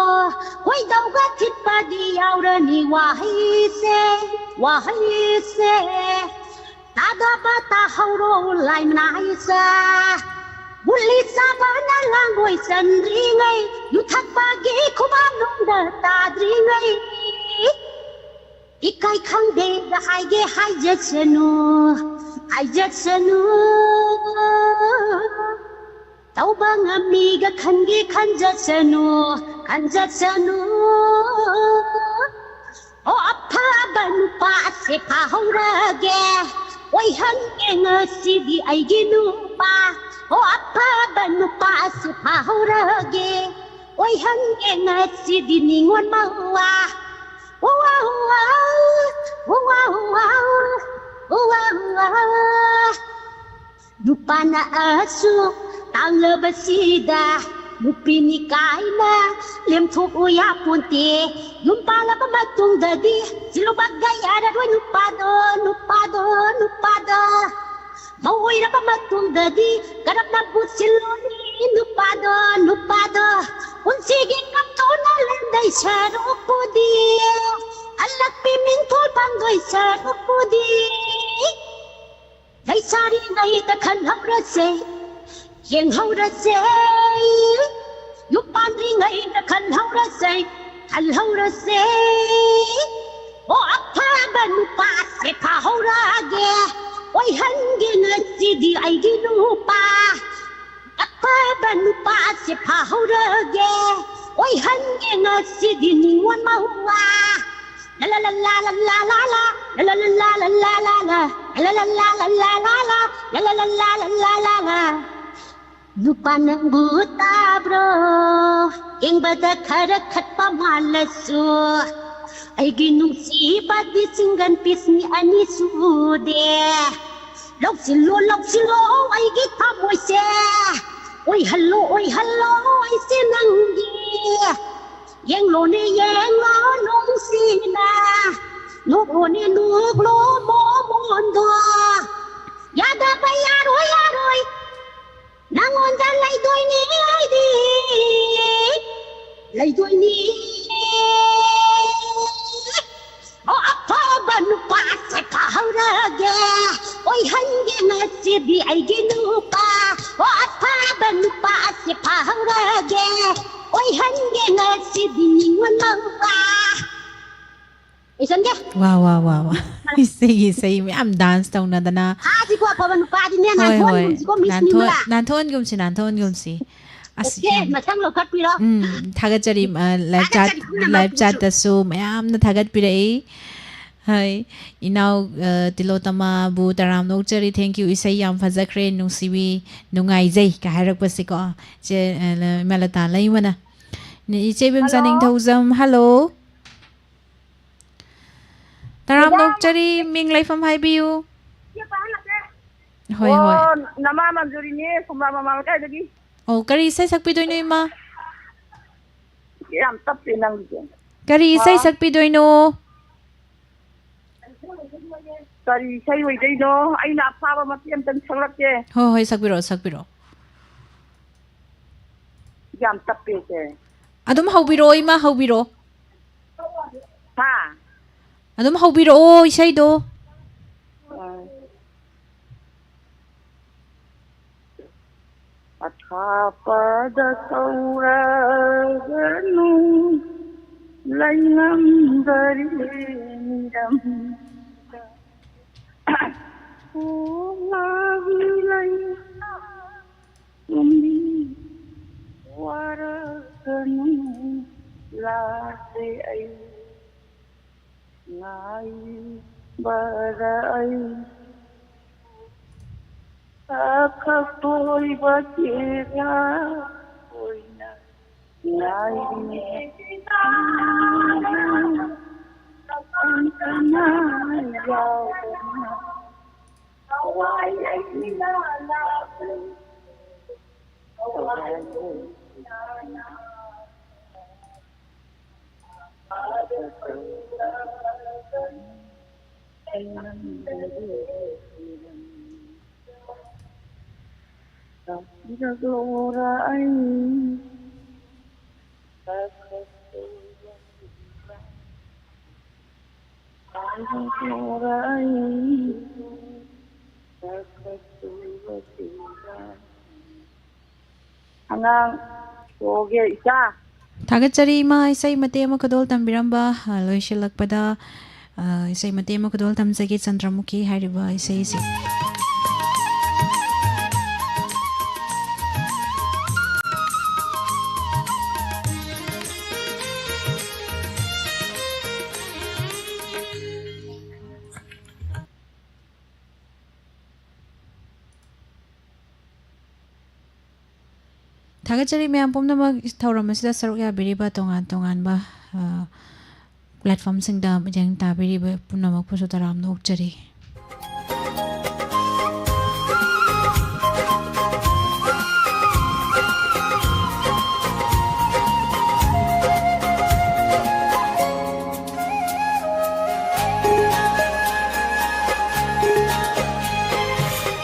ꯈꯣꯏꯗꯧꯒ ꯊꯤꯠꯄꯗꯤ ꯌꯥꯎꯔꯅꯤ ꯋꯥꯍꯩꯁꯦ, ꯋꯥꯍꯩꯁꯦ꯫ ꯇꯥꯗꯕ ꯇꯥꯍꯧꯔꯣ ꯂꯥꯏꯃꯅꯥꯏꯁꯦ꯫ ꯒꯨꯂꯤ ꯆꯥꯕꯅ ꯂꯥꯡꯒꯣꯏ ꯆꯟꯗ꯭ꯔꯤꯉꯩ, ꯌꯨ ꯊꯛꯄꯒꯤ ꯈꯨꯕꯥꯛꯅꯨꯡꯗ ꯇꯥꯗ꯭ꯔꯤꯉꯩ꯫ ꯏꯀꯥꯏ ꯈꯪꯗꯦꯒ ꯍꯥꯏꯒꯦ ꯍꯥꯏꯖꯁꯅꯨ, ꯍꯥꯏꯖꯁꯅꯨ꯫ ꯇꯧꯕ ꯉꯝꯃꯤꯒ ꯈꯟꯒꯦ ꯈꯟꯖꯁꯅꯨ, ꯈꯟꯖꯁꯅꯨ꯫ ꯑꯣ ꯑꯐꯕ ꯅꯨꯄꯥꯁꯦ ꯐꯥꯍꯧꯔꯒꯦ, ꯑꯣꯏꯍꯟꯒꯦ ꯉꯁꯤꯗꯤ ꯑꯩꯒꯤ ꯅꯨꯄꯥ꯫ ꯑꯣ ꯑꯐꯕ ꯅꯨꯄꯥꯁꯦ ꯐꯥꯍꯧꯔꯒꯦ, ꯑꯣꯏꯍꯟꯒꯦ ꯉꯁꯤꯗꯤ ꯅꯤꯉꯣꯜ ꯃꯧꯋꯥ꯫ ꯎꯋꯥ ꯎꯋꯥ, ꯎꯋꯥ ꯎꯋꯥ, ꯎꯋꯥ ꯎꯋꯥ꯫ ꯅꯨꯄꯥꯅ ꯑꯁꯨꯛ ꯇꯥꯡꯂꯕꯁꯤꯗ ꯅꯨꯄꯤꯅꯤ ꯀꯥꯏꯅ ꯂꯦꯝꯊꯣꯛꯎ ꯌꯥꯄꯣꯟꯇꯦ꯫ ꯌꯨꯝ ꯄꯥꯜꯂꯕ ꯃꯇꯨꯡꯗꯗꯤ ꯆꯤꯜꯂꯨꯕꯒ ꯌꯥꯔꯔꯣꯏ ꯅꯨꯄꯥꯗꯣ, ꯅꯨꯄꯥꯗꯣ, ꯅꯨꯄꯥꯗꯣ꯫ ꯃꯧ ꯑꯣꯏꯔꯕ ꯃꯇꯨꯡꯗꯗꯤ ꯀꯔꯝꯅꯕꯨ ꯆꯤꯜꯂꯨꯅꯤ ꯅꯨꯄꯥꯗꯣ, ꯅꯨꯄꯥꯗꯣ? ꯄꯨꯟꯁꯤꯒꯤ ꯉꯝꯊꯣꯛꯅ ꯂꯦꯟꯗꯩ ꯁꯔꯨꯛꯄꯨꯗꯤ ꯍꯜꯂꯛꯄꯤ ꯃꯤꯡꯊꯣꯜ ꯐꯪꯗꯣꯏ ꯁꯔꯨꯛꯄꯨꯗꯤ ꯂꯩꯁꯥꯔꯤꯉꯩꯗ ꯈꯟꯍꯧꯔꯁꯦ, ꯌꯦꯡꯍꯧꯔꯁꯦ꯫ ꯌꯨꯝ ꯄꯥꯟꯗ꯭ꯔꯤꯉꯩꯗ ꯈꯟꯍꯧꯔꯁꯦ, ꯈꯜꯍꯧꯔꯁꯦ꯫ ꯑꯣ ꯑꯐꯕ ꯅꯨꯄꯥꯁꯦ ꯐꯥꯍꯧꯔꯒꯦ, ꯑꯣꯏꯍꯟꯒꯦ ꯉꯁꯤꯗꯤ ꯑꯩꯒꯤ ꯅꯨꯄꯥ꯫ ꯑꯐꯕ ꯅꯨꯄꯥꯁꯦ ꯐꯥꯍꯧꯔꯒꯦ, ꯑꯣꯏꯍꯟꯒꯦ ꯉꯁꯤꯗꯤ ꯅꯤꯉꯣꯜ ꯃꯧꯋꯥ꯫ ꯂ ꯂ ꯂ ꯂ ꯂ ꯂ ꯂ ꯂ, ꯂ ꯂ ꯂ ꯂ ꯂ ꯂ ꯂ ꯂ, ꯂ ꯂ ꯂ ꯂ ꯂ ꯂ ꯂ ꯂ, ꯂ ꯂ ꯂ ꯂ ꯂ ꯂ ꯂ꯫ ꯅꯨꯄꯥ ꯅꯪꯕꯨ ꯇꯥꯕ꯭ꯔꯣ? ꯌꯦꯡꯕꯗ ꯈꯔ ꯈꯠꯄ ꯃꯥꯜꯂꯁꯨ ꯑꯩꯒꯤ ꯅꯨꯡꯁꯤꯕꯗꯤ ꯁꯤꯡꯒꯟ ꯄꯤꯁꯅꯤ ꯑꯅꯤ ꯁꯨꯗꯦ꯫ ꯂꯧꯁꯤꯜꯂꯣ ꯂꯧꯁꯤꯜꯂꯣ ꯑꯩꯒꯤ ꯊꯃꯣꯏꯁꯦ, ꯑꯣꯏꯍꯜꯂꯣ ꯑꯣꯏꯍꯜꯂꯣ ꯑꯩꯁꯦ ꯅꯪꯒꯤ꯫ ꯌꯦꯡꯂꯣꯅꯦ, ꯌꯦꯡꯂꯣ ꯅꯨꯡꯁꯤꯅ, ꯅꯣꯛꯂꯣꯅꯦ, ꯅꯣꯛꯂꯣ ꯃꯣꯃꯣꯟꯗꯣ꯫ ꯌꯥꯗꯕ ꯌꯥꯔꯣꯏ, ꯌꯥꯔꯣꯏ, ꯅꯪꯉꯣꯟꯗ ꯂꯩꯗꯣꯏꯅꯤ ꯑꯩꯗꯤ, ꯂꯩꯗꯣꯏꯅꯤ꯫ ꯑꯣ, ꯑꯐꯕ ꯅꯨꯄꯥꯁꯦ ꯐꯥꯍꯧꯔꯒꯦ, ꯑꯣꯏꯍꯟꯒꯦ ꯉꯁꯤꯗꯤ ꯑꯩꯒꯤ ꯅꯨꯄꯥ꯫ ꯑꯣ, ꯑꯐꯕ ꯅꯨꯄꯥꯁꯦ ꯐꯥꯍꯧꯔꯒꯦ, ꯑꯣꯏꯍꯟꯒꯦ ꯉꯁꯤꯗꯤ ꯅꯤꯉꯣꯜ ꯃꯧꯄꯥ꯫ ꯂꯣꯏꯁꯟꯒꯦ꯫ ꯋꯥ, ꯋꯥ, ꯋꯥ, ꯋꯥ꯫ ꯏꯁꯩꯒꯤ ꯏꯁꯩ ꯃꯌꯥꯝ ꯗꯥꯟꯁ ꯇꯧꯅꯗꯅ꯫ ꯐꯥꯁꯤꯀꯣ, ꯑꯐꯕ ꯅꯨꯄꯥꯗꯤꯅꯦ, ꯍꯣꯏ, ꯍꯣꯏ꯫ ꯅꯥꯟꯊꯣꯛꯍꯟꯒꯨꯝꯁꯤꯀꯣ, ꯃꯤꯁ ꯅꯥꯟꯊꯣꯛ-, ꯅꯤꯔꯃꯂꯥ꯫ ꯅꯥꯟꯊꯣꯛꯍꯟꯒꯨꯝꯁꯤ, ꯅꯥꯟꯊꯣꯛꯍꯟꯒꯨꯝꯁꯤ꯫ ꯑꯁ, ꯑꯣꯀꯦ, ꯌꯥꯝ, ꯃꯊꯪ ꯂꯧꯈꯠꯄꯤꯔꯣ꯫ ꯎꯝ, ꯊꯥꯒꯠꯆꯔꯤ, ꯑ, ꯂꯥꯏꯚ ꯆꯥꯠ, ꯊꯥꯒꯠꯆꯔꯤ ꯄꯨꯝꯅꯃꯛꯄꯨꯁꯨ꯫ ꯂꯥꯏꯚ ꯆꯥꯠꯇꯁꯨ ꯃꯌꯥꯝꯅ ꯊꯥꯒꯠꯄꯤꯔꯛꯏ꯫ ꯍꯣꯏ, ꯏꯅꯥꯎ, ꯑ, ꯇꯤꯂꯣꯇꯃꯥꯕꯨ ꯇꯔꯥꯝꯅ ꯑꯣꯛꯆꯔꯤ, thank you, ꯏꯁꯩ ꯌꯥꯝ ꯐꯖꯈ꯭ꯔꯦ, ꯅꯨꯡꯁꯤꯕꯤ, ꯅꯨꯡꯉꯥꯏꯖꯩ ꯀ ꯍꯥꯏꯔꯛꯄꯁꯤꯀꯣ꯫ ꯏꯆꯦ, ꯑ, ꯏꯃꯥ ꯂꯇꯥ ꯂꯩꯃꯅ꯫ ꯏꯆꯦ ꯏꯕꯦꯝꯆꯥ ꯍꯜꯂꯣ꯫ ꯅꯤꯡꯊꯧꯖꯝ, ꯍꯜꯂꯣ꯫ ꯇꯔꯥꯝꯅ ꯃꯦꯗꯥꯝ꯫ ꯑꯣꯛꯆꯔꯤ, ꯃꯤꯡ ꯂꯩꯐꯝ ꯍꯥꯏꯕꯤꯌꯨ꯫ ꯍꯣꯏ, ꯍꯣꯏ꯫ ꯑꯣ, ꯅꯃꯥ ꯃꯟꯖꯨꯔꯤꯅꯦ, ꯈꯣꯝꯂꯥ ꯃꯃꯥ ꯂꯩꯀꯥꯏꯗꯒꯤ꯫ ꯑꯣ, ꯀꯔꯤ ꯏꯁꯩ ꯁꯛꯄꯤꯗꯣꯏꯅꯣ, ꯏꯃꯥ? ꯌꯥꯝ ꯇꯞꯄꯦ ꯅꯪꯒꯤꯁꯦ꯫ ꯀꯔꯤ ꯏꯁꯩ ꯑꯣ꯫ ꯁꯛꯄꯤꯗꯣꯏꯅꯣ? ꯀꯔꯤ ꯏꯁꯩ ꯑꯣꯏꯗꯣꯏꯅꯣ? ꯑꯩꯅ ꯑꯐꯥꯕ ꯃꯇꯦꯛ ꯑꯝꯇꯪ ꯁꯛꯂꯛꯀꯦ꯫ ꯍꯣꯏ, ꯍꯣꯏ, ꯁꯛꯄꯤꯔꯛꯑꯣ, ꯁꯛꯄꯤꯔꯛꯑꯣ꯫ ꯌꯥꯝ ꯇꯞꯄꯦꯁꯦ꯫ ꯑꯗꯨꯝ ꯍꯧꯕꯤꯔꯛꯑꯣ, ꯏꯃꯥ, ꯍꯧꯕꯤꯔꯛꯑꯣ꯫ ꯍꯥ? ꯑꯗꯨꯝ ꯍꯧꯕꯤꯔꯛꯑꯣ ꯏꯁꯩꯗꯣ꯫ ꯑꯥ꯫ ꯑꯊꯥꯞꯄꯗ ꯀꯧꯔꯒꯅꯨ, ꯂꯩꯉꯝꯗꯔꯦ ꯃꯤꯔꯝꯗ꯫ ꯀꯣꯛꯂꯥꯕꯤ ꯂꯩ ꯀꯨꯝꯕꯤ ꯋꯥꯔꯒꯅꯨ, ꯂꯥꯛꯂꯦ ꯑꯩ ꯉꯥꯏꯕꯗ ꯑꯩ꯫ ꯑꯈꯛꯄꯣꯏꯕ ꯆꯦꯔꯥ ꯑꯣꯏꯅ ꯉꯥꯏꯔꯤ꯫ ꯀꯅꯥ ꯌꯥꯎꯗꯅ ꯊꯋꯥꯏ ꯑꯩꯒꯤ ꯂꯥ ꯂꯥ ꯊꯋꯥꯏ ꯑꯩꯒꯤ ꯂꯥ ꯂꯥ꯫ ꯑꯉꯥꯡ ꯄꯣꯛꯑꯒꯦ ꯏꯆꯥ꯫ ꯊꯥꯒꯠꯆꯔꯤ ꯏꯃꯥ, ꯏꯁꯩ ꯃꯇꯦꯛ ꯑꯃ ꯈꯨꯗꯣꯜ ꯇꯝꯕꯤꯔꯝꯕ, ꯑ, ꯂꯣꯏꯁꯤꯜꯂꯛꯄꯗ, ꯑ, ꯏꯁꯩ ꯃꯇꯦꯛ ꯑꯃ ꯈꯨꯗꯣꯜ ꯇꯝꯖꯒꯦ, ꯆꯟꯗ꯭ꯔꯃꯨꯈꯤ ꯍꯥꯏꯔꯤꯕ ꯏꯁꯩꯁꯦ꯫ ꯊꯥꯒꯠꯆꯔꯤ ꯃꯌꯥꯝ ꯄꯨꯝꯅꯃꯛ ꯊꯧꯔꯝ ꯑꯁꯤꯗ ꯁꯔꯨꯛ ꯌꯥꯕꯤꯔꯤꯕ ꯇꯣꯉꯥꯟ ꯇꯣꯉꯥꯟꯕ, ꯑ, platformꯁꯤꯡꯗ ꯃꯤꯠꯌꯦꯡ ꯇꯥꯕꯤꯔꯤꯕ ꯄꯨꯝꯅꯃꯛꯄꯨꯁꯨ ꯇꯔꯥꯝꯅ ꯑꯣꯛꯆꯔꯤ꯫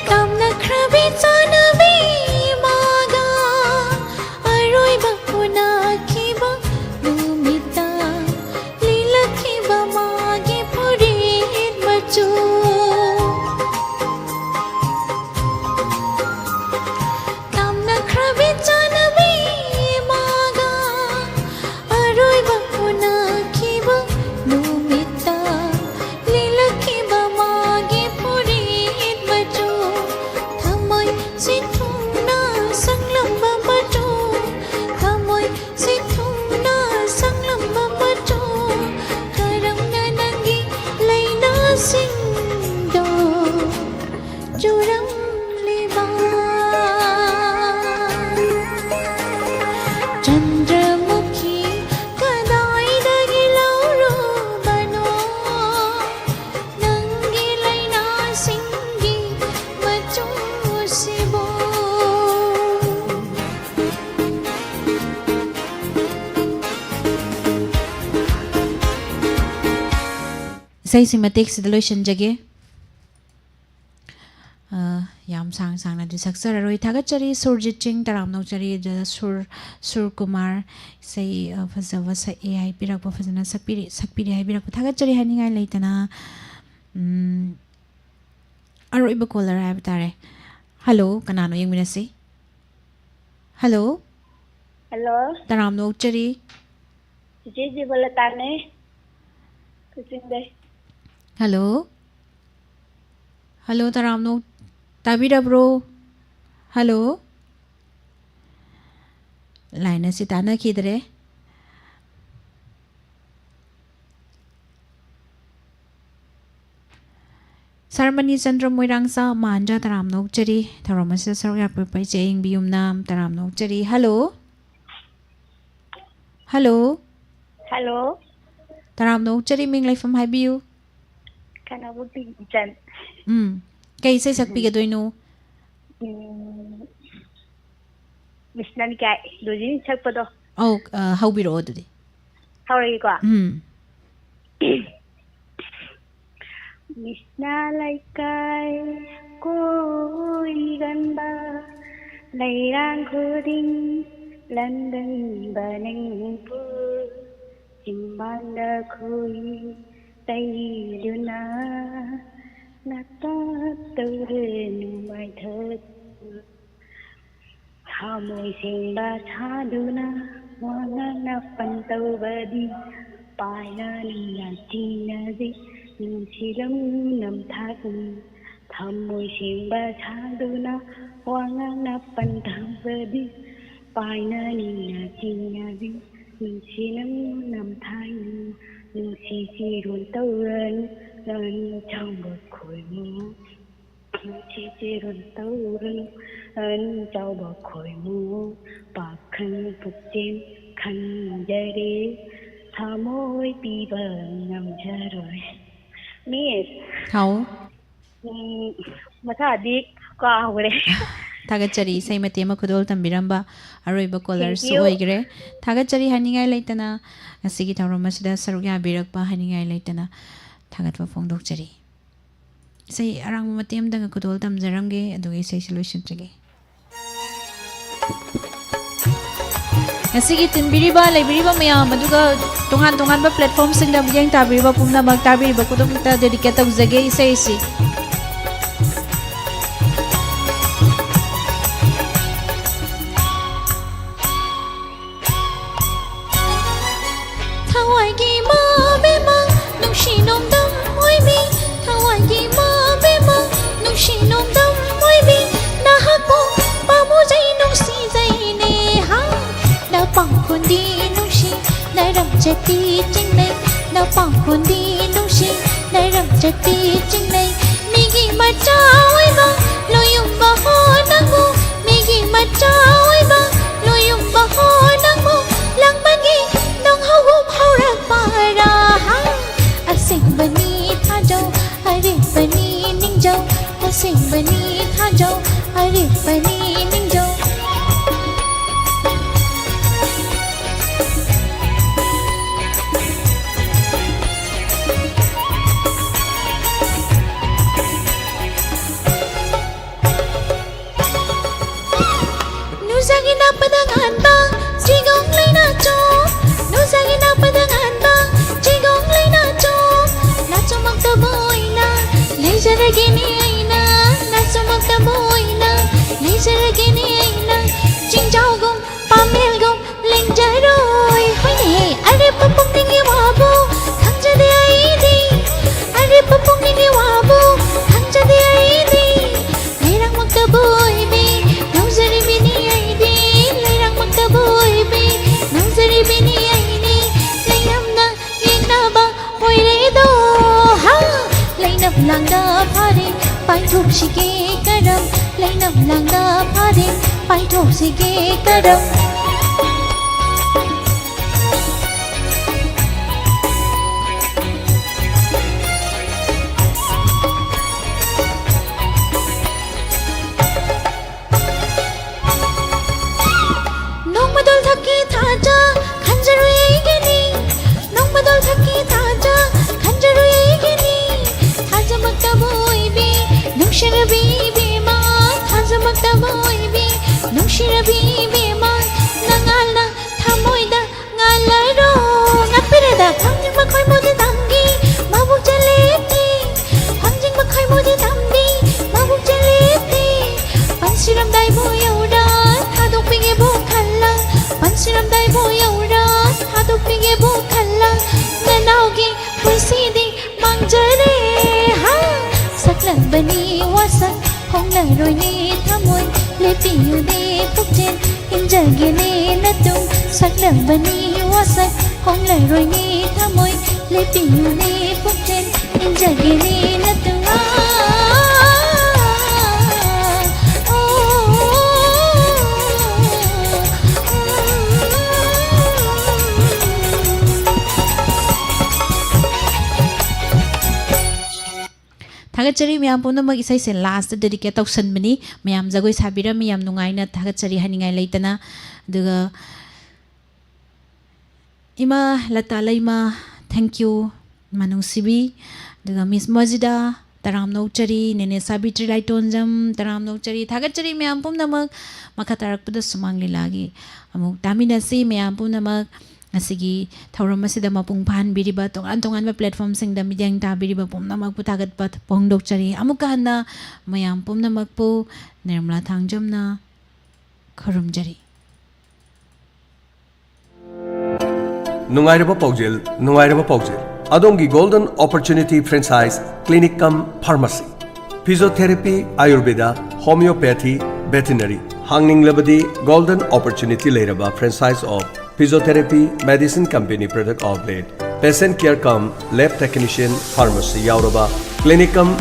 ꯇꯝꯅꯈ꯭ꯔꯕꯤ ꯆꯥꯅꯕꯤ ꯃꯥꯒ ꯑꯔꯣꯏꯕ ꯎꯅꯈꯤꯕ ꯅꯨꯃꯤꯠꯇ ꯂꯤꯂꯛꯈꯤꯕ ꯃꯥꯒꯤ ꯐꯨꯔꯤꯠ ꯃꯆꯨ꯫ ꯇꯝꯅꯈ꯭ꯔꯕꯤ ꯆꯥꯅꯕꯤ ꯃꯥꯒ ꯑꯔꯣꯏꯕ ꯎꯅꯈꯤꯕ ꯅꯨꯃꯤꯠꯇ ꯂꯤꯂꯛꯈꯤꯕ ꯃꯥꯒꯤ ꯐꯨꯔꯤꯠ ꯃꯆꯨ꯫ ꯊꯃꯣꯏ ꯁꯤ ꯊꯨꯡꯅ ꯁꯪꯂꯝꯕ ꯃꯆꯨ, ꯊꯃꯣꯏ ꯁꯤ ꯊꯨꯡꯅ ꯁꯪꯂꯝꯕ ꯃꯆꯨ꯫ ꯀꯔꯝꯅ ꯅꯪꯒꯤ ꯂꯩꯅꯥꯁꯤꯡꯗꯣ ꯆꯨꯔꯝꯂꯤꯕ? ꯆꯟꯗ꯭ꯔꯃꯨꯈꯤ ꯀꯗꯥꯏꯗꯒꯤ ꯂꯧꯔꯨꯕꯅꯣ ꯅꯪꯒꯤ ꯂꯩꯅꯥꯁꯤꯡꯒꯤ ꯃꯆꯨꯁꯤꯕꯨ? ꯏꯁꯩꯁꯤ ꯃꯇꯦꯛꯁꯤꯗ ꯂꯣꯏꯁꯤꯟꯖꯒꯦ꯫ ꯑ, ꯌꯥꯝ ꯁꯥꯡ ꯁꯥꯡꯅꯗꯤ ꯁꯛꯆꯔꯔꯣꯏ꯫ ꯊꯥꯒꯠꯆꯔꯤ ꯁꯨꯔꯖꯤꯠ ꯁꯤꯡ, ꯇꯔꯥꯝꯅ ꯑꯣꯛꯆꯔꯤ꯫ ꯑꯗꯨꯗ ꯁꯨꯔ, ꯁꯨꯔ ꯀꯨꯃꯥꯔ ꯏꯁꯩ, ꯑ, ꯐꯖꯕ ꯁꯛꯑꯦ ꯍꯥꯏꯕꯤꯔꯛꯄ, ꯐꯖꯅ ꯁꯛꯄꯤꯔꯤ, ꯁꯛꯄꯤꯔꯤ ꯍꯥꯏꯕꯤꯔꯛꯄ ꯊꯥꯒꯠꯆꯔꯤ ꯍꯥꯏꯅꯤꯡꯉꯥꯏ ꯂꯩꯇꯅ, ꯎꯝ, ꯑꯔꯣꯏꯕ caller ꯍꯥꯏꯕ ꯇꯥꯔꯦ꯫ Hello, ꯀꯅꯥꯅꯣ ꯌꯦꯡꯃꯤꯟꯅꯁꯤ꯫ Hello꯫ Hello꯫ ꯇꯔꯥꯝꯅ ꯑꯣꯛꯆꯔꯤ꯫ ꯆꯤꯆꯦ ꯖꯤꯕꯂꯇꯥꯅꯦ, ꯀꯛꯆꯤꯡꯗꯩ꯫ Hello꯫ Hello, ꯇꯔꯥꯝꯅ ꯑꯣꯛ-, ꯇꯥꯕꯤꯔꯕ꯭ꯔꯣ? Hello꯫ Line ꯑꯁꯤ ꯇꯥꯟꯅꯈꯤꯗ꯭ꯔꯦ꯫ ꯁꯔꯃꯅꯤ ꯆꯟꯗ꯭ꯔ ꯃꯣꯏꯔꯥꯡꯆꯥ ꯃꯥꯟꯖꯥ, ꯇꯔꯥꯝꯅ ꯑꯣꯛꯆꯔꯤ꯫ ꯊꯧꯔꯝ ꯑꯁꯤꯗ ꯁꯔꯨꯛ ꯌꯥꯕꯤꯔꯛꯄ ꯏꯆꯦ ꯑꯌꯤꯡꯕꯤ ꯌꯨꯝꯅꯥꯝ, ꯇꯔꯥꯝꯅ ꯑꯣꯛꯆꯔꯤ꯫ Hello꯫ Hello꯫ Hello꯫ ꯇꯔꯥꯝꯅ ꯑꯣꯛꯆꯔꯤ, ꯃꯤꯡ ꯂꯩꯐꯝ ꯍꯥꯏꯕꯤꯌꯨ꯫ ꯀꯥꯅꯕꯨꯛꯇꯤ ꯏꯆꯟ꯫ ꯎꯝ꯫ ꯀꯩ ꯏꯁꯩ ꯁꯛꯄꯤꯒꯗꯣꯏꯅꯣ? ꯎꯝ, ꯃꯤꯁꯅ ꯂꯩꯀꯥꯏ, ꯂꯨꯖꯤꯟ ꯁꯛꯄꯗꯣ꯫ ꯑꯧ, ꯑ, ꯍꯧꯕꯤꯔꯛꯑꯣ ꯑꯗꯨꯗꯤ꯫ ꯍꯧꯔꯒꯦꯀꯣ? ꯎꯝ꯫ ꯃꯤꯁꯅ ꯂꯩꯀꯥꯏ ꯀꯣꯏꯒꯟꯕ, ꯂꯩꯔꯥꯡ ꯈꯨꯗꯤꯡ ꯂꯟꯗꯟꯕ ꯅꯪꯕꯨ, ꯆꯤꯝꯕꯥꯟꯗ ꯈꯣꯏ ꯇꯩꯗꯨꯅ, ꯅꯇꯥ ꯇꯧꯔꯅꯨ ꯃꯥꯏꯊꯠ ꯊꯃꯣꯏ ꯁꯦꯡꯕ ꯁꯥꯗꯨꯅ ꯋꯥꯉꯥꯡꯅ ꯄꯟ ꯇꯧꯕꯗꯤ ꯄꯥꯏꯔꯅꯤꯅ ꯆꯤꯡꯅꯕꯤ ꯅꯨꯡꯁꯤꯔꯝ ꯅꯝꯊꯥꯛꯅꯤ꯫ ꯊꯃꯣꯏ ꯁꯦꯡꯕ ꯁꯥꯗꯨꯅ ꯋꯥꯉꯥꯡꯅ ꯄꯟ ꯇꯧꯕꯗꯤ ꯄꯥꯏꯅꯅꯤꯅ ꯆꯤꯡꯅꯕꯤ ꯅꯨꯡꯁꯤꯔꯝ ꯅꯝꯊꯥꯛꯅꯤ꯫ ꯅꯨꯡꯁꯤ ꯆꯤꯔꯣꯜ ꯇꯧꯔꯅꯨ ꯅꯅꯤ ꯆꯥꯎꯕ ꯈꯣꯏꯃꯨ꯫ ꯆꯤꯆꯦꯔꯣꯜ ꯇꯧꯔꯅꯨ, ꯑꯅꯤ ꯆꯥꯎꯕ ꯈꯣꯏꯃꯨ, ꯄꯥꯈꯪ ꯄꯨꯛꯆꯦꯜ ꯈꯟꯖꯔꯦ, ꯊꯃꯣꯏ ꯄꯤꯕ ꯉꯝꯖꯔꯣꯏ꯫ Miss꯫ ꯍꯥꯎ꯫ ꯎꯝ, ꯃꯈꯥꯗꯤ ꯀꯥꯎꯔꯦ꯫ ꯊꯥꯒꯠꯆꯔꯤ, ꯏꯁꯩ ꯃꯇꯦꯛ ꯑꯃ ꯈꯨꯗꯣꯜ ꯇꯝꯕꯤꯔꯝꯕ ꯑꯔꯣꯏꯕ caller ꯁꯨ Thank you꯫ ꯑꯣꯏꯈ꯭ꯔꯦ꯫ ꯊꯥꯒꯠꯆꯔꯤ ꯍꯥꯏꯅꯤꯡꯉꯥꯏ ꯂꯩꯇꯅ, ꯉꯁꯤꯒꯤ ꯊꯧꯔꯝ ꯑꯁꯤꯗ ꯁꯔꯨꯛ ꯌꯥꯕꯤꯔꯛꯄ ꯍꯥꯏꯅꯤꯡꯉꯥꯏ ꯂꯩꯇꯅ꯫ ꯊꯥꯒꯠꯄ ꯐꯣꯡꯗꯣꯛꯆꯔꯤ꯫ ꯏꯁꯩ ꯑꯔꯥꯡꯕ ꯃꯇꯦꯛ ꯑꯃꯇꯪꯒ ꯈꯨꯗꯣꯜ ꯇꯝꯖꯔꯝꯒꯦ, ꯑꯗꯨꯒ ꯏꯁꯩꯁꯤ ꯂꯣꯏꯁꯤꯟꯖꯒꯦ꯫ ꯉꯁꯤꯒꯤ ꯇꯤꯟꯕꯤꯔꯤꯕ, ꯂꯩꯕꯤꯔꯤꯕ ꯃꯌꯥꯝ, ꯑꯗꯨꯒ ꯇꯣꯉꯥꯟ ꯇꯣꯉꯥꯟꯕ platformꯁꯤꯡꯗ ꯃꯤꯠꯌꯦꯡ ꯇꯥꯕꯤꯔꯤꯕ ꯄꯨꯝꯅꯃꯛ, ꯇꯥꯕꯤꯔꯤꯕ ꯈꯨꯗꯤꯡꯃꯛꯇ dedicate ꯇꯧꯖꯒꯦ ꯏꯁꯩ ꯑꯁꯤ꯫ ꯊꯋꯥꯏꯒꯤ ꯏꯃꯥ ꯕꯦꯝꯃ, ꯅꯨꯡꯁꯤ ꯅꯣꯡꯗꯝ ꯑꯣꯏꯕꯤ, ꯊꯋꯥꯏꯒꯤ ꯏꯃꯥ ꯕꯦꯝꯃ, ꯅꯨꯡꯁꯤ ꯅꯣꯡꯗꯝ ꯑꯣꯏꯕꯤ, ꯅꯍꯥꯛꯄꯨ ꯄꯥꯝꯃꯨꯖꯩ ꯅꯨꯡꯁꯤꯖꯩꯅꯦ ꯍꯥ꯫ ꯅꯄꯥꯡꯈꯣꯟꯗꯤ ꯅꯨꯡꯁꯤ, ꯅꯔꯝꯆꯠꯇꯤ ꯆꯤꯡꯅꯩ, ꯅꯄꯥꯡꯈꯣꯟꯗꯤ ꯅꯨꯡꯁꯤ, ꯅꯔꯝꯆꯠꯇꯤ ꯆꯤꯡꯅꯩ꯫ ꯃꯤꯒꯤ ꯃꯆꯥ ꯑꯣꯏꯕ ꯂꯣꯌꯨꯝꯕ ꯍꯣ ꯅꯪꯕꯨ, ꯃꯤꯒꯤ ꯃꯆꯥ ꯑꯣꯏꯕ ꯂꯣꯌꯨꯝꯕ ꯍꯣ ꯅꯪꯕꯨ, ꯂꯥꯡꯕꯒꯤ ꯅꯣꯡꯍꯧꯒꯨꯝ ꯍꯧꯔꯛꯄꯔꯥ ꯍꯥ? ꯑꯁꯦꯡꯕꯅꯤ ꯊꯥꯖꯧ, ꯑꯔꯦꯞꯄꯅꯤ ꯅꯤꯡꯖꯧ, ꯑꯁꯦꯡꯕꯅꯤ ꯊꯥꯖꯧ, ꯑꯔꯦꯞꯄꯅꯤ ꯅꯤꯡꯖꯧ꯫ ꯅꯨꯡꯖꯥꯒꯤ ꯅꯥꯄꯗ ꯉꯥꯟꯕ ꯆꯤꯒꯣꯡ ꯂꯩꯅꯥꯆꯣꯝ, ꯅꯨꯡꯖꯥꯒꯤ ꯅꯥꯄꯗ ꯉꯥꯟꯕ ꯆꯤꯒꯣꯡ ꯂꯩꯅꯥꯆꯣꯝ, ꯅꯥꯆꯣꯝꯃꯛꯇꯕꯨ ꯑꯣꯏꯅ ꯂꯩꯖꯔꯒꯦꯅꯦ ꯑꯩꯅ, ꯅꯥꯆꯣꯝꯃꯛꯇꯕꯨ ꯑꯣꯏꯅ ꯂꯩꯖꯔꯒꯦꯅꯦ ꯑꯩꯅ꯫ ꯆꯤꯡꯖꯥꯎꯒꯨꯝ ꯄꯥꯃꯦꯜꯒꯨꯝ ꯂꯦꯡꯖꯔꯣꯏ꯫ ꯍꯣꯏꯅꯦꯍꯦ, ꯑꯔꯦꯞꯄ ꯄꯨꯛꯅꯤꯡꯒꯤ ꯋꯥꯕꯨ ꯈꯪꯖꯗꯦ ꯑꯩꯗꯤ, ꯑꯔꯦꯞꯄ ꯄꯨꯛꯅꯤꯡꯒꯤ ꯋꯥꯕꯨ ꯈꯪꯖꯗꯦ ꯑꯩꯗꯤ꯫ ꯂꯩꯔꯥꯡꯃꯛꯇꯕꯨ ꯑꯣꯏꯕꯤ ꯉꯥꯎꯖꯔꯤꯕꯤꯅꯤ ꯑꯩꯗꯤ, ꯂꯩꯔꯥꯡꯃꯛꯇꯕꯨ ꯑꯣꯏꯕꯤ ꯉꯥꯎꯖꯔꯤꯕꯤꯅꯤ ꯑꯩꯗꯤ꯫ ꯂꯩꯅꯝꯅ ꯌꯦꯡꯅꯕ ꯑꯣꯏꯔꯦꯗꯣ ꯍꯥ꯫ ꯂꯩꯅꯝ ꯂꯥꯡꯗ ꯐꯥꯔꯦ ꯄꯥꯏꯊꯣꯛꯁꯤꯒꯦ ꯀꯔꯝ, ꯂꯩꯅꯝ ꯂꯥꯡꯗ ꯐꯥꯔꯦ ꯄꯥꯏꯊꯣꯛꯁꯤꯒꯦ ꯀꯔꯝ꯫ ꯅꯣꯡꯃꯗꯣꯜ ꯊꯛꯀꯤ ꯊꯥꯖ ꯈꯟꯖꯔꯨꯏ ꯑꯩꯒꯤꯅꯤ, ꯅꯣꯡꯃꯗꯣꯜ ꯊꯛꯀꯤ ꯊꯥꯖ ꯈꯟꯖꯔꯨꯏ ꯑꯩꯒꯤ ꯉꯁꯤꯗꯤ ꯃꯥꯡꯖꯔꯦ ꯍꯥ, ꯁꯛꯂꯝꯕꯅꯤ ꯋꯥꯁꯛ, ꯍꯣꯡꯂꯔꯣꯏꯅꯦ ꯊꯃꯣꯏ, ꯂꯦꯞꯄꯤꯌꯨꯅꯦ ꯄꯨꯛꯆꯦꯜ, ꯏꯟꯖꯒꯦꯅꯦ ꯅꯇꯨꯡ, ꯁꯛꯂꯝꯕꯅꯤ ꯋꯥꯁꯛ, ꯍꯣꯡꯂꯔꯣꯏꯅꯦ ꯊꯃꯣꯏ, ꯂꯦꯞꯄꯤꯌꯨꯅꯦ ꯄꯨꯛꯆꯦꯜ, ꯏꯟꯖꯒꯦꯅꯦ ꯅꯇꯨꯡ꯫ ꯑꯥ, ꯑꯣ, ꯑꯣ, ꯑꯣ, ꯑꯣ꯫ ꯊꯥꯒꯠꯆꯔꯤ ꯃꯌꯥꯝ ꯄꯨꯝꯅꯃꯛ꯫ ꯏꯁꯩꯁꯦ ꯂꯥꯁꯇ ꯗꯦꯗꯤꯀꯦꯠ ꯇꯧꯁꯟꯕꯅꯤ꯫ ꯃꯌꯥꯝ ꯖꯒꯣꯏ ꯁꯥꯕꯤꯔꯝꯃꯤ, ꯌꯥꯝ ꯅꯨꯡꯉꯥꯏꯅ ꯊꯥꯒꯠꯆꯔꯤ ꯍꯥꯏꯅꯤꯡꯉꯥꯏ ꯂꯩꯇꯅ꯫ ꯑꯗꯨꯒ ꯏꯃꯥ ꯂꯇꯥ ꯂꯩꯃ, ꯊꯦꯡꯀ꯭ꯌꯨ, ꯏꯃꯥ ꯅꯨꯡꯁꯤꯕꯤ꯫ ꯑꯗꯨꯒ ꯃꯤꯁ ꯃꯖꯤꯗꯥ, ꯇꯔꯥꯝꯅ ꯑꯣꯛꯆꯔꯤ꯫ ꯅꯦꯅꯦ ꯁꯥꯕꯤꯇ꯭ꯔꯤ ꯂꯥꯏꯇꯣꯟꯖꯝ, ꯇꯔꯥꯝꯅ ꯑꯣꯛꯆꯔꯤ꯫ ꯊꯥꯒꯠꯆꯔꯤ ꯃꯌꯥꯝ ꯄꯨꯝꯅꯃꯛ꯫ ꯃꯈꯥ ꯇꯥꯔꯛꯄꯗ ꯁꯨꯃꯥꯡ ꯂꯤꯂꯥꯒꯤ ꯑꯃꯨꯛ ꯇꯥꯃꯤꯟꯅꯁꯤ ꯃꯌꯥꯝ ꯄꯨꯝꯅꯃꯛ꯫ ꯉꯁꯤꯒꯤ ꯊꯧꯔꯝ ꯑꯁꯤꯗ ꯃꯄꯨꯡ ꯐꯥꯍꯟꯕꯤꯔꯤꯕ ꯇꯣꯉꯥꯟ ꯇꯣꯉꯥꯟꯕ ꯄ꯭ꯂꯦꯠꯐꯣꯝꯁꯤꯡꯗ ꯃꯤꯠꯌꯦꯡ ꯇꯥꯕꯤꯔꯤꯕ ꯄꯨꯝꯅꯃꯛꯄꯨ ꯊꯥꯒꯠꯄ ꯐꯣꯡꯗꯣꯛꯆꯔꯤ꯫ ꯑꯃꯨꯛꯀ ꯍꯟꯅ ꯃꯌꯥꯝ ꯄꯨꯝꯅꯃꯛꯄꯨ ꯅꯤꯔꯃꯂꯥ ꯊꯥꯡꯖꯝꯅ ꯈꯨꯔꯨꯝꯖꯔꯤ꯫ ꯅꯨꯡꯉꯥꯏꯔꯕ ꯄꯥꯎꯖꯦꯜ, ꯅꯨꯡꯉꯥꯏꯔꯕ ꯄꯥꯎꯖꯦꯜ꯫ ꯑꯗꯣꯝꯒꯤ Golden Opportunity Franchise Clinic cum Pharmacy, Physiotherapy, Ayurveda, Homeopathy, Veterinary꯫ ꯍꯥꯡꯅꯤꯡꯂꯕꯗꯤ Golden Opportunity ꯂꯩꯔꯕ franchise of Physiotherapy, Medicine Company Product Outlet, Patient Care cum Lab Technician, Pharmacy ꯌꯥꯎꯔꯕ Clinic cum